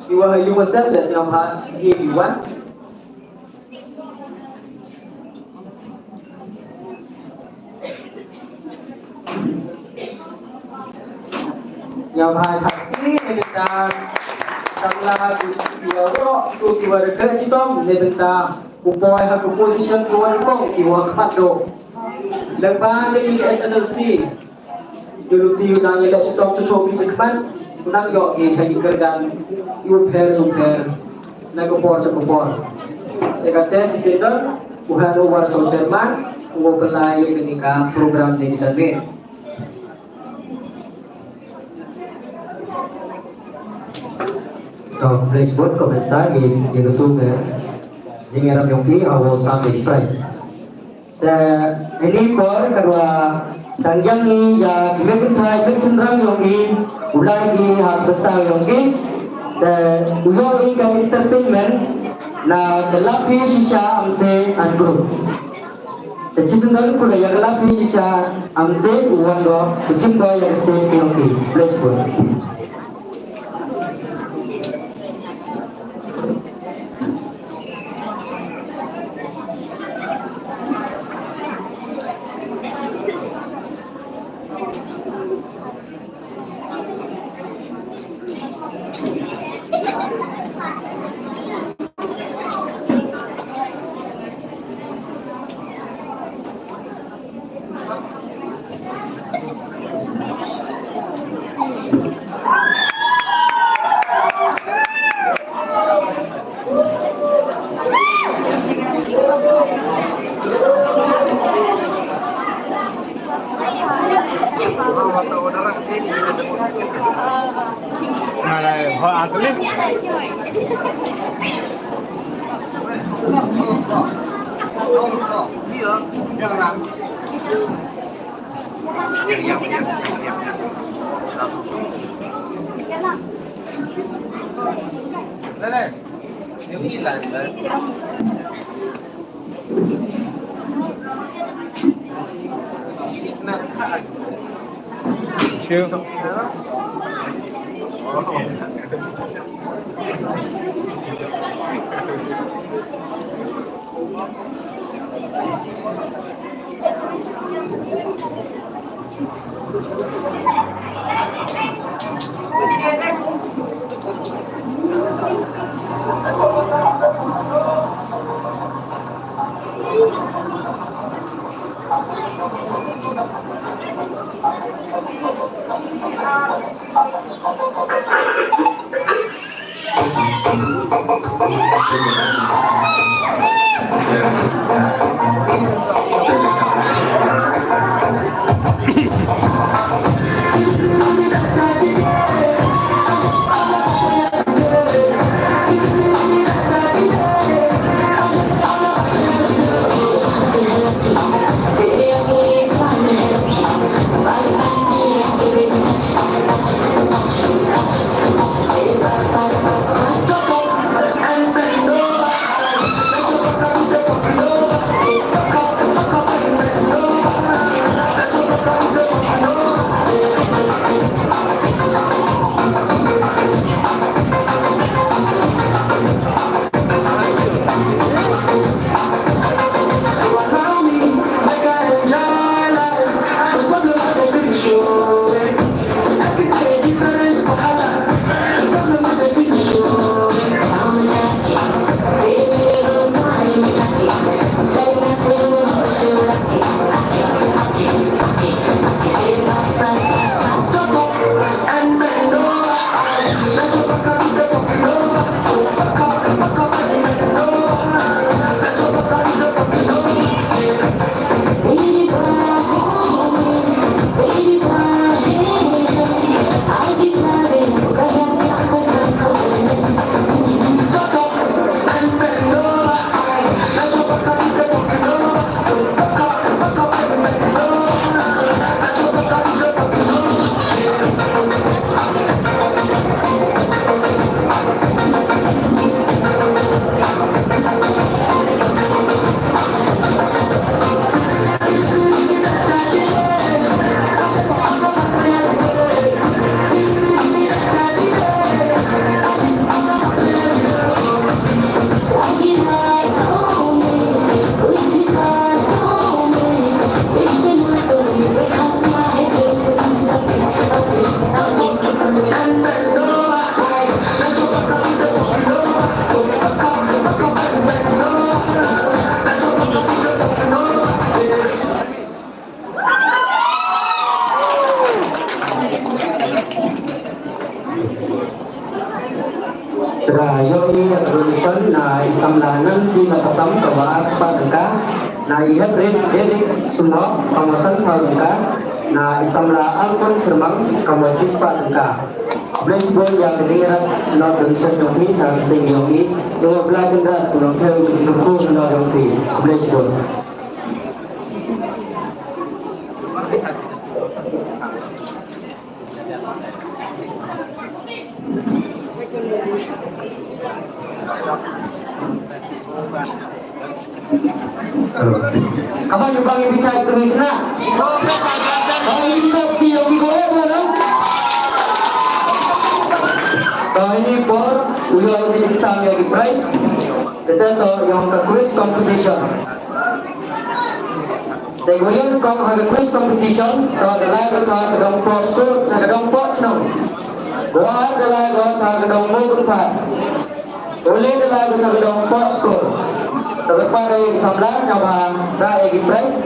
Ki wa ha ïing wa sem leh sngewbha ïa ki wan. Sngewbha ïa ki ne bynta samla ki wa ro, ki wa rkhe chitom ne bynta u poi ha ka position ki wa nyngkong ki wa khadduh. Lyngba ka H S S L C. Ïa lynti u nang ïaleh chitom, choh choh ki jingkhmat, u nang ïoh ki ha ki kyrdan, ïa u pher u pher, na ka por sha ka por. Ïa kata shisien don, u Herhu Warchong Chairman, u wa pynlai ïa kane ka program ne ka janmiet. To, khublei shibun, kumne sa, ïa, ïa katu ka jingïarap yong ki, ha u sam ïa ki prize. Te, ini por, katwa, dang ïa ngi, ïa, ki mei kynthai, mei shynrang yong ngi, u lai ki, ha, bynta yong ngi, te, u ïoh i ka entertainment, na, ka Laphi Shisha Amse and Group. Te, shisien don, khublei ïa ka Laphi Shisha Amse, u wan doh, u jingdoh ïa ka stage ka yong ki. Khublei shibun. Thank you. Ra ïohi ïa ka donation na i samla Nancy Nongpasam kaba ar spah tyngka, na i Heprit David Sumok kaba san spah tyngka, na i samla Alfon Chyrmang kaba shi spah tyngka. Khublei shibun ïa ka jingïarap na donation jong phi, cha ka seng jong phi. Ïa u Blei un kyrkhu na jong phi. Khublei shibun. Haba ïa ba ngi bichai tu ni kena. Ba ngi kop ki ïa ki gore bo na. Ba ini por u ïoh ki jingsam ïa ki prize. Kita to ïa ka quiz competition. Te u ïa kong ha ka quiz competition, to da lai ko cha ka dong poh skur, cha ka dong poh chnong. Ko ar da lai ko cha ka dong mo kumta. Ole da lai ko cha ka dong poh skur. To ka pa rai ki samla sñiaw bha, rai ki prize.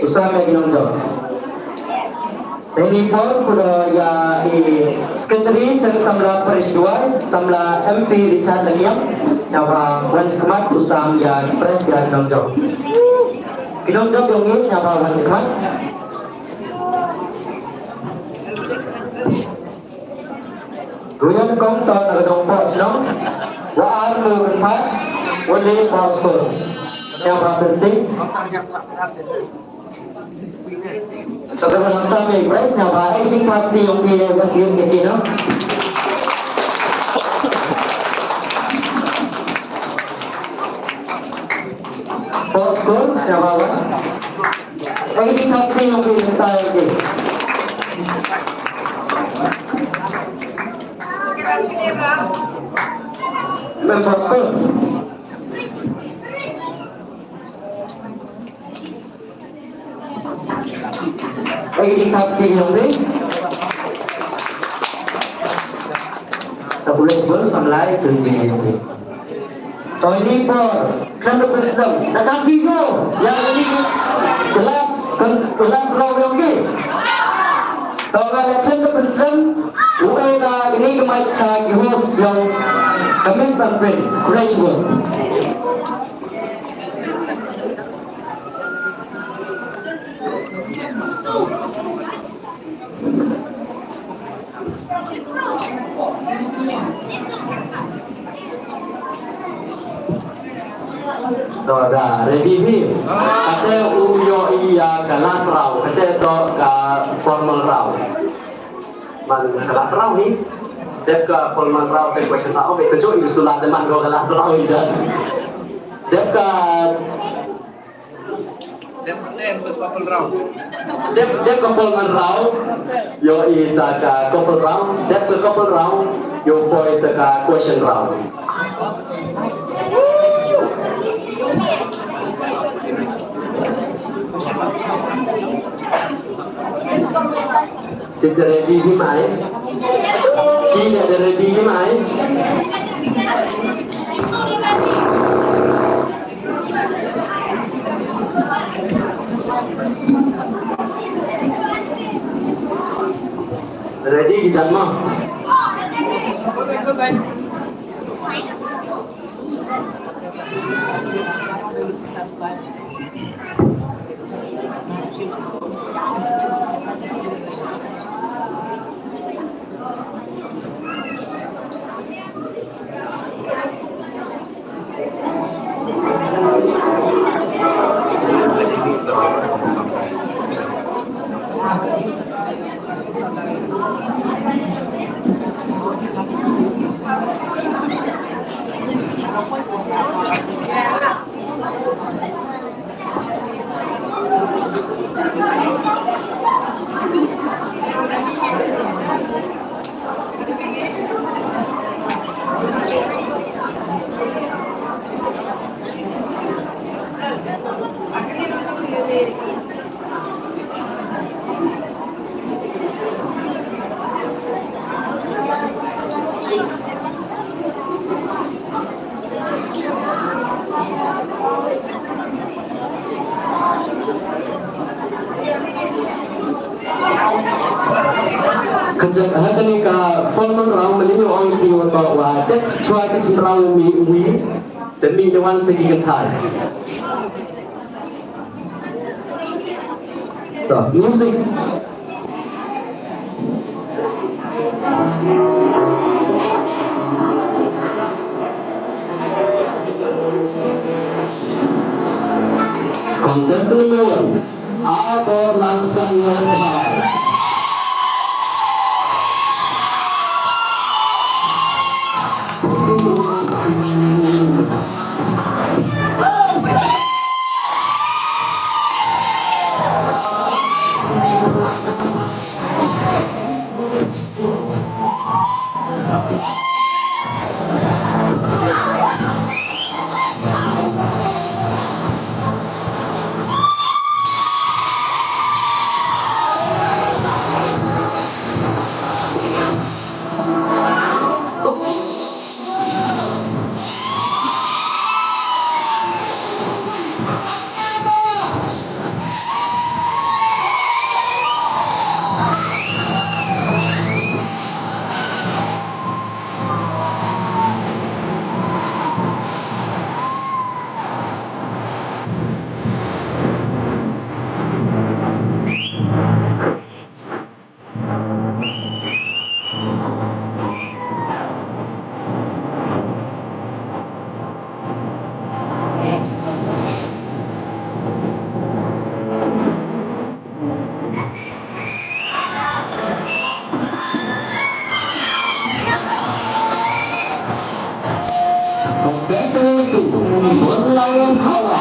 U sam ïa ki nongjop. Te ini por kudo ïa i secretary seng samla Parish Duwai, samla M P Richard Lakiang, sñiaw bha wan chakhmat u sam ïa ki prize ïa ki nongjop. Ki nongjop yong i sñiaw bha wan chakhmat. Ruyan kong to na ka dong poh chnong. Wa ar mo kan pha. Wa le poh skur. Sñiaw bha testing. Sa ka nang sa me press na ba ai jingpyrkhat yong phi ne ba phi ne phi no. Poh skur sñiaw bha wan. Ai jingpyrkhat yong phi ne tai ke. Mem poh skur. Ai jingpyrkhat yong phi. Ta khublei shibun samla ïa ka jingïaid yong phi. To ini por khlem da pynslem, da kam ki go ïa ini ki last, ki last round yong ki. To nga leh khlem da pynslem, u ai da ini ki mic cha ki host yong ka Miss Sampin. Khublei shibun. To da ready hi. Kata u ïoh ïa ka last round, kata to ka formal round. Man ka last round hi. Dep ka formal round, ka question round, ka jong i sula de man ko ka last round hi da. Dep ka Dep, dep ka couple round. Dep, dep ka couple round. Ïoh i sa ka couple round. Dep ka couple round. Ïoh poi sa ka question round. Te da ready hi mai. Ki da ready hi mai. Ready ki jan ma. Ka jaka ha kane ka formal round, mynta Ong ki ong ba wa dep chwa ki chynrang mi wi te mi ne wan se ki kynthai. To music. Contestant number one. Ator Langsang West Hai. Contestant number two, Murlawan Hawa.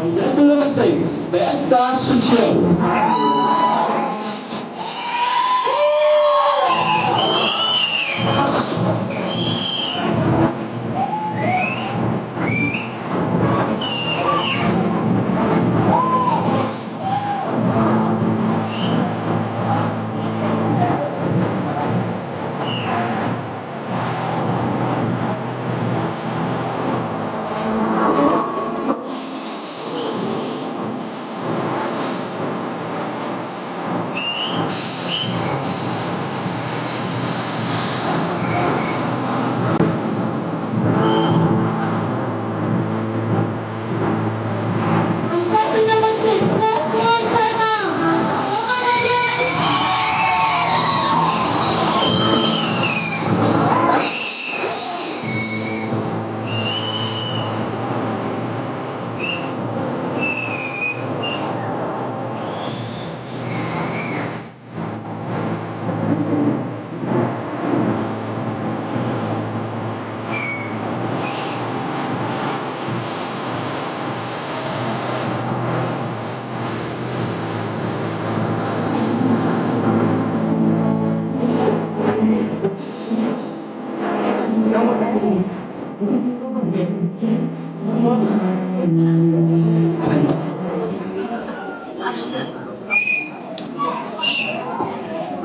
Contestant number six, Besta Suchiang.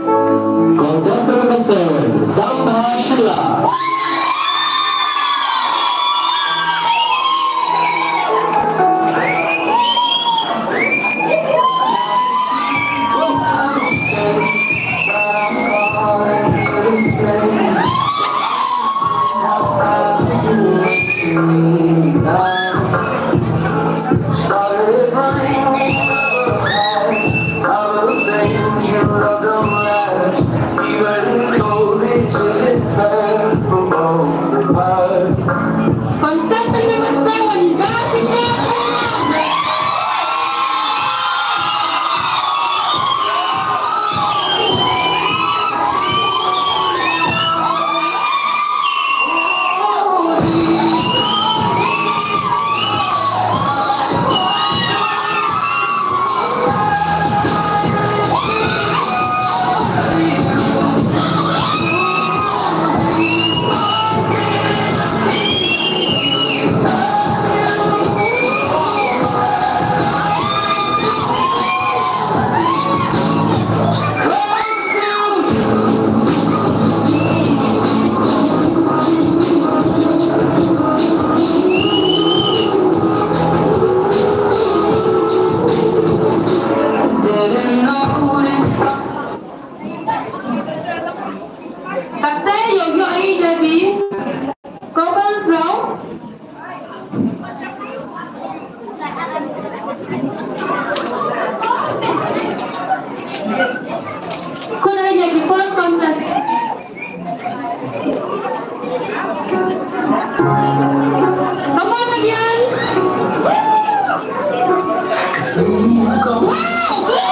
Contestant number seven, Sambha Shulla. Contestant number seven, Gashi Shah. Katte ïoh ïoh ïa ki. Ko ban snow. Ko dei ïa ki first contest. Come on again. Wow, good.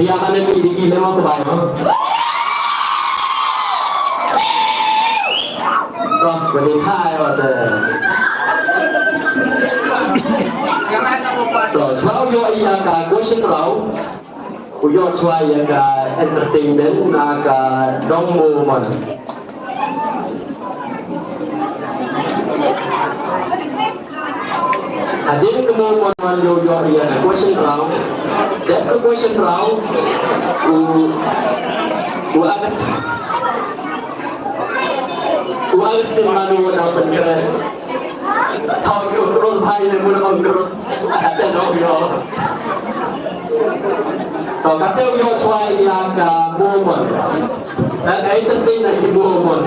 Ïa kane ki dei ki lem ka bai mo. To, ba dei thai wa te. To, chwa u ïoh ïa ka question round. U ïoh chwa ïa ka entertainment na ka dong mo man. Hadien ka mo mon wan ïoh ïoh ïa ka question round. Dep ka question round. U, u August-, u Augustine Manu u dang pynkhreh. Thaw ïoh cross bhai ne mun ong cross. Kata dong ïoh. To kata ïoh chwa ïa ka mo mon. Ka entertain na ki mo mon.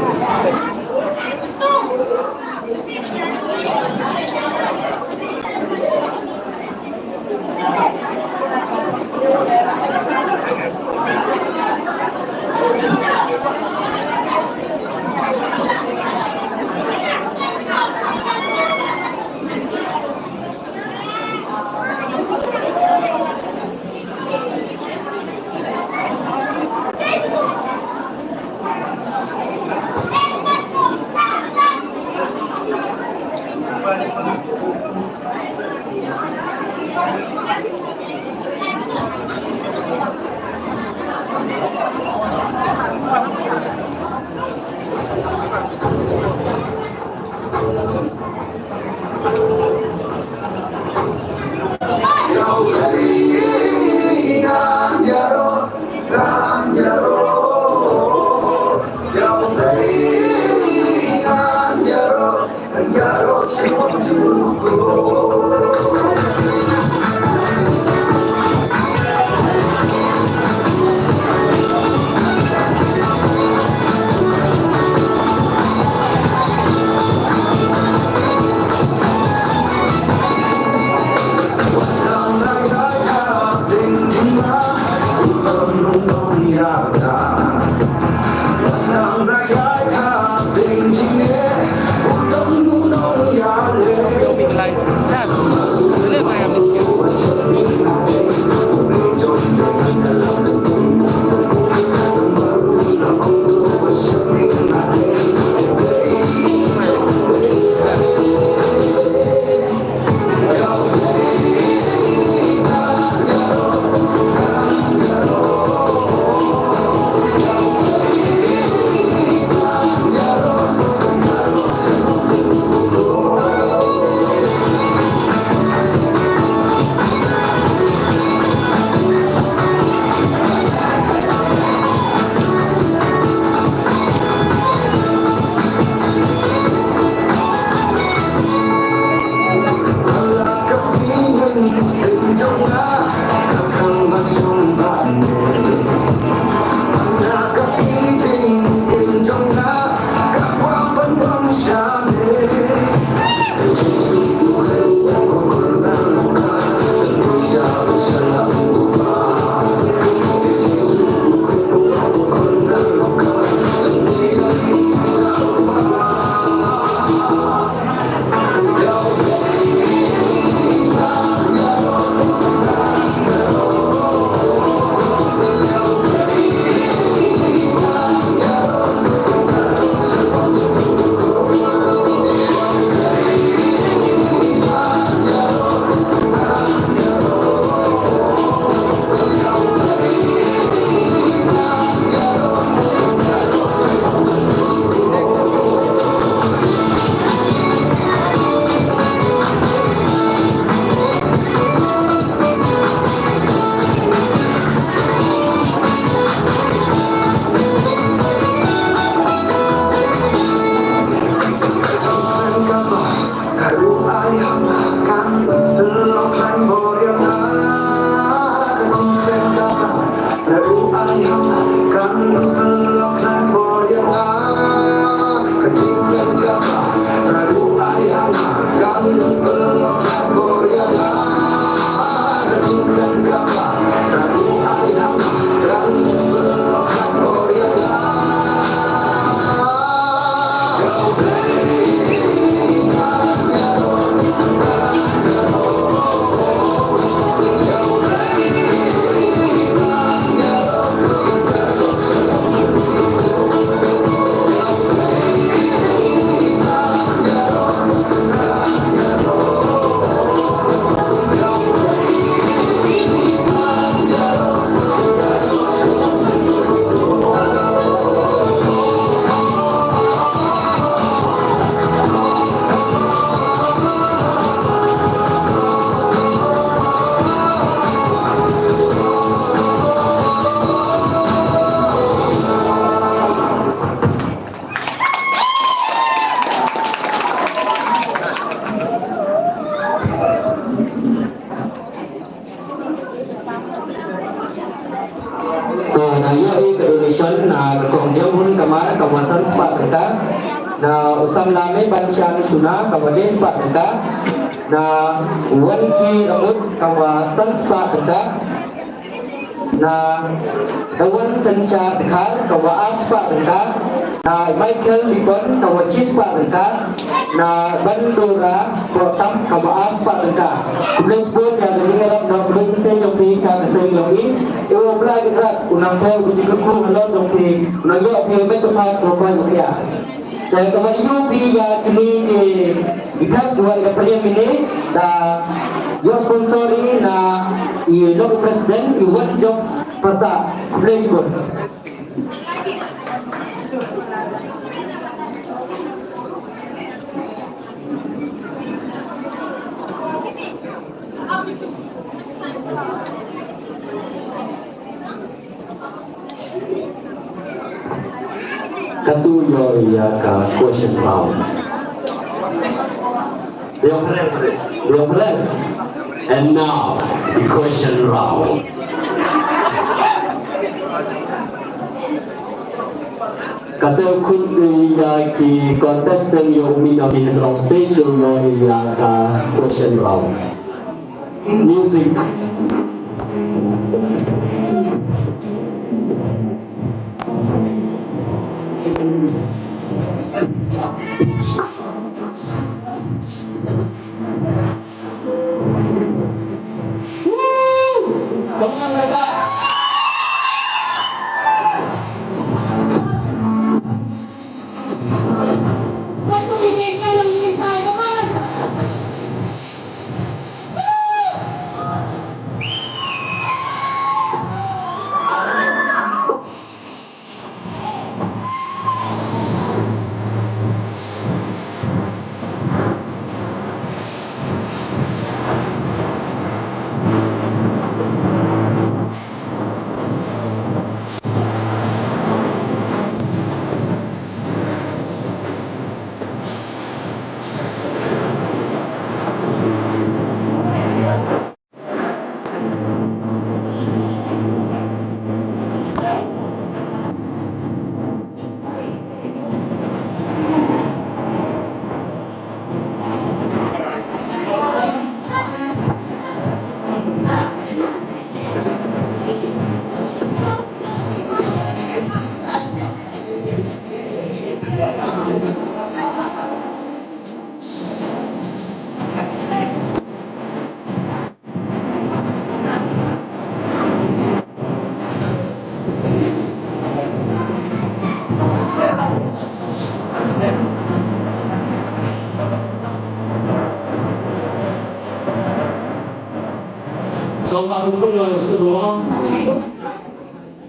Lame Banshan Suna ka wa dei spah tyngka. Na Wanki Ramut ka wa san spah tyngka. Na Dawan Sanshar Dkhar ka wa ar spah tyngka. Na Michael Lipon ka wa shi spah tyngka. Na Bandura Protam ka wa ar spah tyngka. Khublei shibun ïa ka jingïarap na khublei ka seng jong phi sha ka seng jong i. Ïa u Blei Kynrad u nang khublei u jingkyrkhu halor jong phi, u nang ïoh phi met pyrkhat u nang khublei u khia. Te ka wan ïoh phi ïa kine ki, ki thep ki wan ïa ka pyrshah mine da ïoh sponsor i na i Lok President i Wan Jop Pasa. Khublei shibun. Katu ïoh ïa ka question round. Ïoh pyrshah, ïoh pyrshah. And now, the question round. Katu khun ïa ki contestant ïoh u mih na ki wrong stage ïoh ïa ka question round. Music.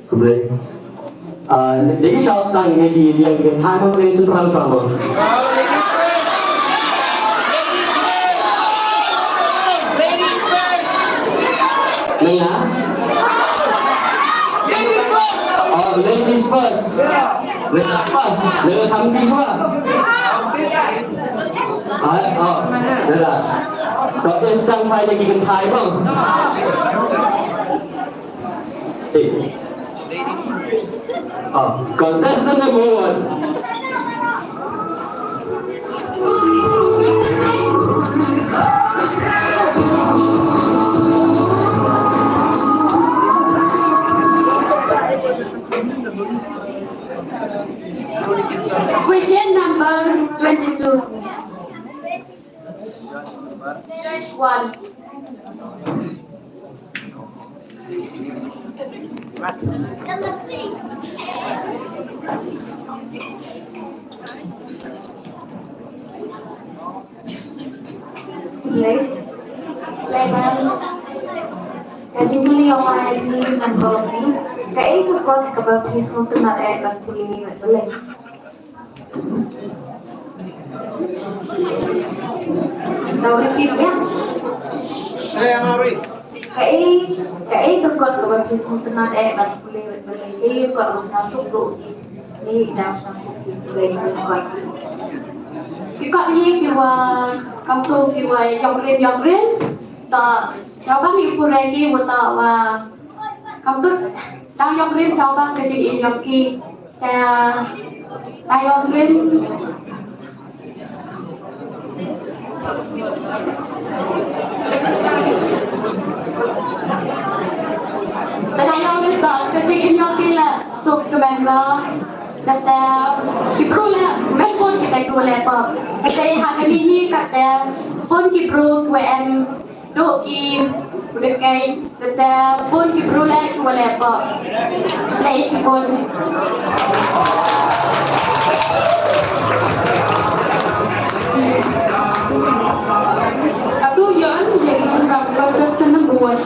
Khublei. Ah, ladies first tang ïa ki, ïa ki, ïa ki, ïa ki, ïa ki, ïa ki, ïa ki, ïa ki. Ladies first. Ladies first. Oh, ladies first. Ladies first. Ladies first. Ah, oh, ladies. To is tang pai lagi kan thai bang. Oh, contestant number one. Question number twenty-two. Choice one. Lei. Lei ban. Ka jingkylli ong ai phi ngan bor phi. Kaei ka kot kaba phi sngewtynnat eh ban pule bad balei? Tau repeat biang. Kaei, kaei ka kot kaba phi sngewtynnat eh ban pule bad balei? Kaei ka kot ba sngewsuk ruh ki, ni i dang sngewsuk ki pule ki kot. Ki kot hi ki wa, kam tu ki wa ïong rim ïong rim. Ta sngewbang ïa pule ki wa ta wa kam tu dang ïong rim sngewbang ka jingim ïong ki. Ka dang ïong rim. Te ka long result ka jingim jong phi la suk kmen ko. Kata ki bru la mem bun kita ki wa leh pop. Kata ha kani hi kata bun ki bru ki wa em duh ki u dei kai kata bun ki bru la ki wa leh pop. Leh i chi bun. Atu yon dia ki chun rap contestant number one.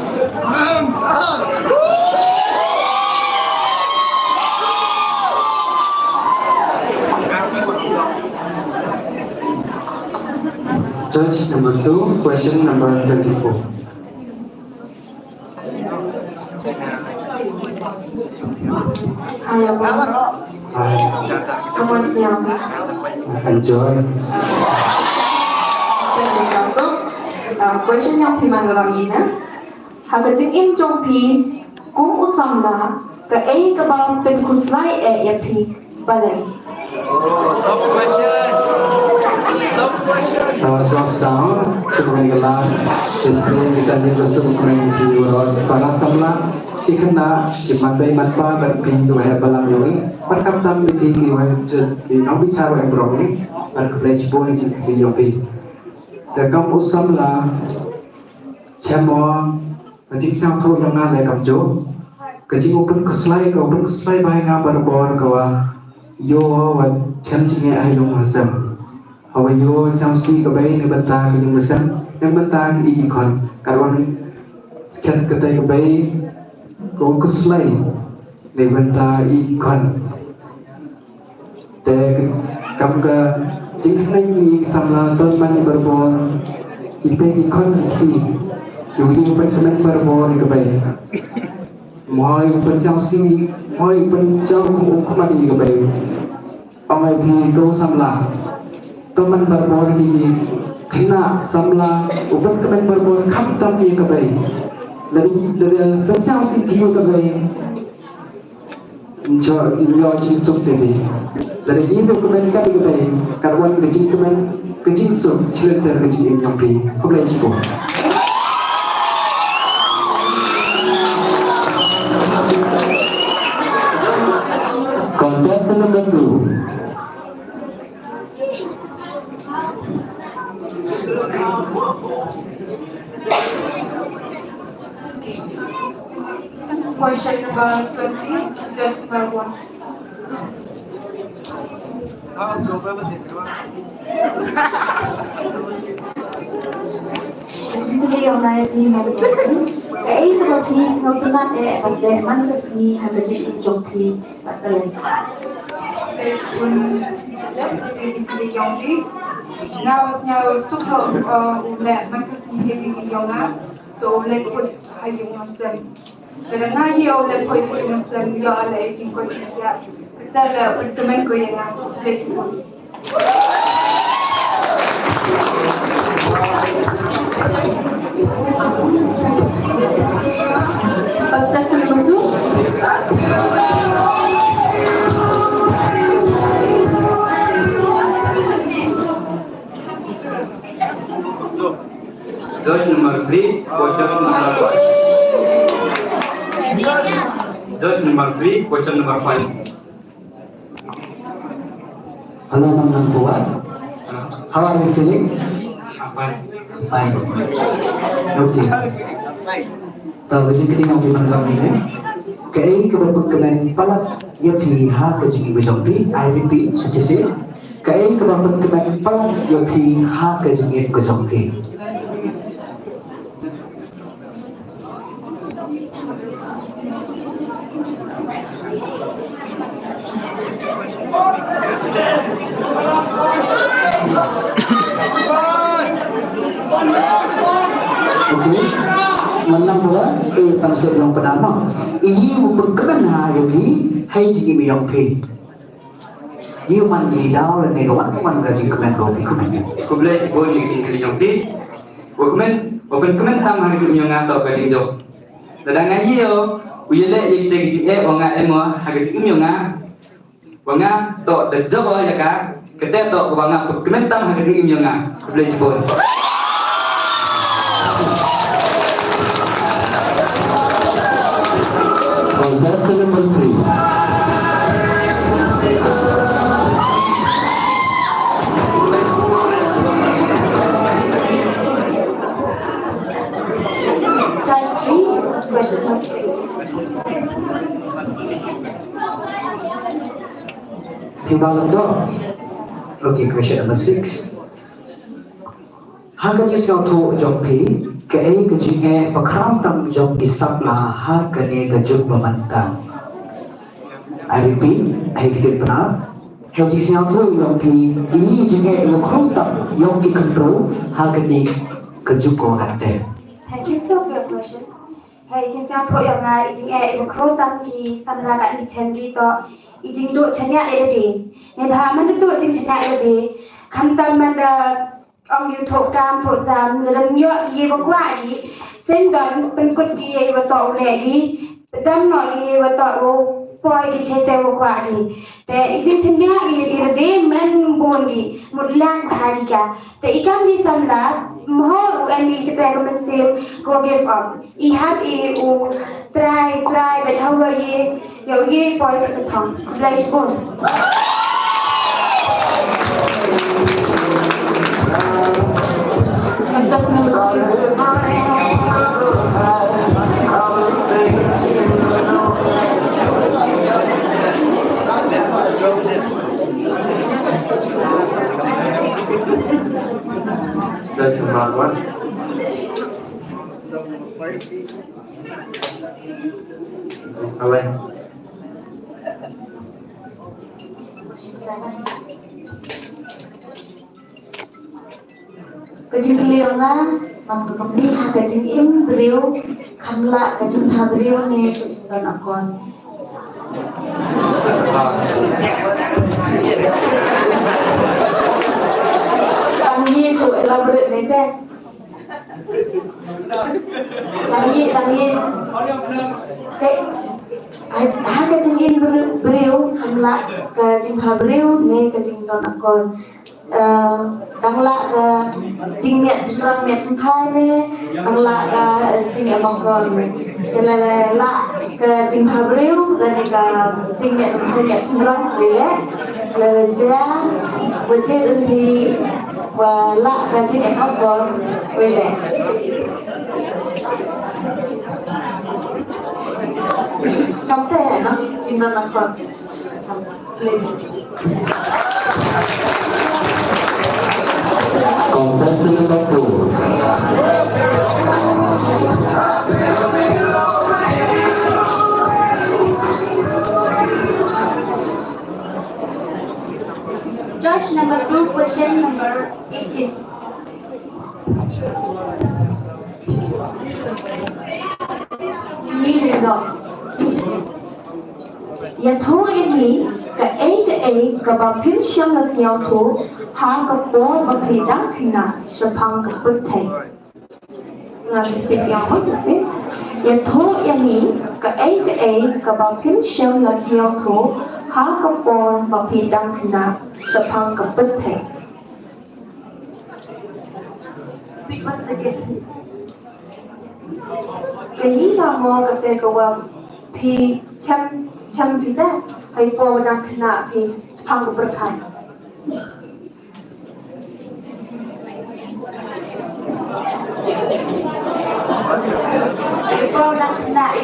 Judge number two, question number twenty-four. Hi, Abang. Hi. Kamu siap? Enjoy. Jadi, masuk. Uh, question yang phi man dalam ini. Ha ka jingim jong phi kum u samla, kaei kaba pynkhuslai eh ïa phi balei? Top question. Top question. Ka sdang shuh ban kylla shisien kita ïa ka suk kmen ki warok para samla, ki khynnah, ki manbei manpa bad phi kiwa heh balang ïa ngi bad khamtam ïa phi kiwa ki nongbichar wa em brong ngi. Bad khublei shibun ïa ka jingkylli ïa phi. Te kam u samla, Chemo, ka jingsngewthuh jong nga leh kamjooh. Ka jing u pynkhuslai, ka u pynkhuslai ba nga barabor ka wa ïoh wa chem jingeh ha ïing ha sem. Ha wa ïoh sngewsih ka bei na bynta ka ïing ka sem, na bynta ka i ki khon. Ka wan skhem kata ka bei, ka u khuslai na bynta i ki khon. Te kam ka jingsneng ïa ki samla to man ïa barabor, kita ki khon ki kti, ki wi u pynkmen barabor ïa ka bei. Mo ïa u pynsngewsih, mo ïa u pynjaw kum u khmat ïa ka bei. Ong ai phi to samla, to man barabor ki khynnah samla, u pynkmen barabor khamtam ïa ka bei. Lada, lada pynsngewsih ki ïa ka bei. Njo, njo jingsuk te bi. Lada ngi document ka bi ka bei, ka wan ka jingkmen, ka jingsuk, jilynter ka jingim jong phi. Khublei shibun. Contestant number two. Question number twenty, judge number one. Ka jingkylli ong ai phi man ka sngi, kaei kaba phi sngewtynnat eh ban leh man ka sngi ha ka jingim jong phi? Bad balei? Te un, yes, te jingkylli ong ai phi. Nga u sngewsuk leh, uh, u leh man ka sngi ha jingim jong nga. To u leh khuid ha ïing ha sem. Lada nga ïoh u leh khuid ha ïing ha sem, ïoh u leh jingkoit jingkhiah. Kata leh u pynkmen ko ïa nga. Leh shuh. Judge number three, question number five. Judge number three, question number five. Hello, Ma'am Nangpuwat. How are you feeling? I'm fine. Fine. Okay. To, ka jingkylli jong phi man ka mynne. Kaei kaba pynkmen palat ïa phi ha ka jingim jong phi? I repeat, sa shisien. Kaei kaba pynkmen palat ïa phi ha ka jingim ka jong phi? Okay. Ngan nang ba, eh, tang shu ïa pynama. Ïa u pynkmen ha ïa phi, ha jingim jong phi. Ïa man ki daw lane ka wan, ka wan ka jingkmen ko phi kmen. Khublei shibun ïa ki jingkylli jong phi. Wa kmen, wa pynkmen tham ha ka jingim jong nga to ka jingjop. Lada nga ïoh, u ïaleh ïa kita ki jingeh wa nga em ha ka jingim jong nga. Wa nga to da jop ïa ka, Kata to kaba nga pynmynta ha ka jingim jong nga. Khublei shibun. Contestant number three. Judge three, question number six. Phi ba lam doh. Okay, question number six. Ha ka jingsngewthuh jong phi, kaei ka jingeh ba khraw tam jong ki samla ha kane ka juk ba mynta? I repeat, ha ka ktien Pnar, ha ka jingsngewthuh jong phi, i jingeh ba khraw tam jong ki khynroo ha kane ka juk ba mynta? Thank you so for your question. Hei, i jingsngewthuh ïa nga, i jingeh iba khraw tam ki samla katne ka jingim to, i jingduh shaniah ïa lade. Neibhah man da duh jingshaniah ïa lade, khamtam man da ong ïa u thoh kam thoh jam, lada ym ïoh ki ba kwah ki, shen don pynkut ki ïa iba toh u leh ki, pyndonkam noh ki ïa iba toh u poi ki shatei ba kwah ki. Te i jingshaniah ïa lade, lade man bun ki, mut lang bha ki ka. Te i kam ki samla, mo u em i kata ka mynsiem ko give up. I hap i u trai, trai bad hawa ye, ïa u ye poi sha ka thong. Khublei shibun. That's a hard one. Salah. Ka jingkylli jong nga, man ka kumne, ha ka jingim briew, kham lah ka jingbha briew ne ka jingdon akor. Tang ïa shu elaborate ne te. Tang ïa, tang ïa. Te, ha, ha ka jingim briew, briew, kham lah ka jingbha briew ne ka jingdon akor. Eh, dang lah ka jingmiat jingdon miat kynthai ne, dang lah ka jingem akor ne. Te lada lah ka jingbha briew lane ka jingmiat kynthai miat jingdon, wei leh, lada jia, wat jied un phi, wat lah ka jingem akor, wei leh. Kam te, no, jingdon akor. Contestant number four. Judge number two, question number eighteen. Ngi lyngdoh. Ïathuh ïa ngi kaei kaei kaba phim shym la sngewthuh ha ka por ba phi dang khynnah shaphang ka pyrthei. Nga repeat ïa phi, shisha. Ïathuh ïa ngi kaei kaei kaba phim shym la sngewthuh ha ka por ba phi dang khynnah shaphang ka pyrthei. Repeat once again. Kaei kaba mo kata kaba phi shem, shem phi te, ha i por ba dang khynnah phi shaphang ka pyrthei. Ha i por ba dang khynnah i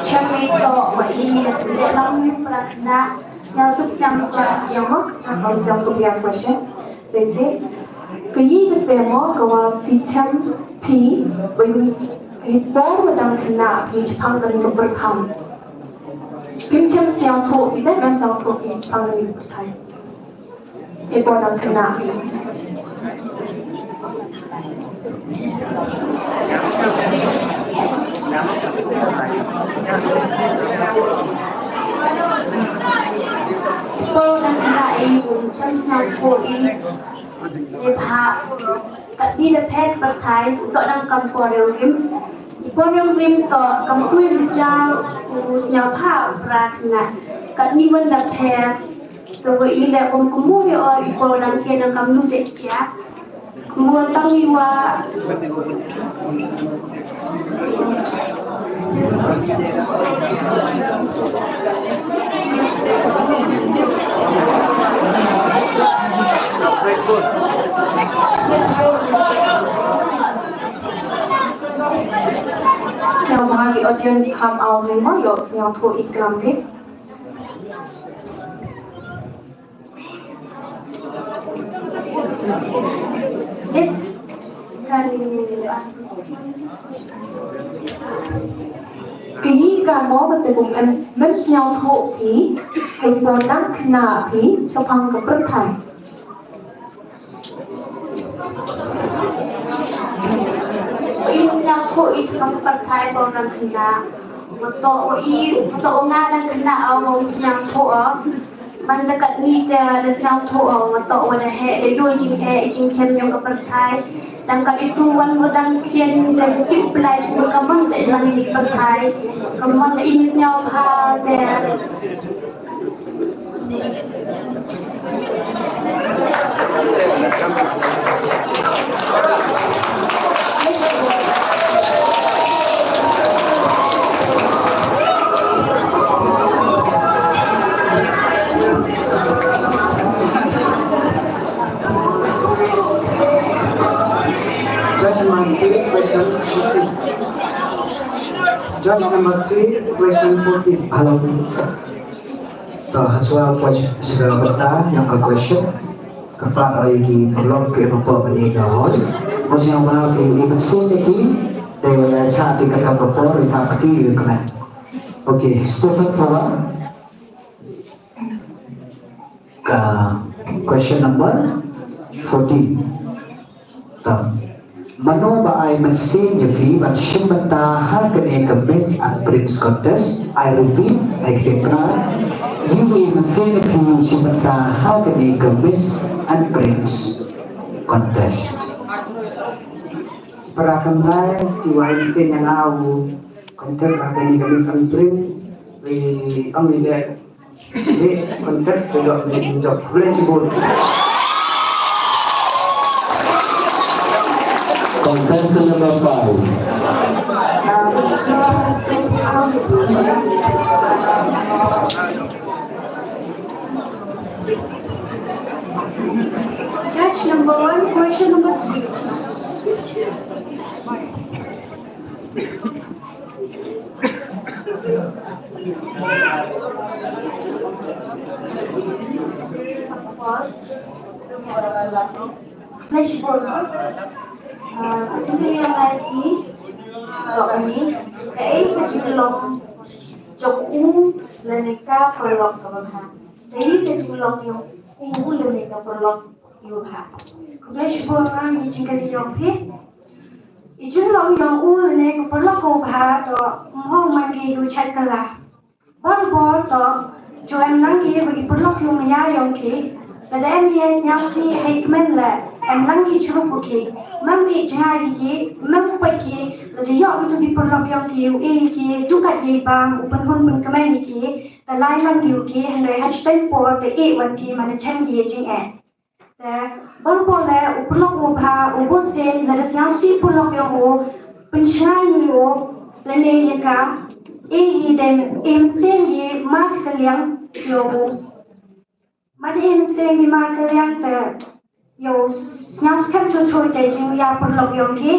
Shem ïa i toh ba i leh lang para khynnah, ïa suk ïa mok, ïa mok, ïa mok, ïa mok, ïa mok, ïa mok. Shisha. Kaei kata mo kaba phi shem phi, ba i por ba dang khynnah phi shaphang kane ka pyrthei. Phim shem sngewthuh phi, te phim sngewthuh phi shaphang kane ka pyrthei. I por dang khynnah. I por dang khynnah i um shem sngewthuh i. Neibhah kat di da phet pyrthei, u toh dang kam por riewrim. I Por ïong rim to kam tui mja u sñiaw pha pra kna. Katni wan da pher. To wa i le um kumu ïa o i por lang ke nang kam lu je kia. Kumu tang i wa. Sñiawbha ki audience ham aw ne mo ïoh sñiawthuh i klam te. Yes. Kan ki hi ka mo ba te bum em men sñiawthuh ki hei por dang khynnah phi shaphang ka pyrthai. I sñiawthuh i shaphang pyrthai por dang khynnah. Nga toh wa i, nga toh wa nga dang khynnah o, nga sñiawthuh o. Man da katni te da sñiawthuh o, nga toh wa da heh, da yoh jingeh, jingchem yong ka pyrthai. Dang kat itu wan wa dang khian da tip pylai jingmut ka mon sa i man i pyrthai. Ka mon da i sñiawbha te. Judge number three, question fourteen. Judge number three, question fourteen. Hello. To, ha chwa poi sha ka bynta ïa ka question. Ka pat oi ki paralok ki ba poi mynne ka hall. Mo sñiawbha phi i mynsiem ïa ki. Te ïa cha phi ka kam ka por ïa cha phi ki ïa ka. Okay, Stephen Pawa. Ka question number fourteen. Tam. Mano ba ai mynsiem ïa phi ban shim bynta ha kane ka Miss and Prince contest? I repeat, ai kti pra. Ïa phi mynsiem ïa phi shim bynta ha kane ka Miss and Prince contest. Para samrai ki wai mynsiem ïa nga u contest ha kane ka Miss and Prince. Wi ong ni de. Ni contest sejak ni jok. Boleh cebut. Contestant number five. Judge number one, question number three. Flash board. Ah, ka jingkylli ïa nga ïa phi. Ka ong ni, kaei ka jinglong jong u lane ka paralok kaba bha? Kaei ka jinglong jong u lane ka paralok kaba bha? Khublei shibun ïa ka jingkylli jong phi. I jinglong jong u lane ka paralok kaba bha to ym hong man ki ïa u chat kylla. Bor bor to ju em lang ki ba ki paralok ïa u maya jong ki. Lada em ki sñiawsih hei kmen leh em lang ki chirup u ki. Mem dei jngai ki ki, mem peit ki, lada ïoh kito ki paralok jong ki u e ki, dukat ki bam, u pynhun pynkmen ïa ki, te lai lang ki u ki, hynrei ha shisien por te e wan ki, mane chem ki jingeh. Te bor bor leh u paralok u bha u bun sien, lada sñiawsih paralok jong u, pynshngaiñ ïa u, lane ïa ka, e hi dei, e mynsiem hi mar kylliang jong u. Mane e mynsiem hi mar kylliang te, ïa u sñiaw skhem chuh chuh te jingïa paralok jong ki.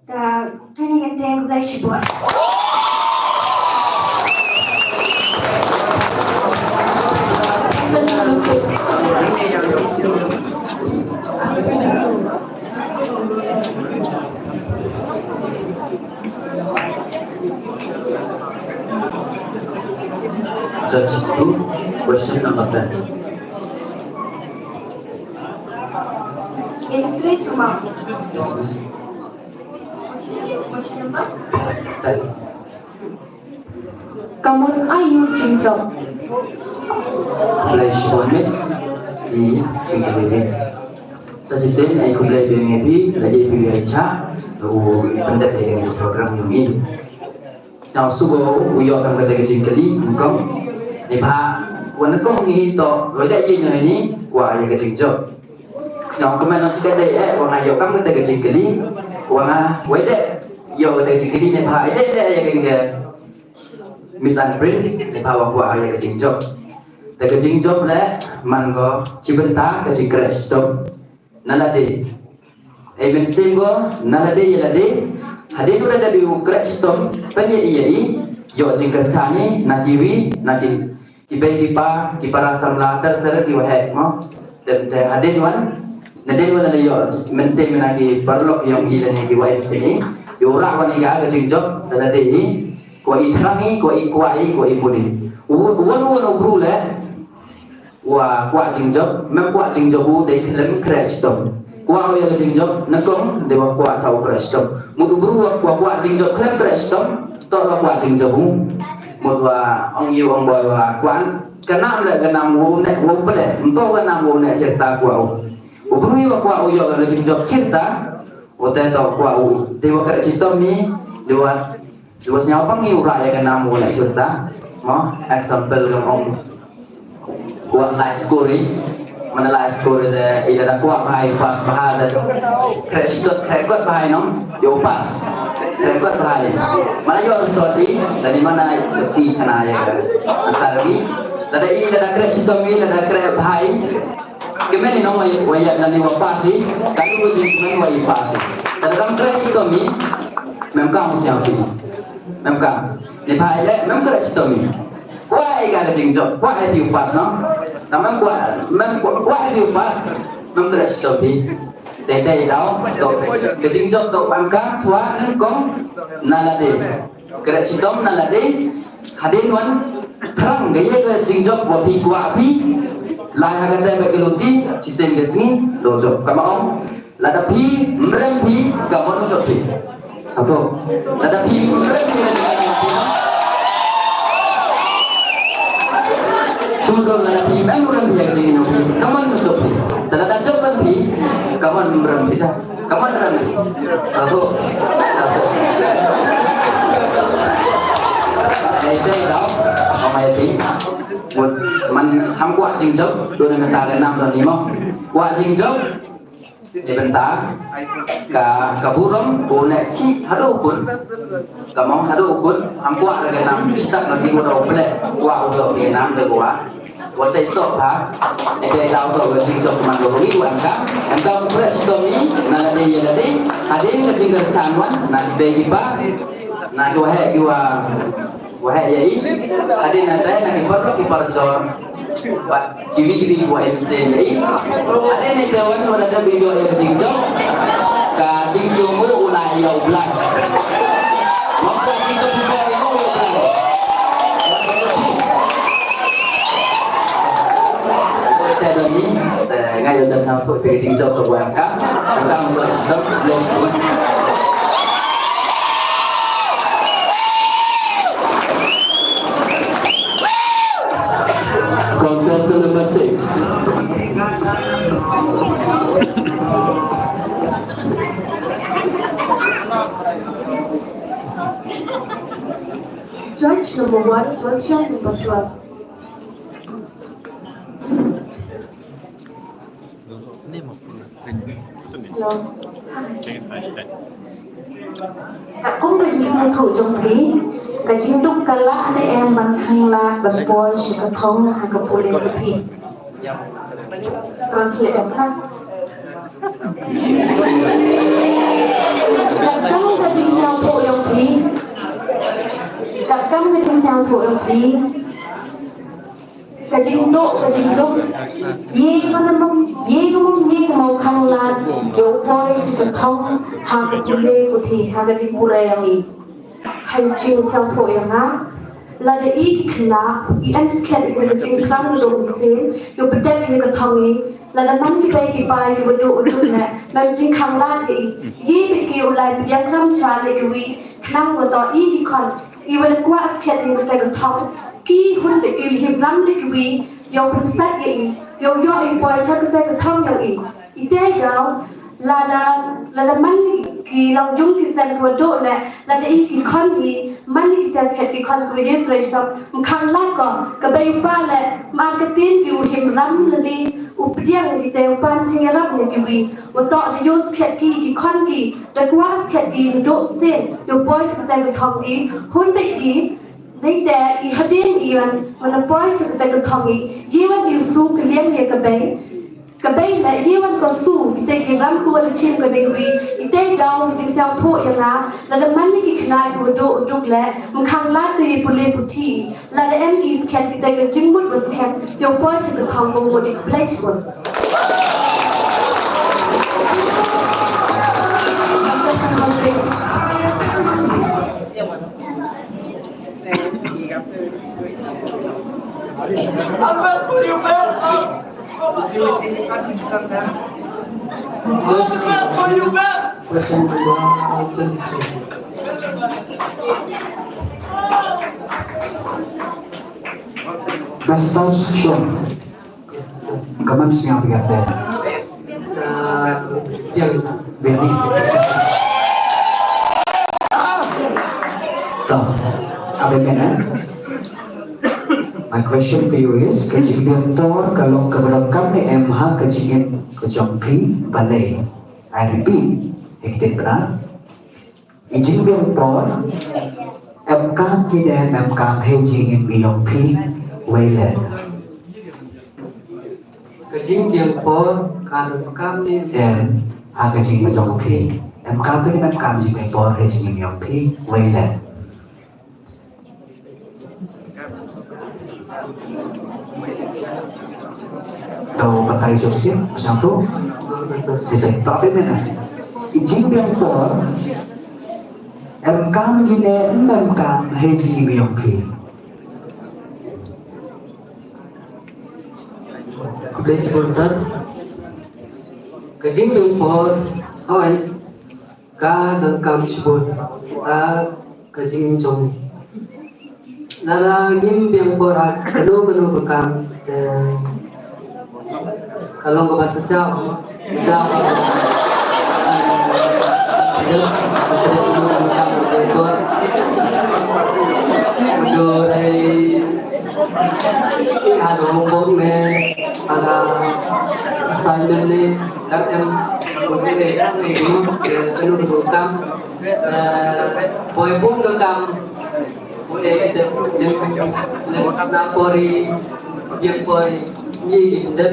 Te, kane ka dei, khublei shibun. Judge two, question number ten. Can you please come out? Yes, miss. Ka mut aiu jingjop? Khublei shibun miss. Ïa, jingkylli. Sa shisien ai khublei biang ïa phi, lada phi ïa cha. U pyndep ïa kane ka program jong ngi. Sngewsuk u ïoh kam kata ka jingkylli, nyngkong. Neibhah, wan nyngkong ngi to, wei da ïa ngi ni, kwah ïa ka jingjop. Sngewkmen nang sika dei eh, wa nga ïoh kam kata ka jingkylli, wa nga, wei da ïoh kata ka jingkylli neibhah, eh, dei dei ïa kane ka Miss and Prince, neibhah wa kwah ïa ka jingjop. Te ka jingjop leh, man ko, shi bynta ka jingkhreh shitom. Na lade. Ei mynsiem ko, na lade ïa lade. Hadien u da dep u khreh shitom, pynïaid ïa i, ïoh jingkyrchan i, na kiwei, na ki, ki bei ki pa, ki para samla, ter ter ki waheh, mo. Te, te hadien wan, nadien wan da ïoh mynsiem na ki paralok jong i lane ki waheh mynsiem i. Ïoh rah wan i ka jingjop, da lade i. Kwah i thrang i, kwah i kwah i, kwah i bun i. U, u wan u wan u bru leh. Wa kwah jingjop, mem kwah jingjop u dei khlem khreh shitom. Kwah u ïa ka jingjop, nyngkong, dei wa kwah sa u khreh shitom. Mut u bru wa kwah, kwah jingjop khlem khreh shitom, to wa kwah jingjop u. Mut wa ong ïa u ong boi wa kwah, ka nam leh ka nam u neh, u pynleh, mto ka nam u neh sirta kwah u. U bru wa kwah u ïoh ka jingjop sirta, u te to kwah u, dei wa khreh shitom ni, dei wa Dei wa sngewbang ïa u rah ïa ka nam u neh shuh ta. Mo, example kam ong. Kwah lai score. Mana lai score de, ida da kwah bha i pass bha de. Khreh shuh, khreh kot bha i nong. Ïoh pass. Khreh kot bha i. Mana ïoh result i, da ni mana i, si kana ïa ka. Answer i. Lada i, lada khreh shuh mi, lada khreh bha i. Kmen i nong wa ïa, wa ïa, lane wa pass i, ka lu jingkmen wa ïa pass i. Lada kam khreh shuh mi, mem kam siang si. Mem kam. Neibhah i leh, mem khreh shuh mi. Kwah i ka jingjop, kwah i phi u pass no. Ka mem kwah, mem kwah, kwah i phi u pass, mem khreh shuh mi. Dei dei daw, to. Ka jingjop to pang ka, chwa, kong, na lade. Khreh shitom na lade, hadien wan, thrang ka ïa ka jingjop wa phi kwah phi, lai ha kata ba ka luti, shisien ka sngi, lo jop. Kama ong, lada phi, mrem phi, ka mon jop phi. Ato, lada phi, mrem phi, lada phi, sudon lada phi, mrem phi, ka jingno phi, ka mon jop phi. Lada jop phi, ka mon mrem phi sa. Come on, run. Ato. Ato. Ei, ei, tau. Amai pi. Mut, man ham kwah jingjop, don na ta ka nam don ni mo. Kwah jingjop. Ni bynta. Ka, ka burom, ko ne chi, haduh kun. Ka mong haduh kun, ham kwah ka nam, chi tak na ki ko dau plek, kwah ko dau ka nam, de kwah. Wa sei sok ha. Ete dau to ka jingjop man ko ri wan ka. Em dau press to mi, na lade ïa lade. Hadien ka jingkyrchan wan, na ki bei ki pa. Na ki waheh ki wa, waheh ïa i. Hadien na tai na ki paralok ki parajor. Bad kiwei kiwei ki wa em se ïa i. Hadien ete wan wa lada bi ïoh ïa ka jingjop. Ka jingsngew u la ïa u Blai. Wa ka jingjop u la ïa u Blai. Te don ni, te nga ïoh jam sangput phi ka jingjop ka buan ka. Ka buan ka stop, bless you. Contestant number six. Judge number one, question number twelve. Hello. Hi. Katkum ka jingsngewthuh jong phi, ka jingduk ka lah ne em ban khanglad ban poi sha ka thong ha ka pule ka phi? Translate ka. Katkam ka jingsngewthuh jong phi. Katkam ka jingsngewthuh jong phi. Ka jingduk, ka jingduk. Ye ka mong, ye ka mong, ye ka mong khanglad. Ïa u poi sha ka thong ha ka pule ka phi, ha ka jingpule jong i. Ha ka jingsngewthuh jong nga. Lada i ki khynnah, i em skhem ïa ka jingthrang jong i mynsiem, ïa u pyndet ïa ka thong i, lada man ki bei ki pa ki wa duh u duh ne, man jingkhanglad ïa i, ïa bad ki u lai pdiang klam cha ne ki wi, khnang wa to i ki khon, i wa la kwah skhem ïa kata ka thong, ki hun bad ki u him ram ne ki wi, ïa u pynstad ïa i, ïa u ïoh i poi cha kata ka thong jong i. Ite daw, lada, lada man ki long jong ki sem ki wa duh leh, lada i ki khon i, man i kita skhet ki khon ki wa ïa trei shnong, ym khang lad ko, ka bei u pa leh, mar ka tin ki u him ram lane, u pdiang kita u pan ching ïarap ne ki wi, wa toh da ïoh skhet ki, ki khon ki, da kwah skhet ki, u duh sien, ïoh poi cha kita ka thong ki, hun beit ki, Lei te i hadien i wan, wan poi cha kata ka thong i, i wan i su ka liang ïa ka bei. Ka bei la i wan ka su, kita ki ram ku wa da chim ka dei wi, i te daw i jingthiang thoh ïa nga, lada man i ki khynnah ki wa duh u duk le, ym khang lad ka i pule puthi, lada em i skhem kita ka jingmut wa skhem, ïa poi cha ka thong ko mut i ka plei chmut. All the best for you, best. All the best for you, best. Question number twenty-three. Best house show. Kaman sñiaw biang te. Ah, biang sa. Biang ni. To, abin kan, eh? My question for you is, ka jingbiang por ka long kaba donkam ne em ha ka jingim ka jong phi balei? I repeat, ek din bana. I jingbiang por, em kam ki ne em kam ha jingim i yong phi, wei leh. Ka jingbiang por, ka em kam ne em ha ka jingim i yong phi. Em kam ki ne em kam jingbiang por ha jingim i yong phi, wei leh. Dau batai Joseph, pasang tu. Sisai, tapi mana? I jingbiang por, em kam ki ne em kam ha jingim i yong phi. Khublei chibun sir. Ka jingbiang por, hoi. Ka donkam chibun, ka, ka jingim jong. Lada ngim biang por ha kano kano ka kam, te ka long kaba sa jaw, jaw. Ka dei ka kam ka biang por. Ka dei ka homework ne, ka assignment ne, ka em, ka em, ka em, ka em, ka em, ka em, eh, poi bun ka kam, poi, eh, lem, lem na pori, biang poi, ni den,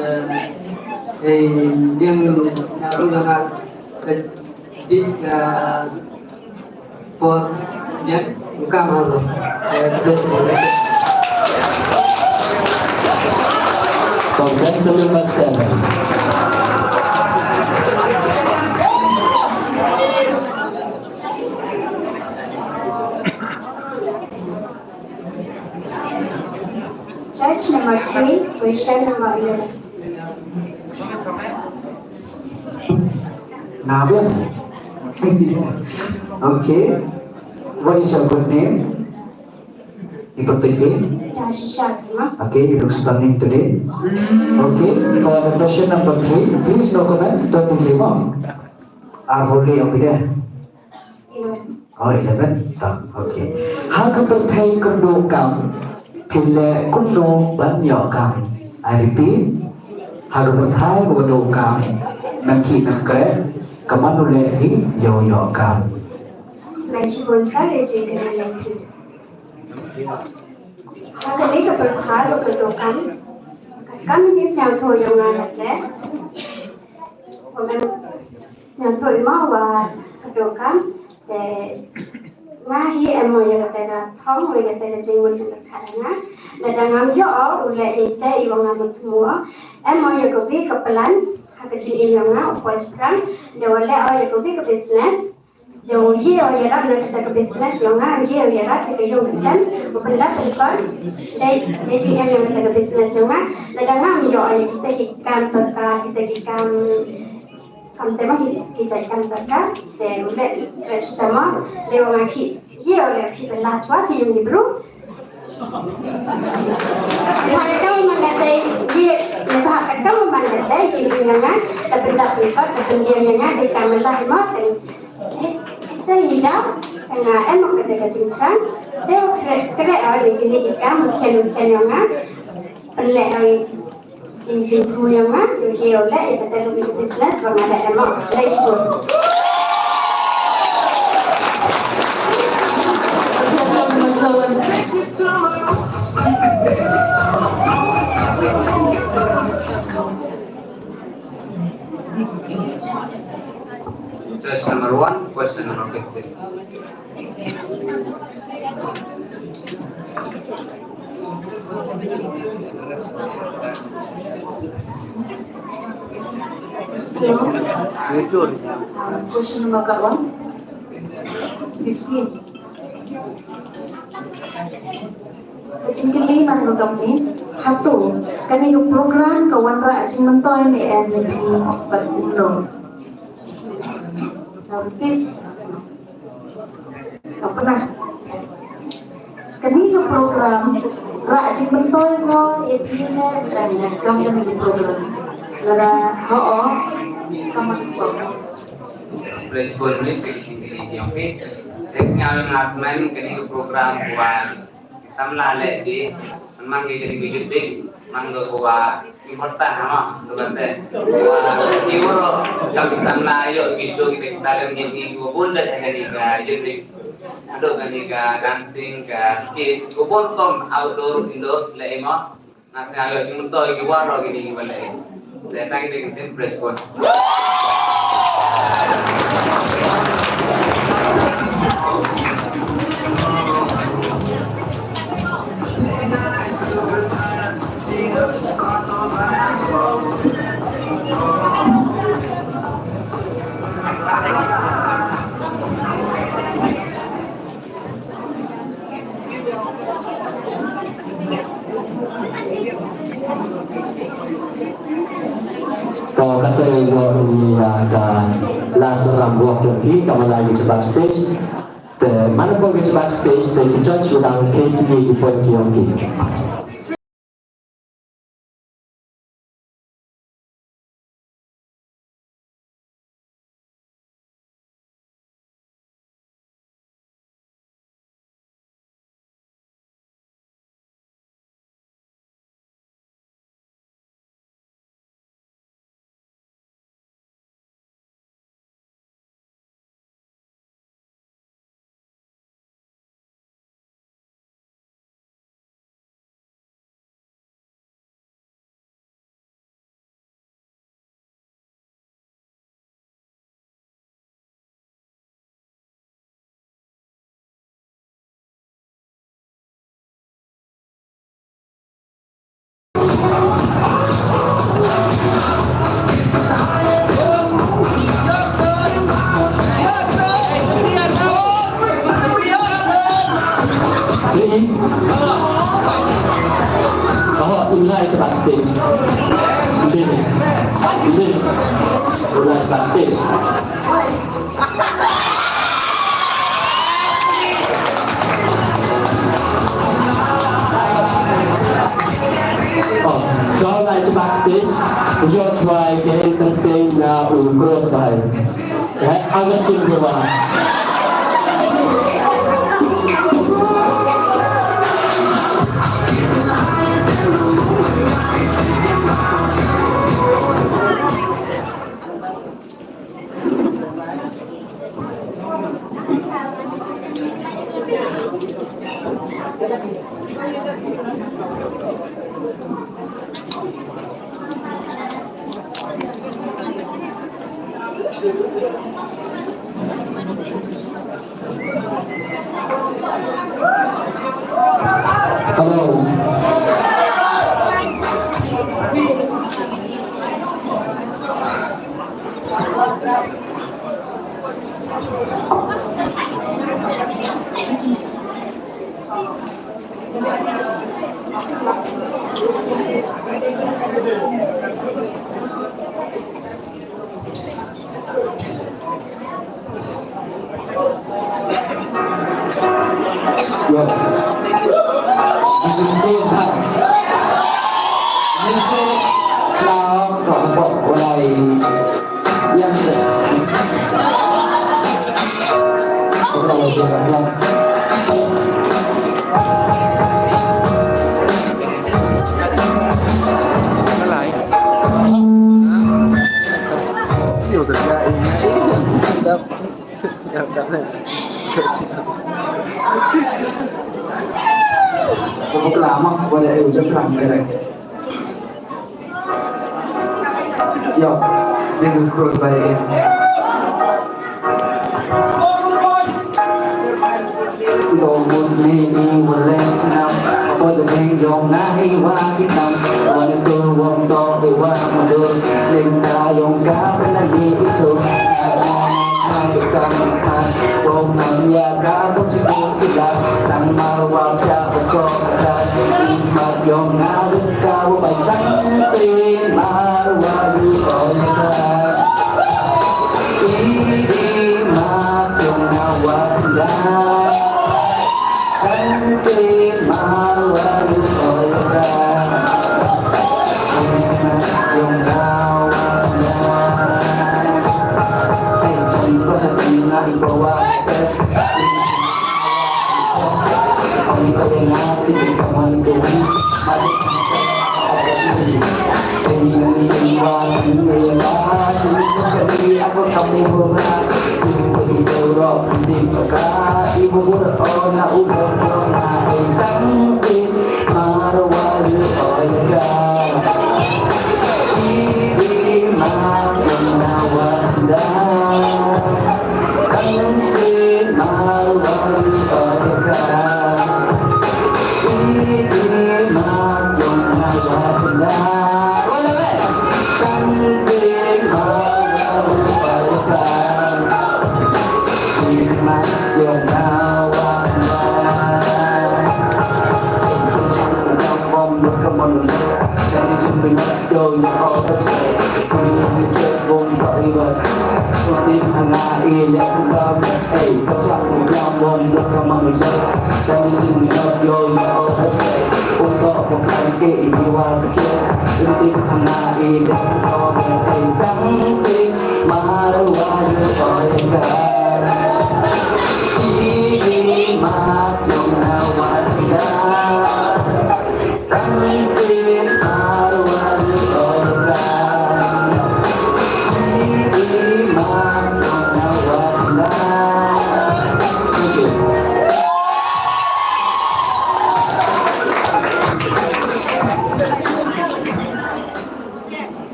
eh, eh, biang sa ru na ka, ka, bit, eh, por, biang, ka ma ru, eh, bes poi. Contestant number seven. Judge number three, question number eleven. Nabil. Okay. What is your good name? Your birthday name? Tashisha Jima. Okay, you look stunning today. Okay, for the question number three, please no comments, don't say more. Are holy over there? Eleven. Oh, eleven. Ta, okay. Ha ka pyrthei kynduh kam, phi leh kumno ban ïoh kam? I repeat. Ha ka pyrthei kaba duh kam, nam ki nam kre, ka man u leh phi ïoh ïoh kam. Lai shi mon sa le je ka leh phi. Ha ka leh ka pyrthei kaba duh kam. Kam ji sñiawthuh ïa nga leh. Sñiawthuh ma wa ka duh kam, te nga hi em mo ïa kata ka thong, mo ïa kata ka jingmut jingpyrkhat nga. Lada ngam ïoh u leh ïa ita i wa ngam thmu, em mo ïa kawi ka plan ha ka jingim yong nga, u poi shaphrang, da wa leh o ïa kawi ka business, da u ïoh ïarap na kata ka business yong nga, u ïoh ïarap ïa ka ïung ka sem, u pyndap u kor, dei, dei jingim yong kata ka business yong nga, lada ngam ïoh ïa kita ki kam sorkar, kita ki kam Kam te ma ki, ki jait kam sorkar, te u leh, eh, sitama, leh wa nga ki, ye u leh ki pela chwa chi yung ni bru. Bha ka kam man ka te, ye, bha ka kam man ka Dei jingim ïa nga, da pyndak pynpot, da pyndiang ïa nga, dei ka mela mo teng. Eh, sa ïa nga, teng nga em ka dei ka jingkhrang, dei kre kre aw dei kine i kam, u khen u khen ïa nga, pynleh aw i jingkhrang ïa nga, ïa u leh, ïa ka dei u business, ba nga leh em. Dei shu. Judge number one, question number fifteen. Hello. Uh, question number one. Fifteen. Ka jingkylli na ka kam ni, hato kane ka program ka wanrah jingmyntoi ne em ïa phi bad kumno? Ka tip. Ka pynah. Kane ka program rah jingmyntoi ko ïa phi ne em, kam kane ka program. Lada hooid, kam man ko. Khublei shibun ïa ka jingkylli jong phi. Te nga nga smen kane ka program ka wan ki samla leh ki, man ki kane ka youth week, man ka ka wa important ha mo, tu kan te. Wa ki waroh kam ki samla ïoh ki show ki talent ki ki wa bun jait ha kane ka youth week. Haduh kane ka dancing, ka skit, wa bun rukom outdoor, indoor leh i mo. Nga sngew ïoh jingmyntoi ki waroh kine kiba leh. Te tang kine ki team fresh bun. To kata ïa ka last round walk jong phi, ka mala ïa ka backstage. Te man ka backstage te ki judge u dang kren ïa ki point jong ki. Sini. Oh, u Lai sa backstage. Sini. Sini. U Lai sa backstage. Oh, so like backstage, just why can entertain na u cross by. Eh, Augustine Duma. Hello. Yo. This is Chris Hart. This is Cloud. Ko bok lama, ko da eu jam lam kare. Yo, this is Cross by Ian. Dong mut ni ni wa leng snam, ko ja deng yong na hi wa ki tam, wa ni su wong to hi wa ma dur, lim ta yong ka ben na ni i su, na cha na cha i kam i khan, wong nam ya ka ko chi ko ki la, tang mar wa cha ko ko ka, i mat yong na lut ka wa bai tang sin mar wa lu ko ya ka.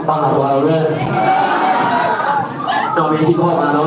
Bang arwah we. Song me hip hop ano.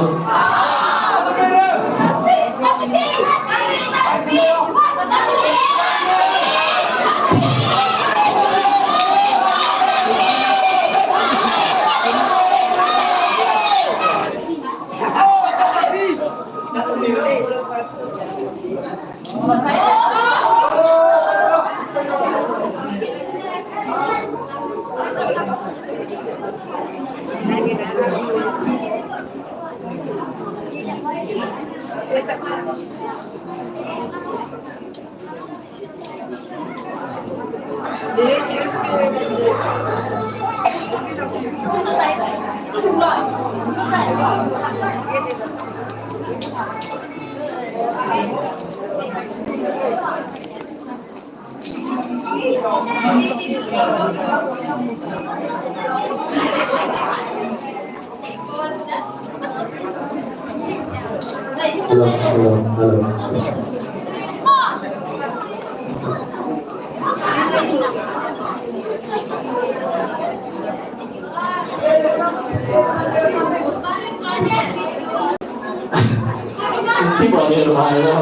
Hello, hello, hello. Tip ba ïa rwai ïa.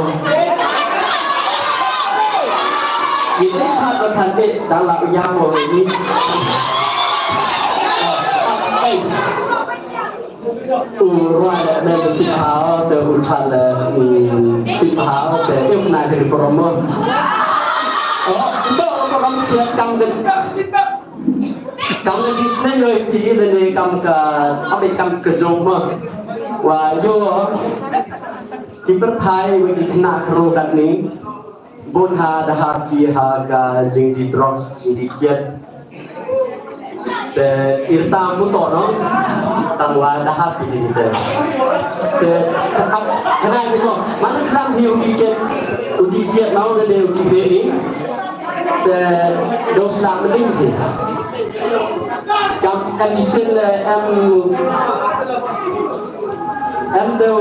Ïa tip sa ka than te da la ïa mo ni. Ei. U rwai da me tip ha te u chan le tip ha te im na ke promo. Oh, itu program siap kang den. Kam ka jingïaseng ïa phi lane kam ka, kam ka jong ma. Wa ïoh ki pyrthei wa ki khynnah khynroo katne. Bun ha da hap ki ha ka jingdie drugs, jingdie kiet. Te ïrta muto no. Tang wa da hap ki te. Te ka ka ka ko man ka hi u dih kiet, u dih kiet no de u dih beri. Te dos la mending ki. Kam ka jingïaseng le em. Em dei u,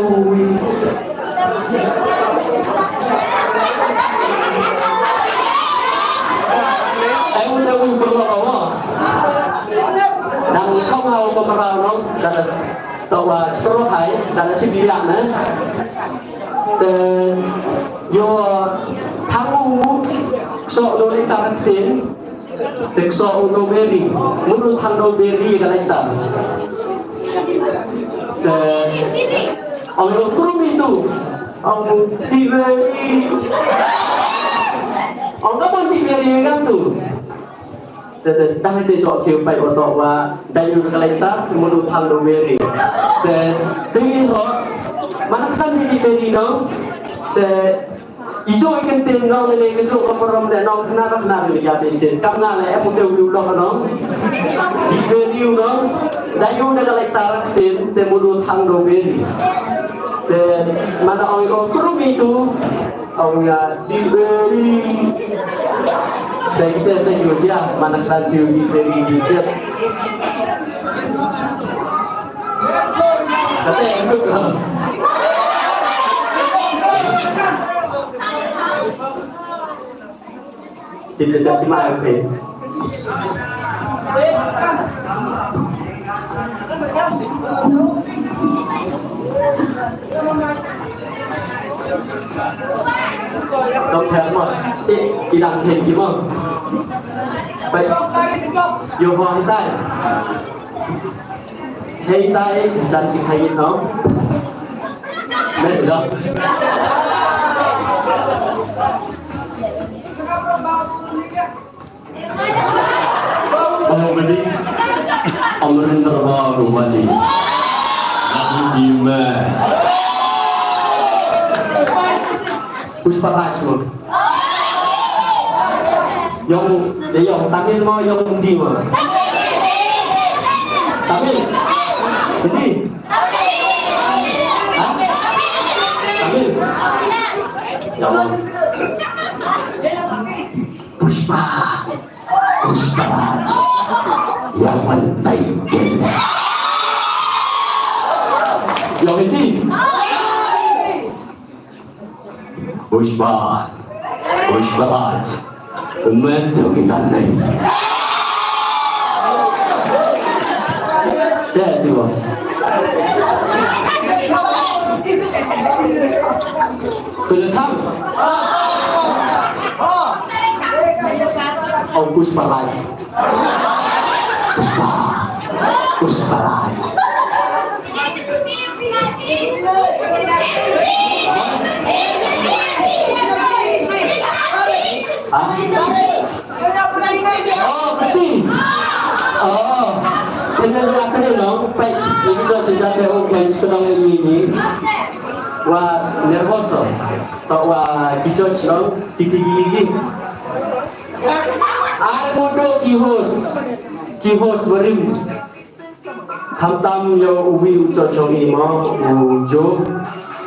em dei u pyrlok awa. Dang chong ha u pyrlok awa. Dang to wa pyrlok hai, dang chi bilang ne. Te ïoh thang u sok lo le ta tin. Te kso u no beri, mut u thang no beri ka lai ta. Te ong lo krum itu, ong ti beri. Ong ka pon ti beri kan tu. Te te tang te jok kiu pai oto wa dai u ka lai ta, mut u thang no beri. Te singi ho, man kan ti beri no. Te I jong i kyntien nong ne ka jong ka parom ne nong khynnah khynnah ne ïa shisien. Kam nga ne em u te u long nong. Di beri u nong. Da yu ne ka lai ta ra kyntien te mut u thang no beri. Te man da ong ko krum itu. Ong ïa di beri. Da kita sa yu ja man da ka di beri di beri. Kata yang tu. Kita tak terima, okey. Tong ther mo. Eh, ki dang ther ki mo. Bai. Yo ho tai. Hei tai, jan chi khai no. Meh lo. Bahubali, Amrinder Bahubali. Aku Bima. Pushparaj mo. Yong, ya yong Tamil mo, yong Hindi mo. Tamil. Hindi. Ha? Tamil. Ya Allah. Pushpa. Pushparaj. Yang penting. Yang ini. Pushpa. Pushparaj. Umat tu kita ni. Dah tu. Sudah tahu? Oh, Pushparaj. Pushpa. Pushparaj. Ha? Oh, peti. Oh. Kena dua kali no. Pai, ini ko sejak dia okey, sekarang ini. Wa nervoso. Tok wa kijot no, titi gigi. Ar mudo ki host. Ki host barim. Khamtam ïa uwi u chochong i mo u jo.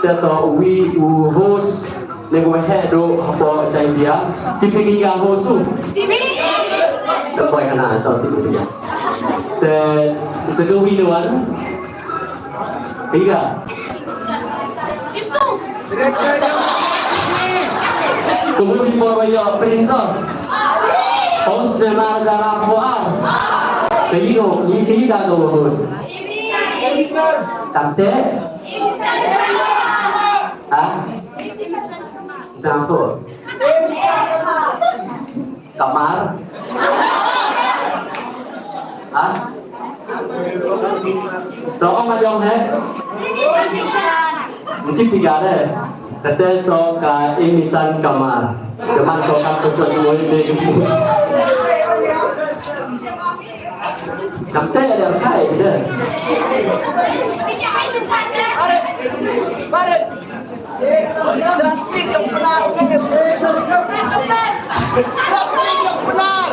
Te to uwi u host ne ko he do hapo chai dia. Tipi ki ga host u. Tipi. Te koi kana to tipi dia. Te sedu wi wan. Tiga. Kebun di Purworejo Prince. Host ne mar jara poar. Kayi no, ni kayi da no host. Kante? Ha? Sang so. Kamar. Ha? To ong ma jong he. Mungkin tiga deh. Kata to ka Emisan Kamar. Kamar to ka to to semua ini. Kam te ada kai de. Translate ïa u Pnar. Translate ïa u Pnar.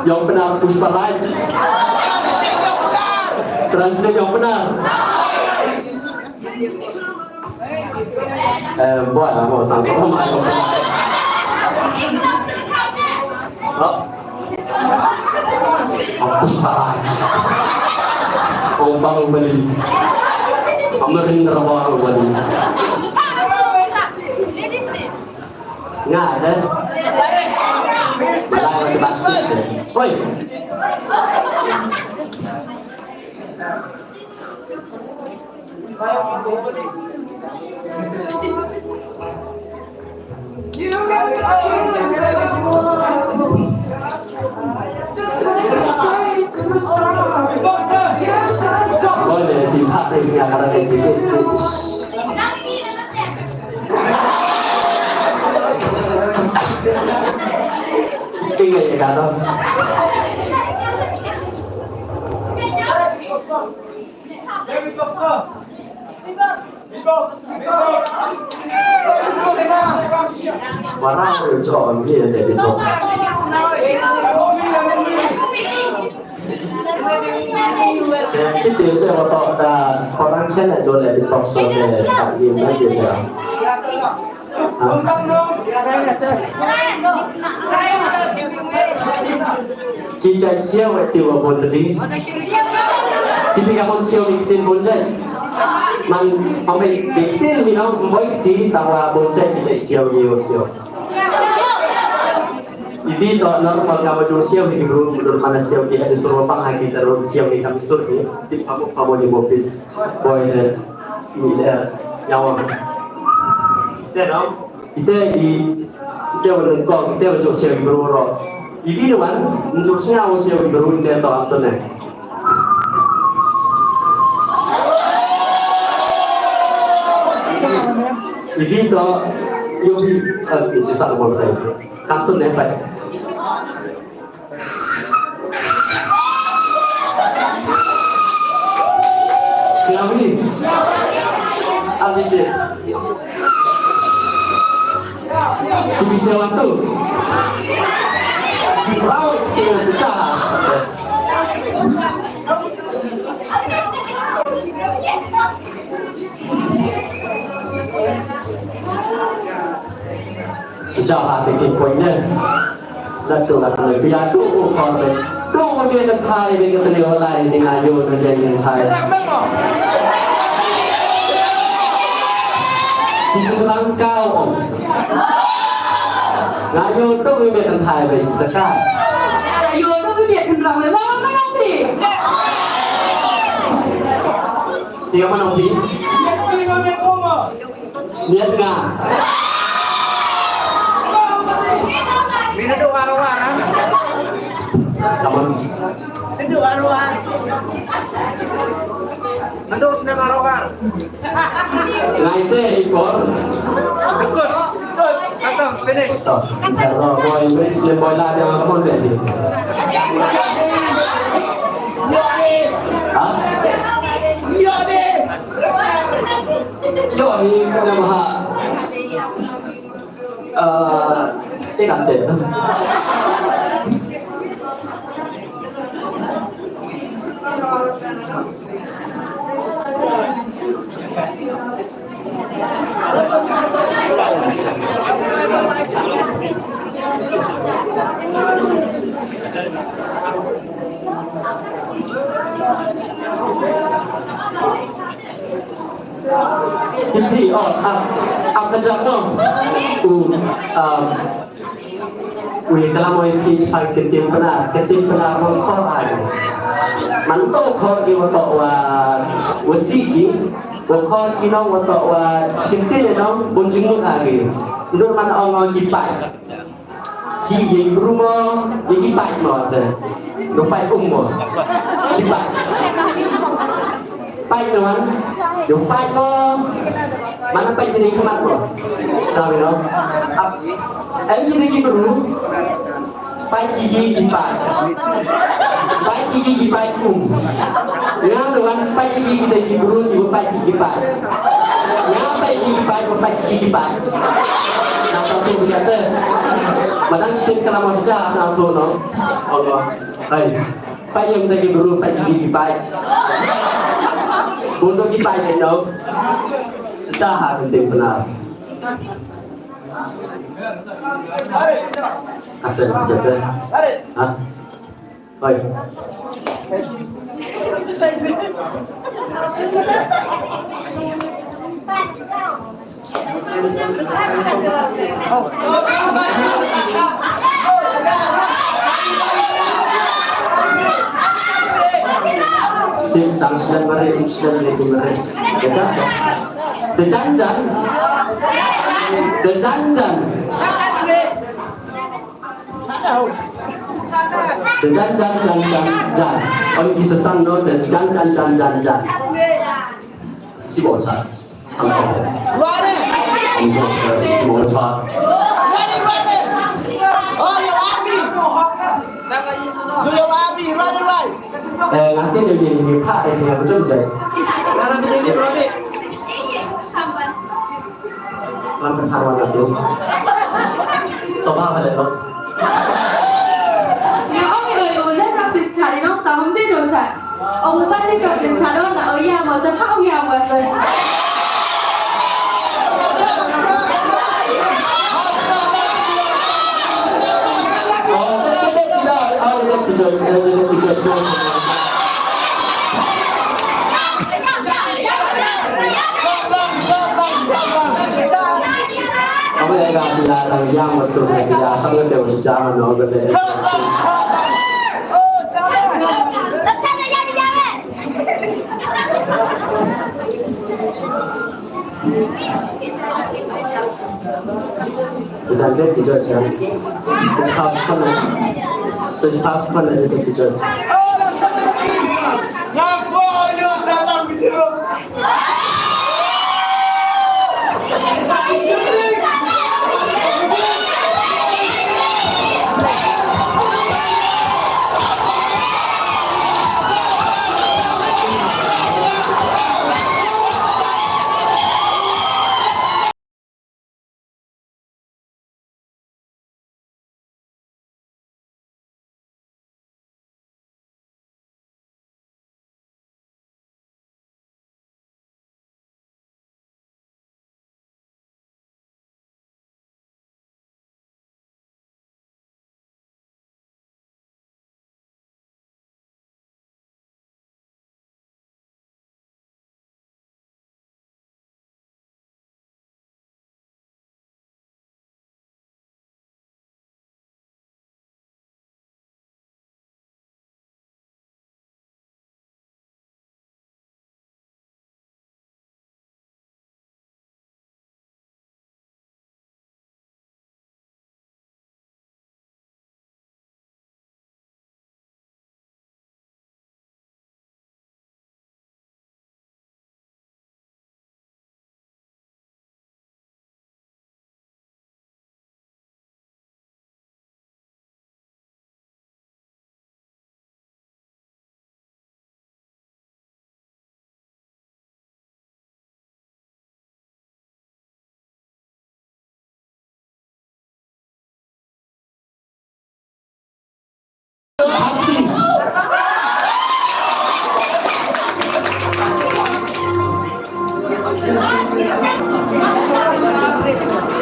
Ïa u Pnar Pushpa Raj. Translate ïa u Pnar. Translate ïa u Pnar. Eh, buat lah, mau sang sama. Oh. Pushpa Raj. Oh, Bahubali. Amarendra Bahubali. Nga deh. Malah masih plastik deh. Oi. Tinggal ya kata. Warang jong ngi ïa ka beatbox. Ki te se wa to da warang chen na jong ka beatbox so ne ka ngi na ngi ya. Ki jait siaw eh ti wa bun tadi. Ki ti ka bun siaw ni ki tin bun jait. Man, man bai ki tin ni nong boi ki ti ta wa bun jait ki jait siaw ni wa siaw. Iti to normal ka ma jong siaw ni ki bru, bru mana siaw ki hadi suruh pang hadi terus siaw ni kami sur ni. Tis pamuk pamuk ni bopis. Boi de. Ni de. Yawa. Te nong. Ite i, ite wa jengkok, ite wa jok siaw i bru ro. I bi wan, jok siaw siaw i bru ite to am to ne. I bi to, yo bi, eh, ite sa mo tai. Kam to ne pai. Selamat ni. Asik sih. Ti bi sewa tu. Di perahu kita secara. Sejak hati ki point ne. Latu latu ne pia tu u kor ne. Tu ko dia ne thai be ke tele walai ni ngayo ne dia ne thai. Ki jinglang kau. Ngayo tu be ne thai be sekat. Ngayo tu be ne thai be. Siapa nong pi? Niat nga. Bina duk aroan. Come on. Duk aroan. Duk senang aroan. Ngai te ikor. Ikut, ikut. Khatam, finish. To, ro boy, finish le boy la dia come on deh. Ha? Yo, hi ka nam ha. Eh, eh, kan te. Ki phi, oh, ap, ap ka jaka. U, um, u ïa klam oi phi, phi ka tim Pnar, ka tim Pnar ruh khor ai. Man to khor ki wa to wa, wa si ki, wa khor ki nong wa to wa, chim ti nong, bun jingmut ai ki. Ndur man ong ong ki pai. Ki ïa ki bru mo, ïa ki paid mo te. Ïa paid um mo. Ki paid. Paid no man. Ïa paid mo. Mana paid ni khmat mo. Sabi no. Ap. Em ki ïa ki bru. Pait ki ki ki pait. Pait ki ki ki pait kum. Nga da wan pait ki ki kita ki bru ki ba pait ki ki pait. Nga pait ki ki pait, ba pait ki ki pait. Na sa tu kita te. Madang sip kana masa ja sa tu no. Allah. Hai. Pait yang kita ki bru pait ki ki pait. Bodoh ki pait no. Sejahat penting benar. Kata, kata. Ha? Oi. Tim tang snem mari, tim snem ni tim mari. Kecap. Dejanjan. Dejanjan. Dejanjan, jan, jan, jan. Ong ki sa san no, dejanjan, jan, jan, jan. Si bo sa. Ong sa. Ong sa. Si bo sa. Eh, ngan tin ïa ïa ïa pha eh ïa bujum jai. Lam pynthar wan atu. Soba balik lo. Nga ong ïa u, u leh practice cha ri nong sa hum dei dong cha. Ong u ban dei practice cha dong na u ïa mo ta pha u ïa mo ta. Oh, dei dei dei dei dei dei dei dei. Jangan kejut, ya. Saya pas pun, saya pas pun ada kejut.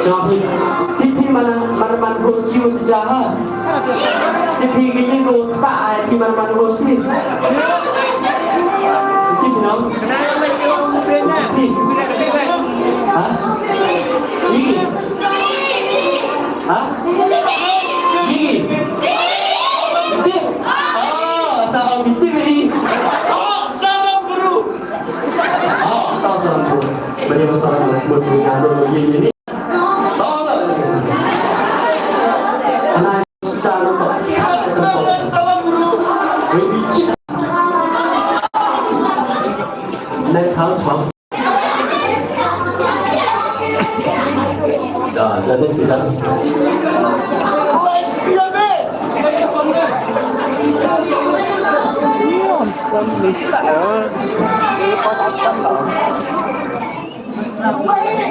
Sorry. Phi, phi man, man, man host you sejahat. Phi, phi, phi, phi, phi, phi, phi, phi, man, man host phi. Phi, phi, no? Phi. Ha? Igi. Ha? Igi. Phi. Oh, salam phi, phi. Oh, salam bro. Oh, tahu salam bro. Beri salam bro. Bro, bro, bro, bro, bro, bro.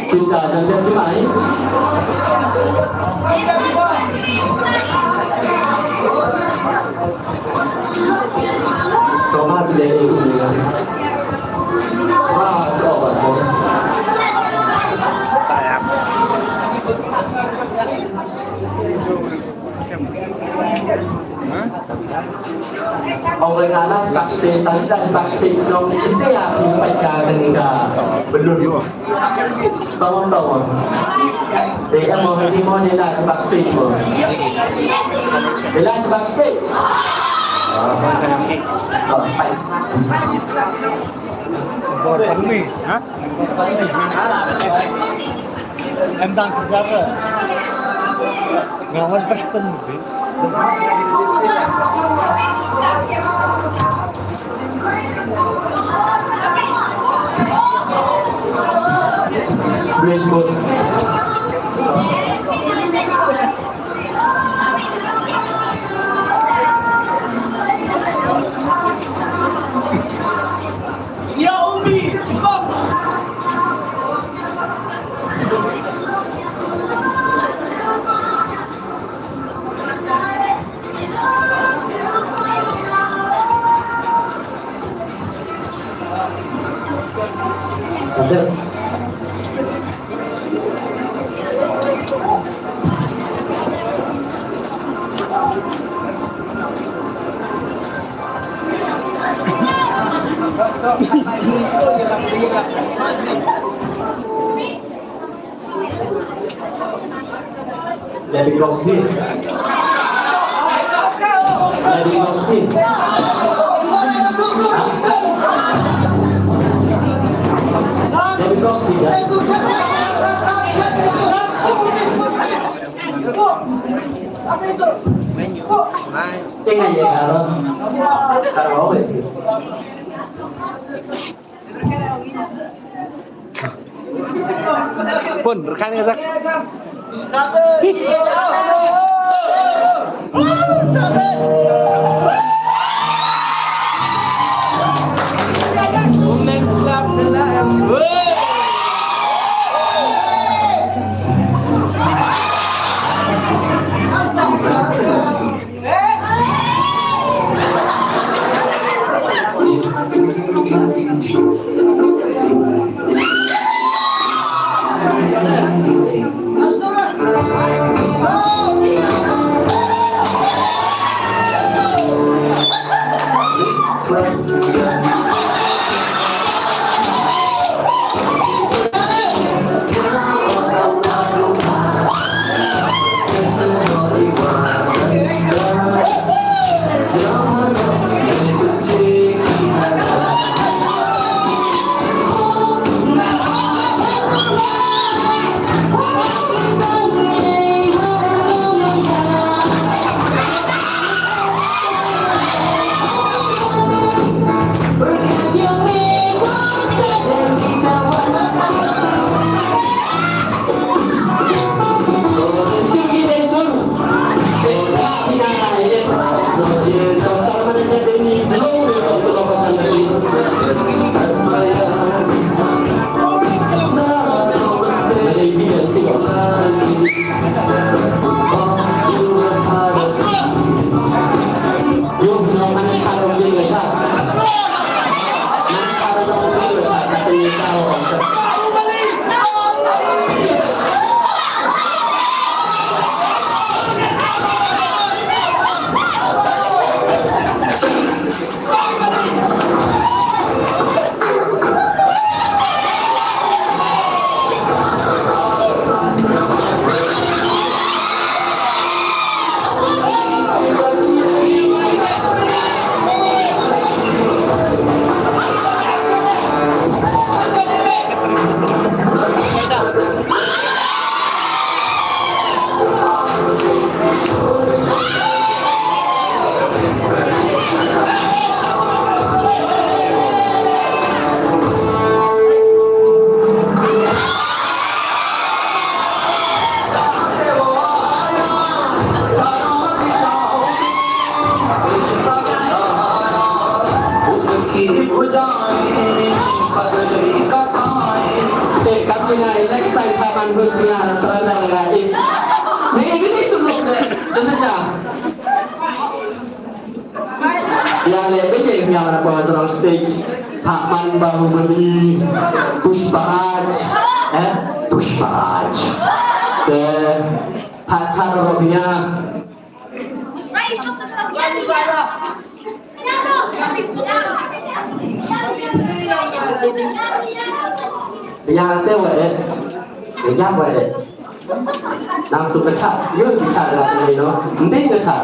Kita dan dia tu mai. Selamat dia ini. Wah, coba. Ong re nga la backstage, tang sha backstage nong, chinte ya ki spike ka kani ka balloon. Tawang, tawang. Dei em mo, dei mo, dei la backstage mo. Dei la backstage. Oh, fine. Bor kami, ha? Em dang sejarah. Nga one person dei. Please vote. Ya Ummi, David Crosby. David Crosby. David Crosby, ya. Tengah ya, kalau, kalau, Pun, rekan ngajak. Kat pynïaid next time ka man bus pynïaid surrender lagi. Ni ini tu belum deh. Dah sejam. Ya le bini pynïaid mana pun on stage. Pak Man Bahubali, Pushparaj, eh Pushparaj. Te Pak Chan Roknya. Ïa te wa eh. Ïa wa eh. Nang su ka cha, yun ki cha da ni no. Nding ka cha.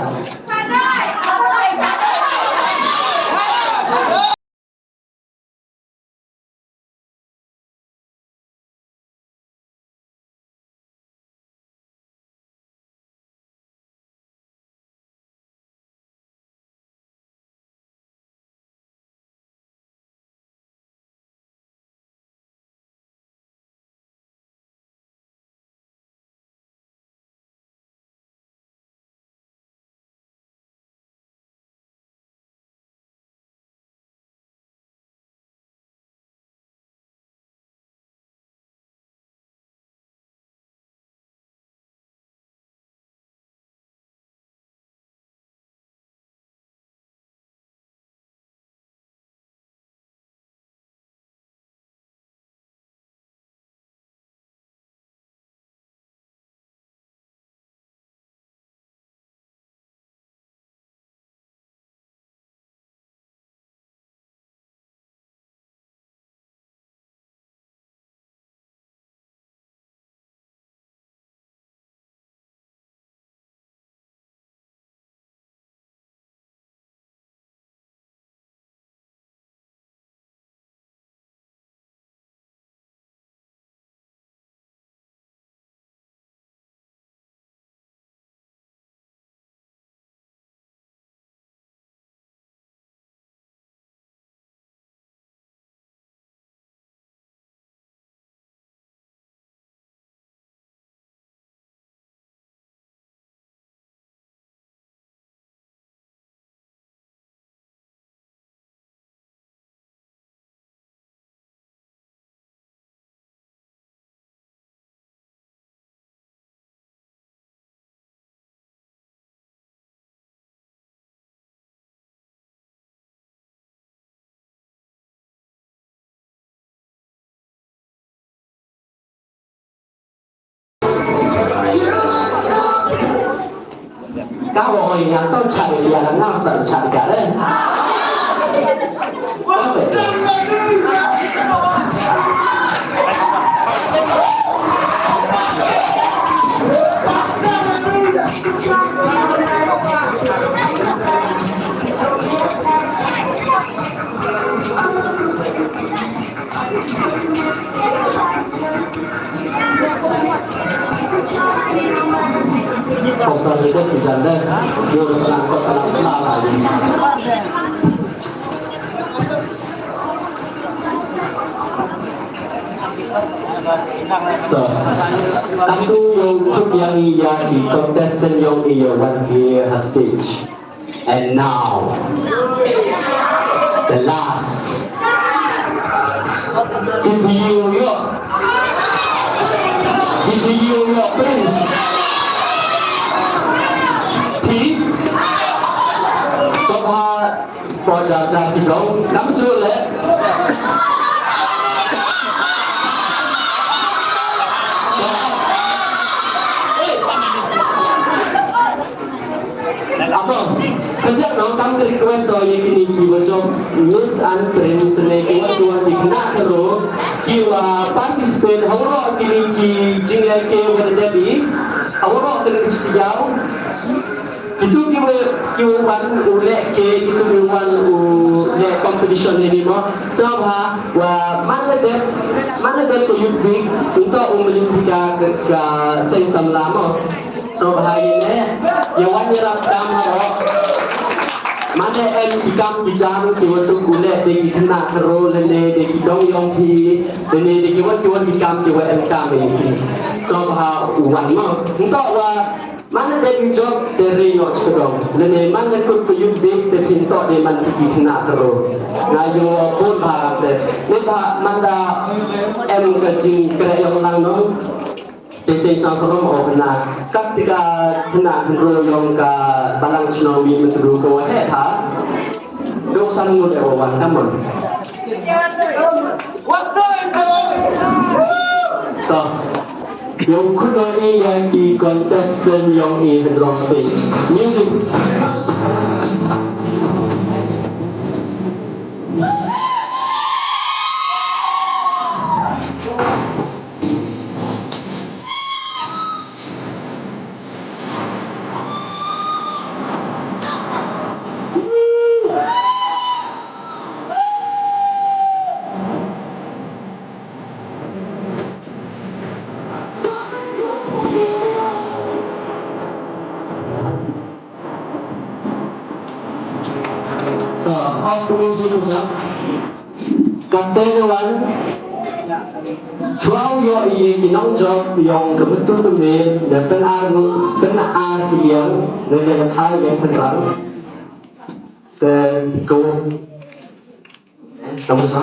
Ka ba oi nya to cha de ya na sta cha ka de. Kongsan ribet ki jande, yo de tenang kot tenang sela lagi. To. Tang tu yo kut yang iya ki contestant yong iya wan ki ha stage. And now, the last. Ki video yo. Ki video yo, Prince. Phi. Sngewbha spot jar jar ki dong. Nam chu le. Apo, ka jaka nongkam ka request o ïa kine kiba jop Miss and Prince ne kiba jop ki khynnah khynroo kiba participate ha waroh kine ki jingleh kiba dep ha waroh kine ki shnong. Kitu kiba kiba wan u leh ke kitu kiba wan u leh competition ne ni mo. Sngewbha wa man la dep man la dep ka Youth Week, uto u mlien ka ka seng samla mo. Sngewbha ïa ne ïa wan ïarap kam ha ro. Mane em ki kam ki jam ki wa tuk u leh de ki khynnah khynroo lane de ki dong yong phi lane de ki wa ki wa ki kam ki wa em kam ïa ki. Sngewbha u wan mo. Nto wa Man la dep ïa u jop te rei noh sha ka dong. Lane man la kut ka Youth Week te phin toh de man ki khynnah ka ro. Nga ïoh bun bha te. Mynta man la em ka jingkren ïong lang noh. Te te sa sa rom o khynnah. Kat te ka khynnah hynriew ïong ka balang shnong Mihmyntdu ko heh ha. Dong san ngut o wan, come on. To. Ïong khun ïa ki contestant ïong i hajrong stage. Music. Off the music, sir. Katne wan. Chwa u ïoh ïa ki nongjop ïong ka Myntdu ka Miet, da pyn-ar, pyn-ar ki ïong, da ka thai ïong Central. Te ko. Kamu sa?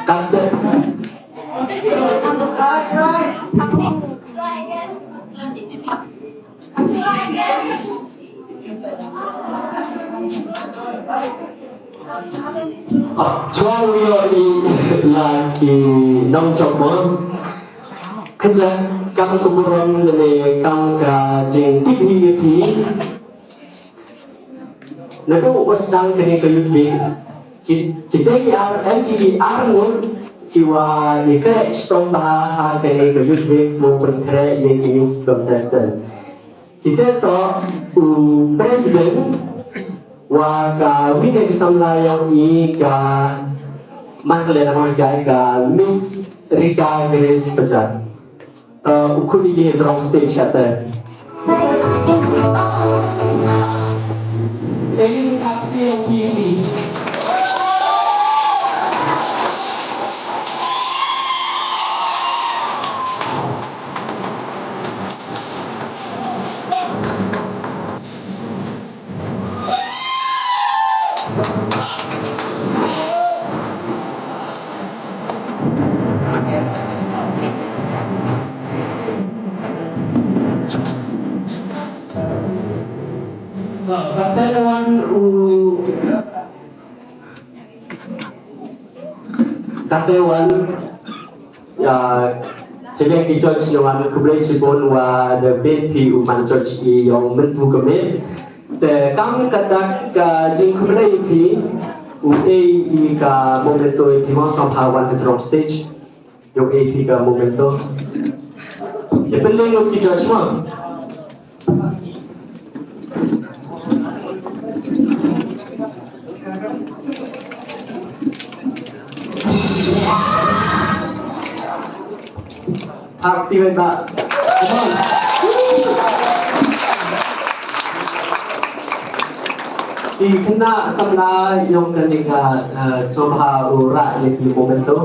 Kata. Chwa u ïoh ïa la ki nongjop mo. Kynja kam ka burom lane kam ka jingtip hi ïa phi. Naduh ba sdang kane ka Youth Week, ki, kita ki ar, em, ki ar ngut ki wa ïakhreh shitom bha ha kane ka Youth Week, mo pynkhreh ïa ki youth contestant. Kita to u president wa ka wine ka samla ïong i ka man ka le na ka Miss Rika Grace Pajar. Uh, u khun ïa ki hajrong stage kata. Elin Kapil Pili. Ba, ba te wan u, ba te wan. Ïa, sha ki judge, ïa, wan khublei shibun wa da bit phi u man judge ïa u Myntdu ka miet. Te kam ka dak ka jingkhublei phi u ei ïa ka memento ïa phi mo sngewbha wan ka jrong stage. Ïa u ei phi ka memento. Ïa pynlong ki judge mo. Hak ti wei ta. Come on. Ki khynnah samla ïong kane ka, eh, sngewbha u rah ïa ki memento.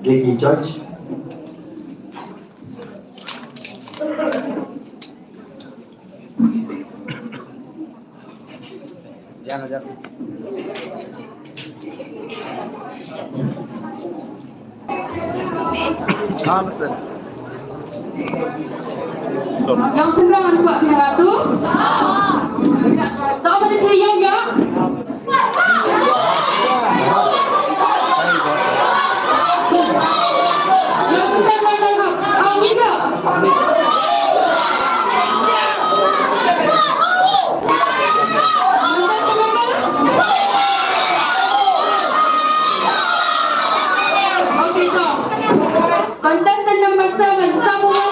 Ïa ki judge. Ïong sendang an kwah phi ha tu. Tau ba dei phi ïong ïong. Okay, so, contestant number seven, Samuel.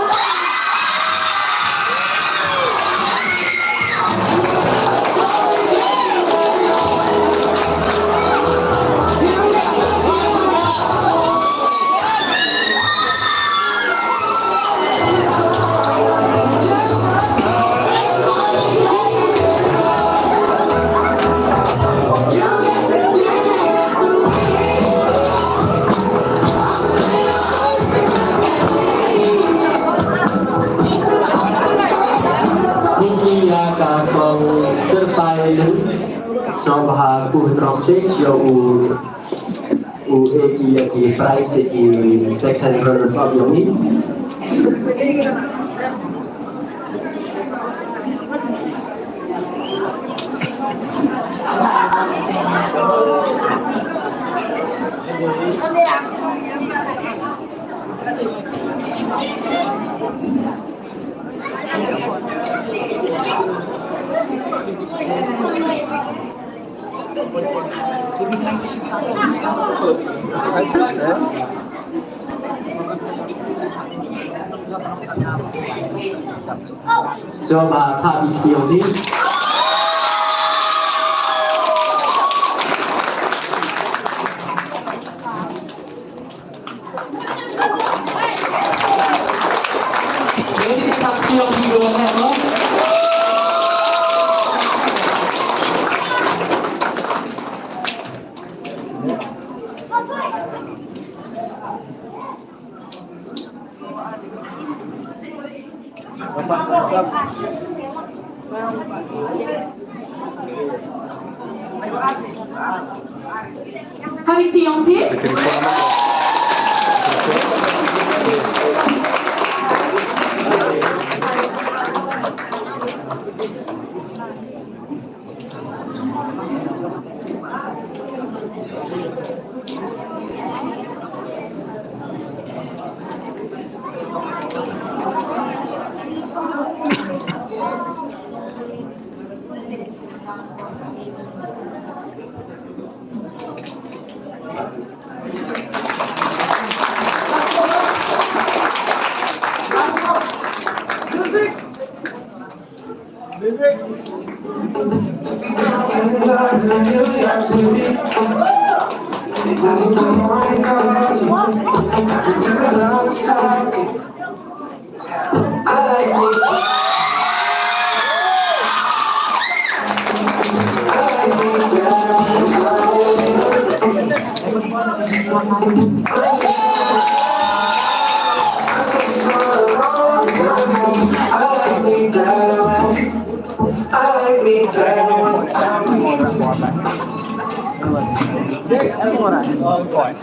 Sngewbha ha ku ha jrong stage ïa u, u ïa ki, ïa ki prize ïa ki second runners up ïa u. Sngewbha ha ki ïong ni. Kami tiang pi.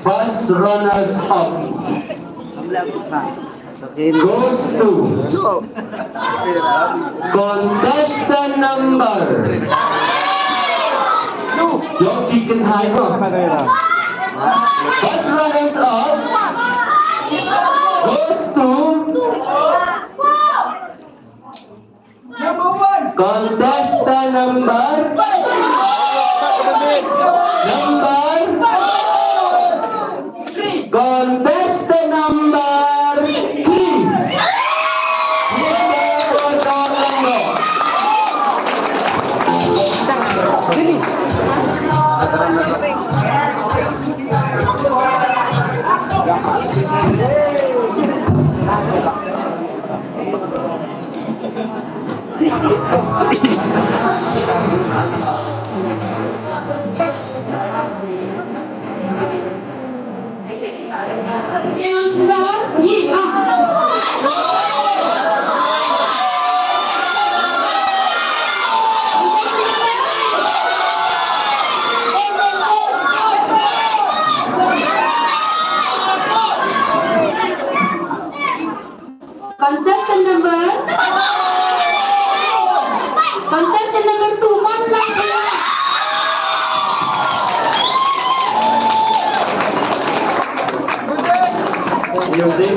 First runners up goes to contestant number. Ïoh ki kynthai ko. First runners up goes to contestant number, number, contestant number three. Contestant number, contestant number two, one lakh. Music.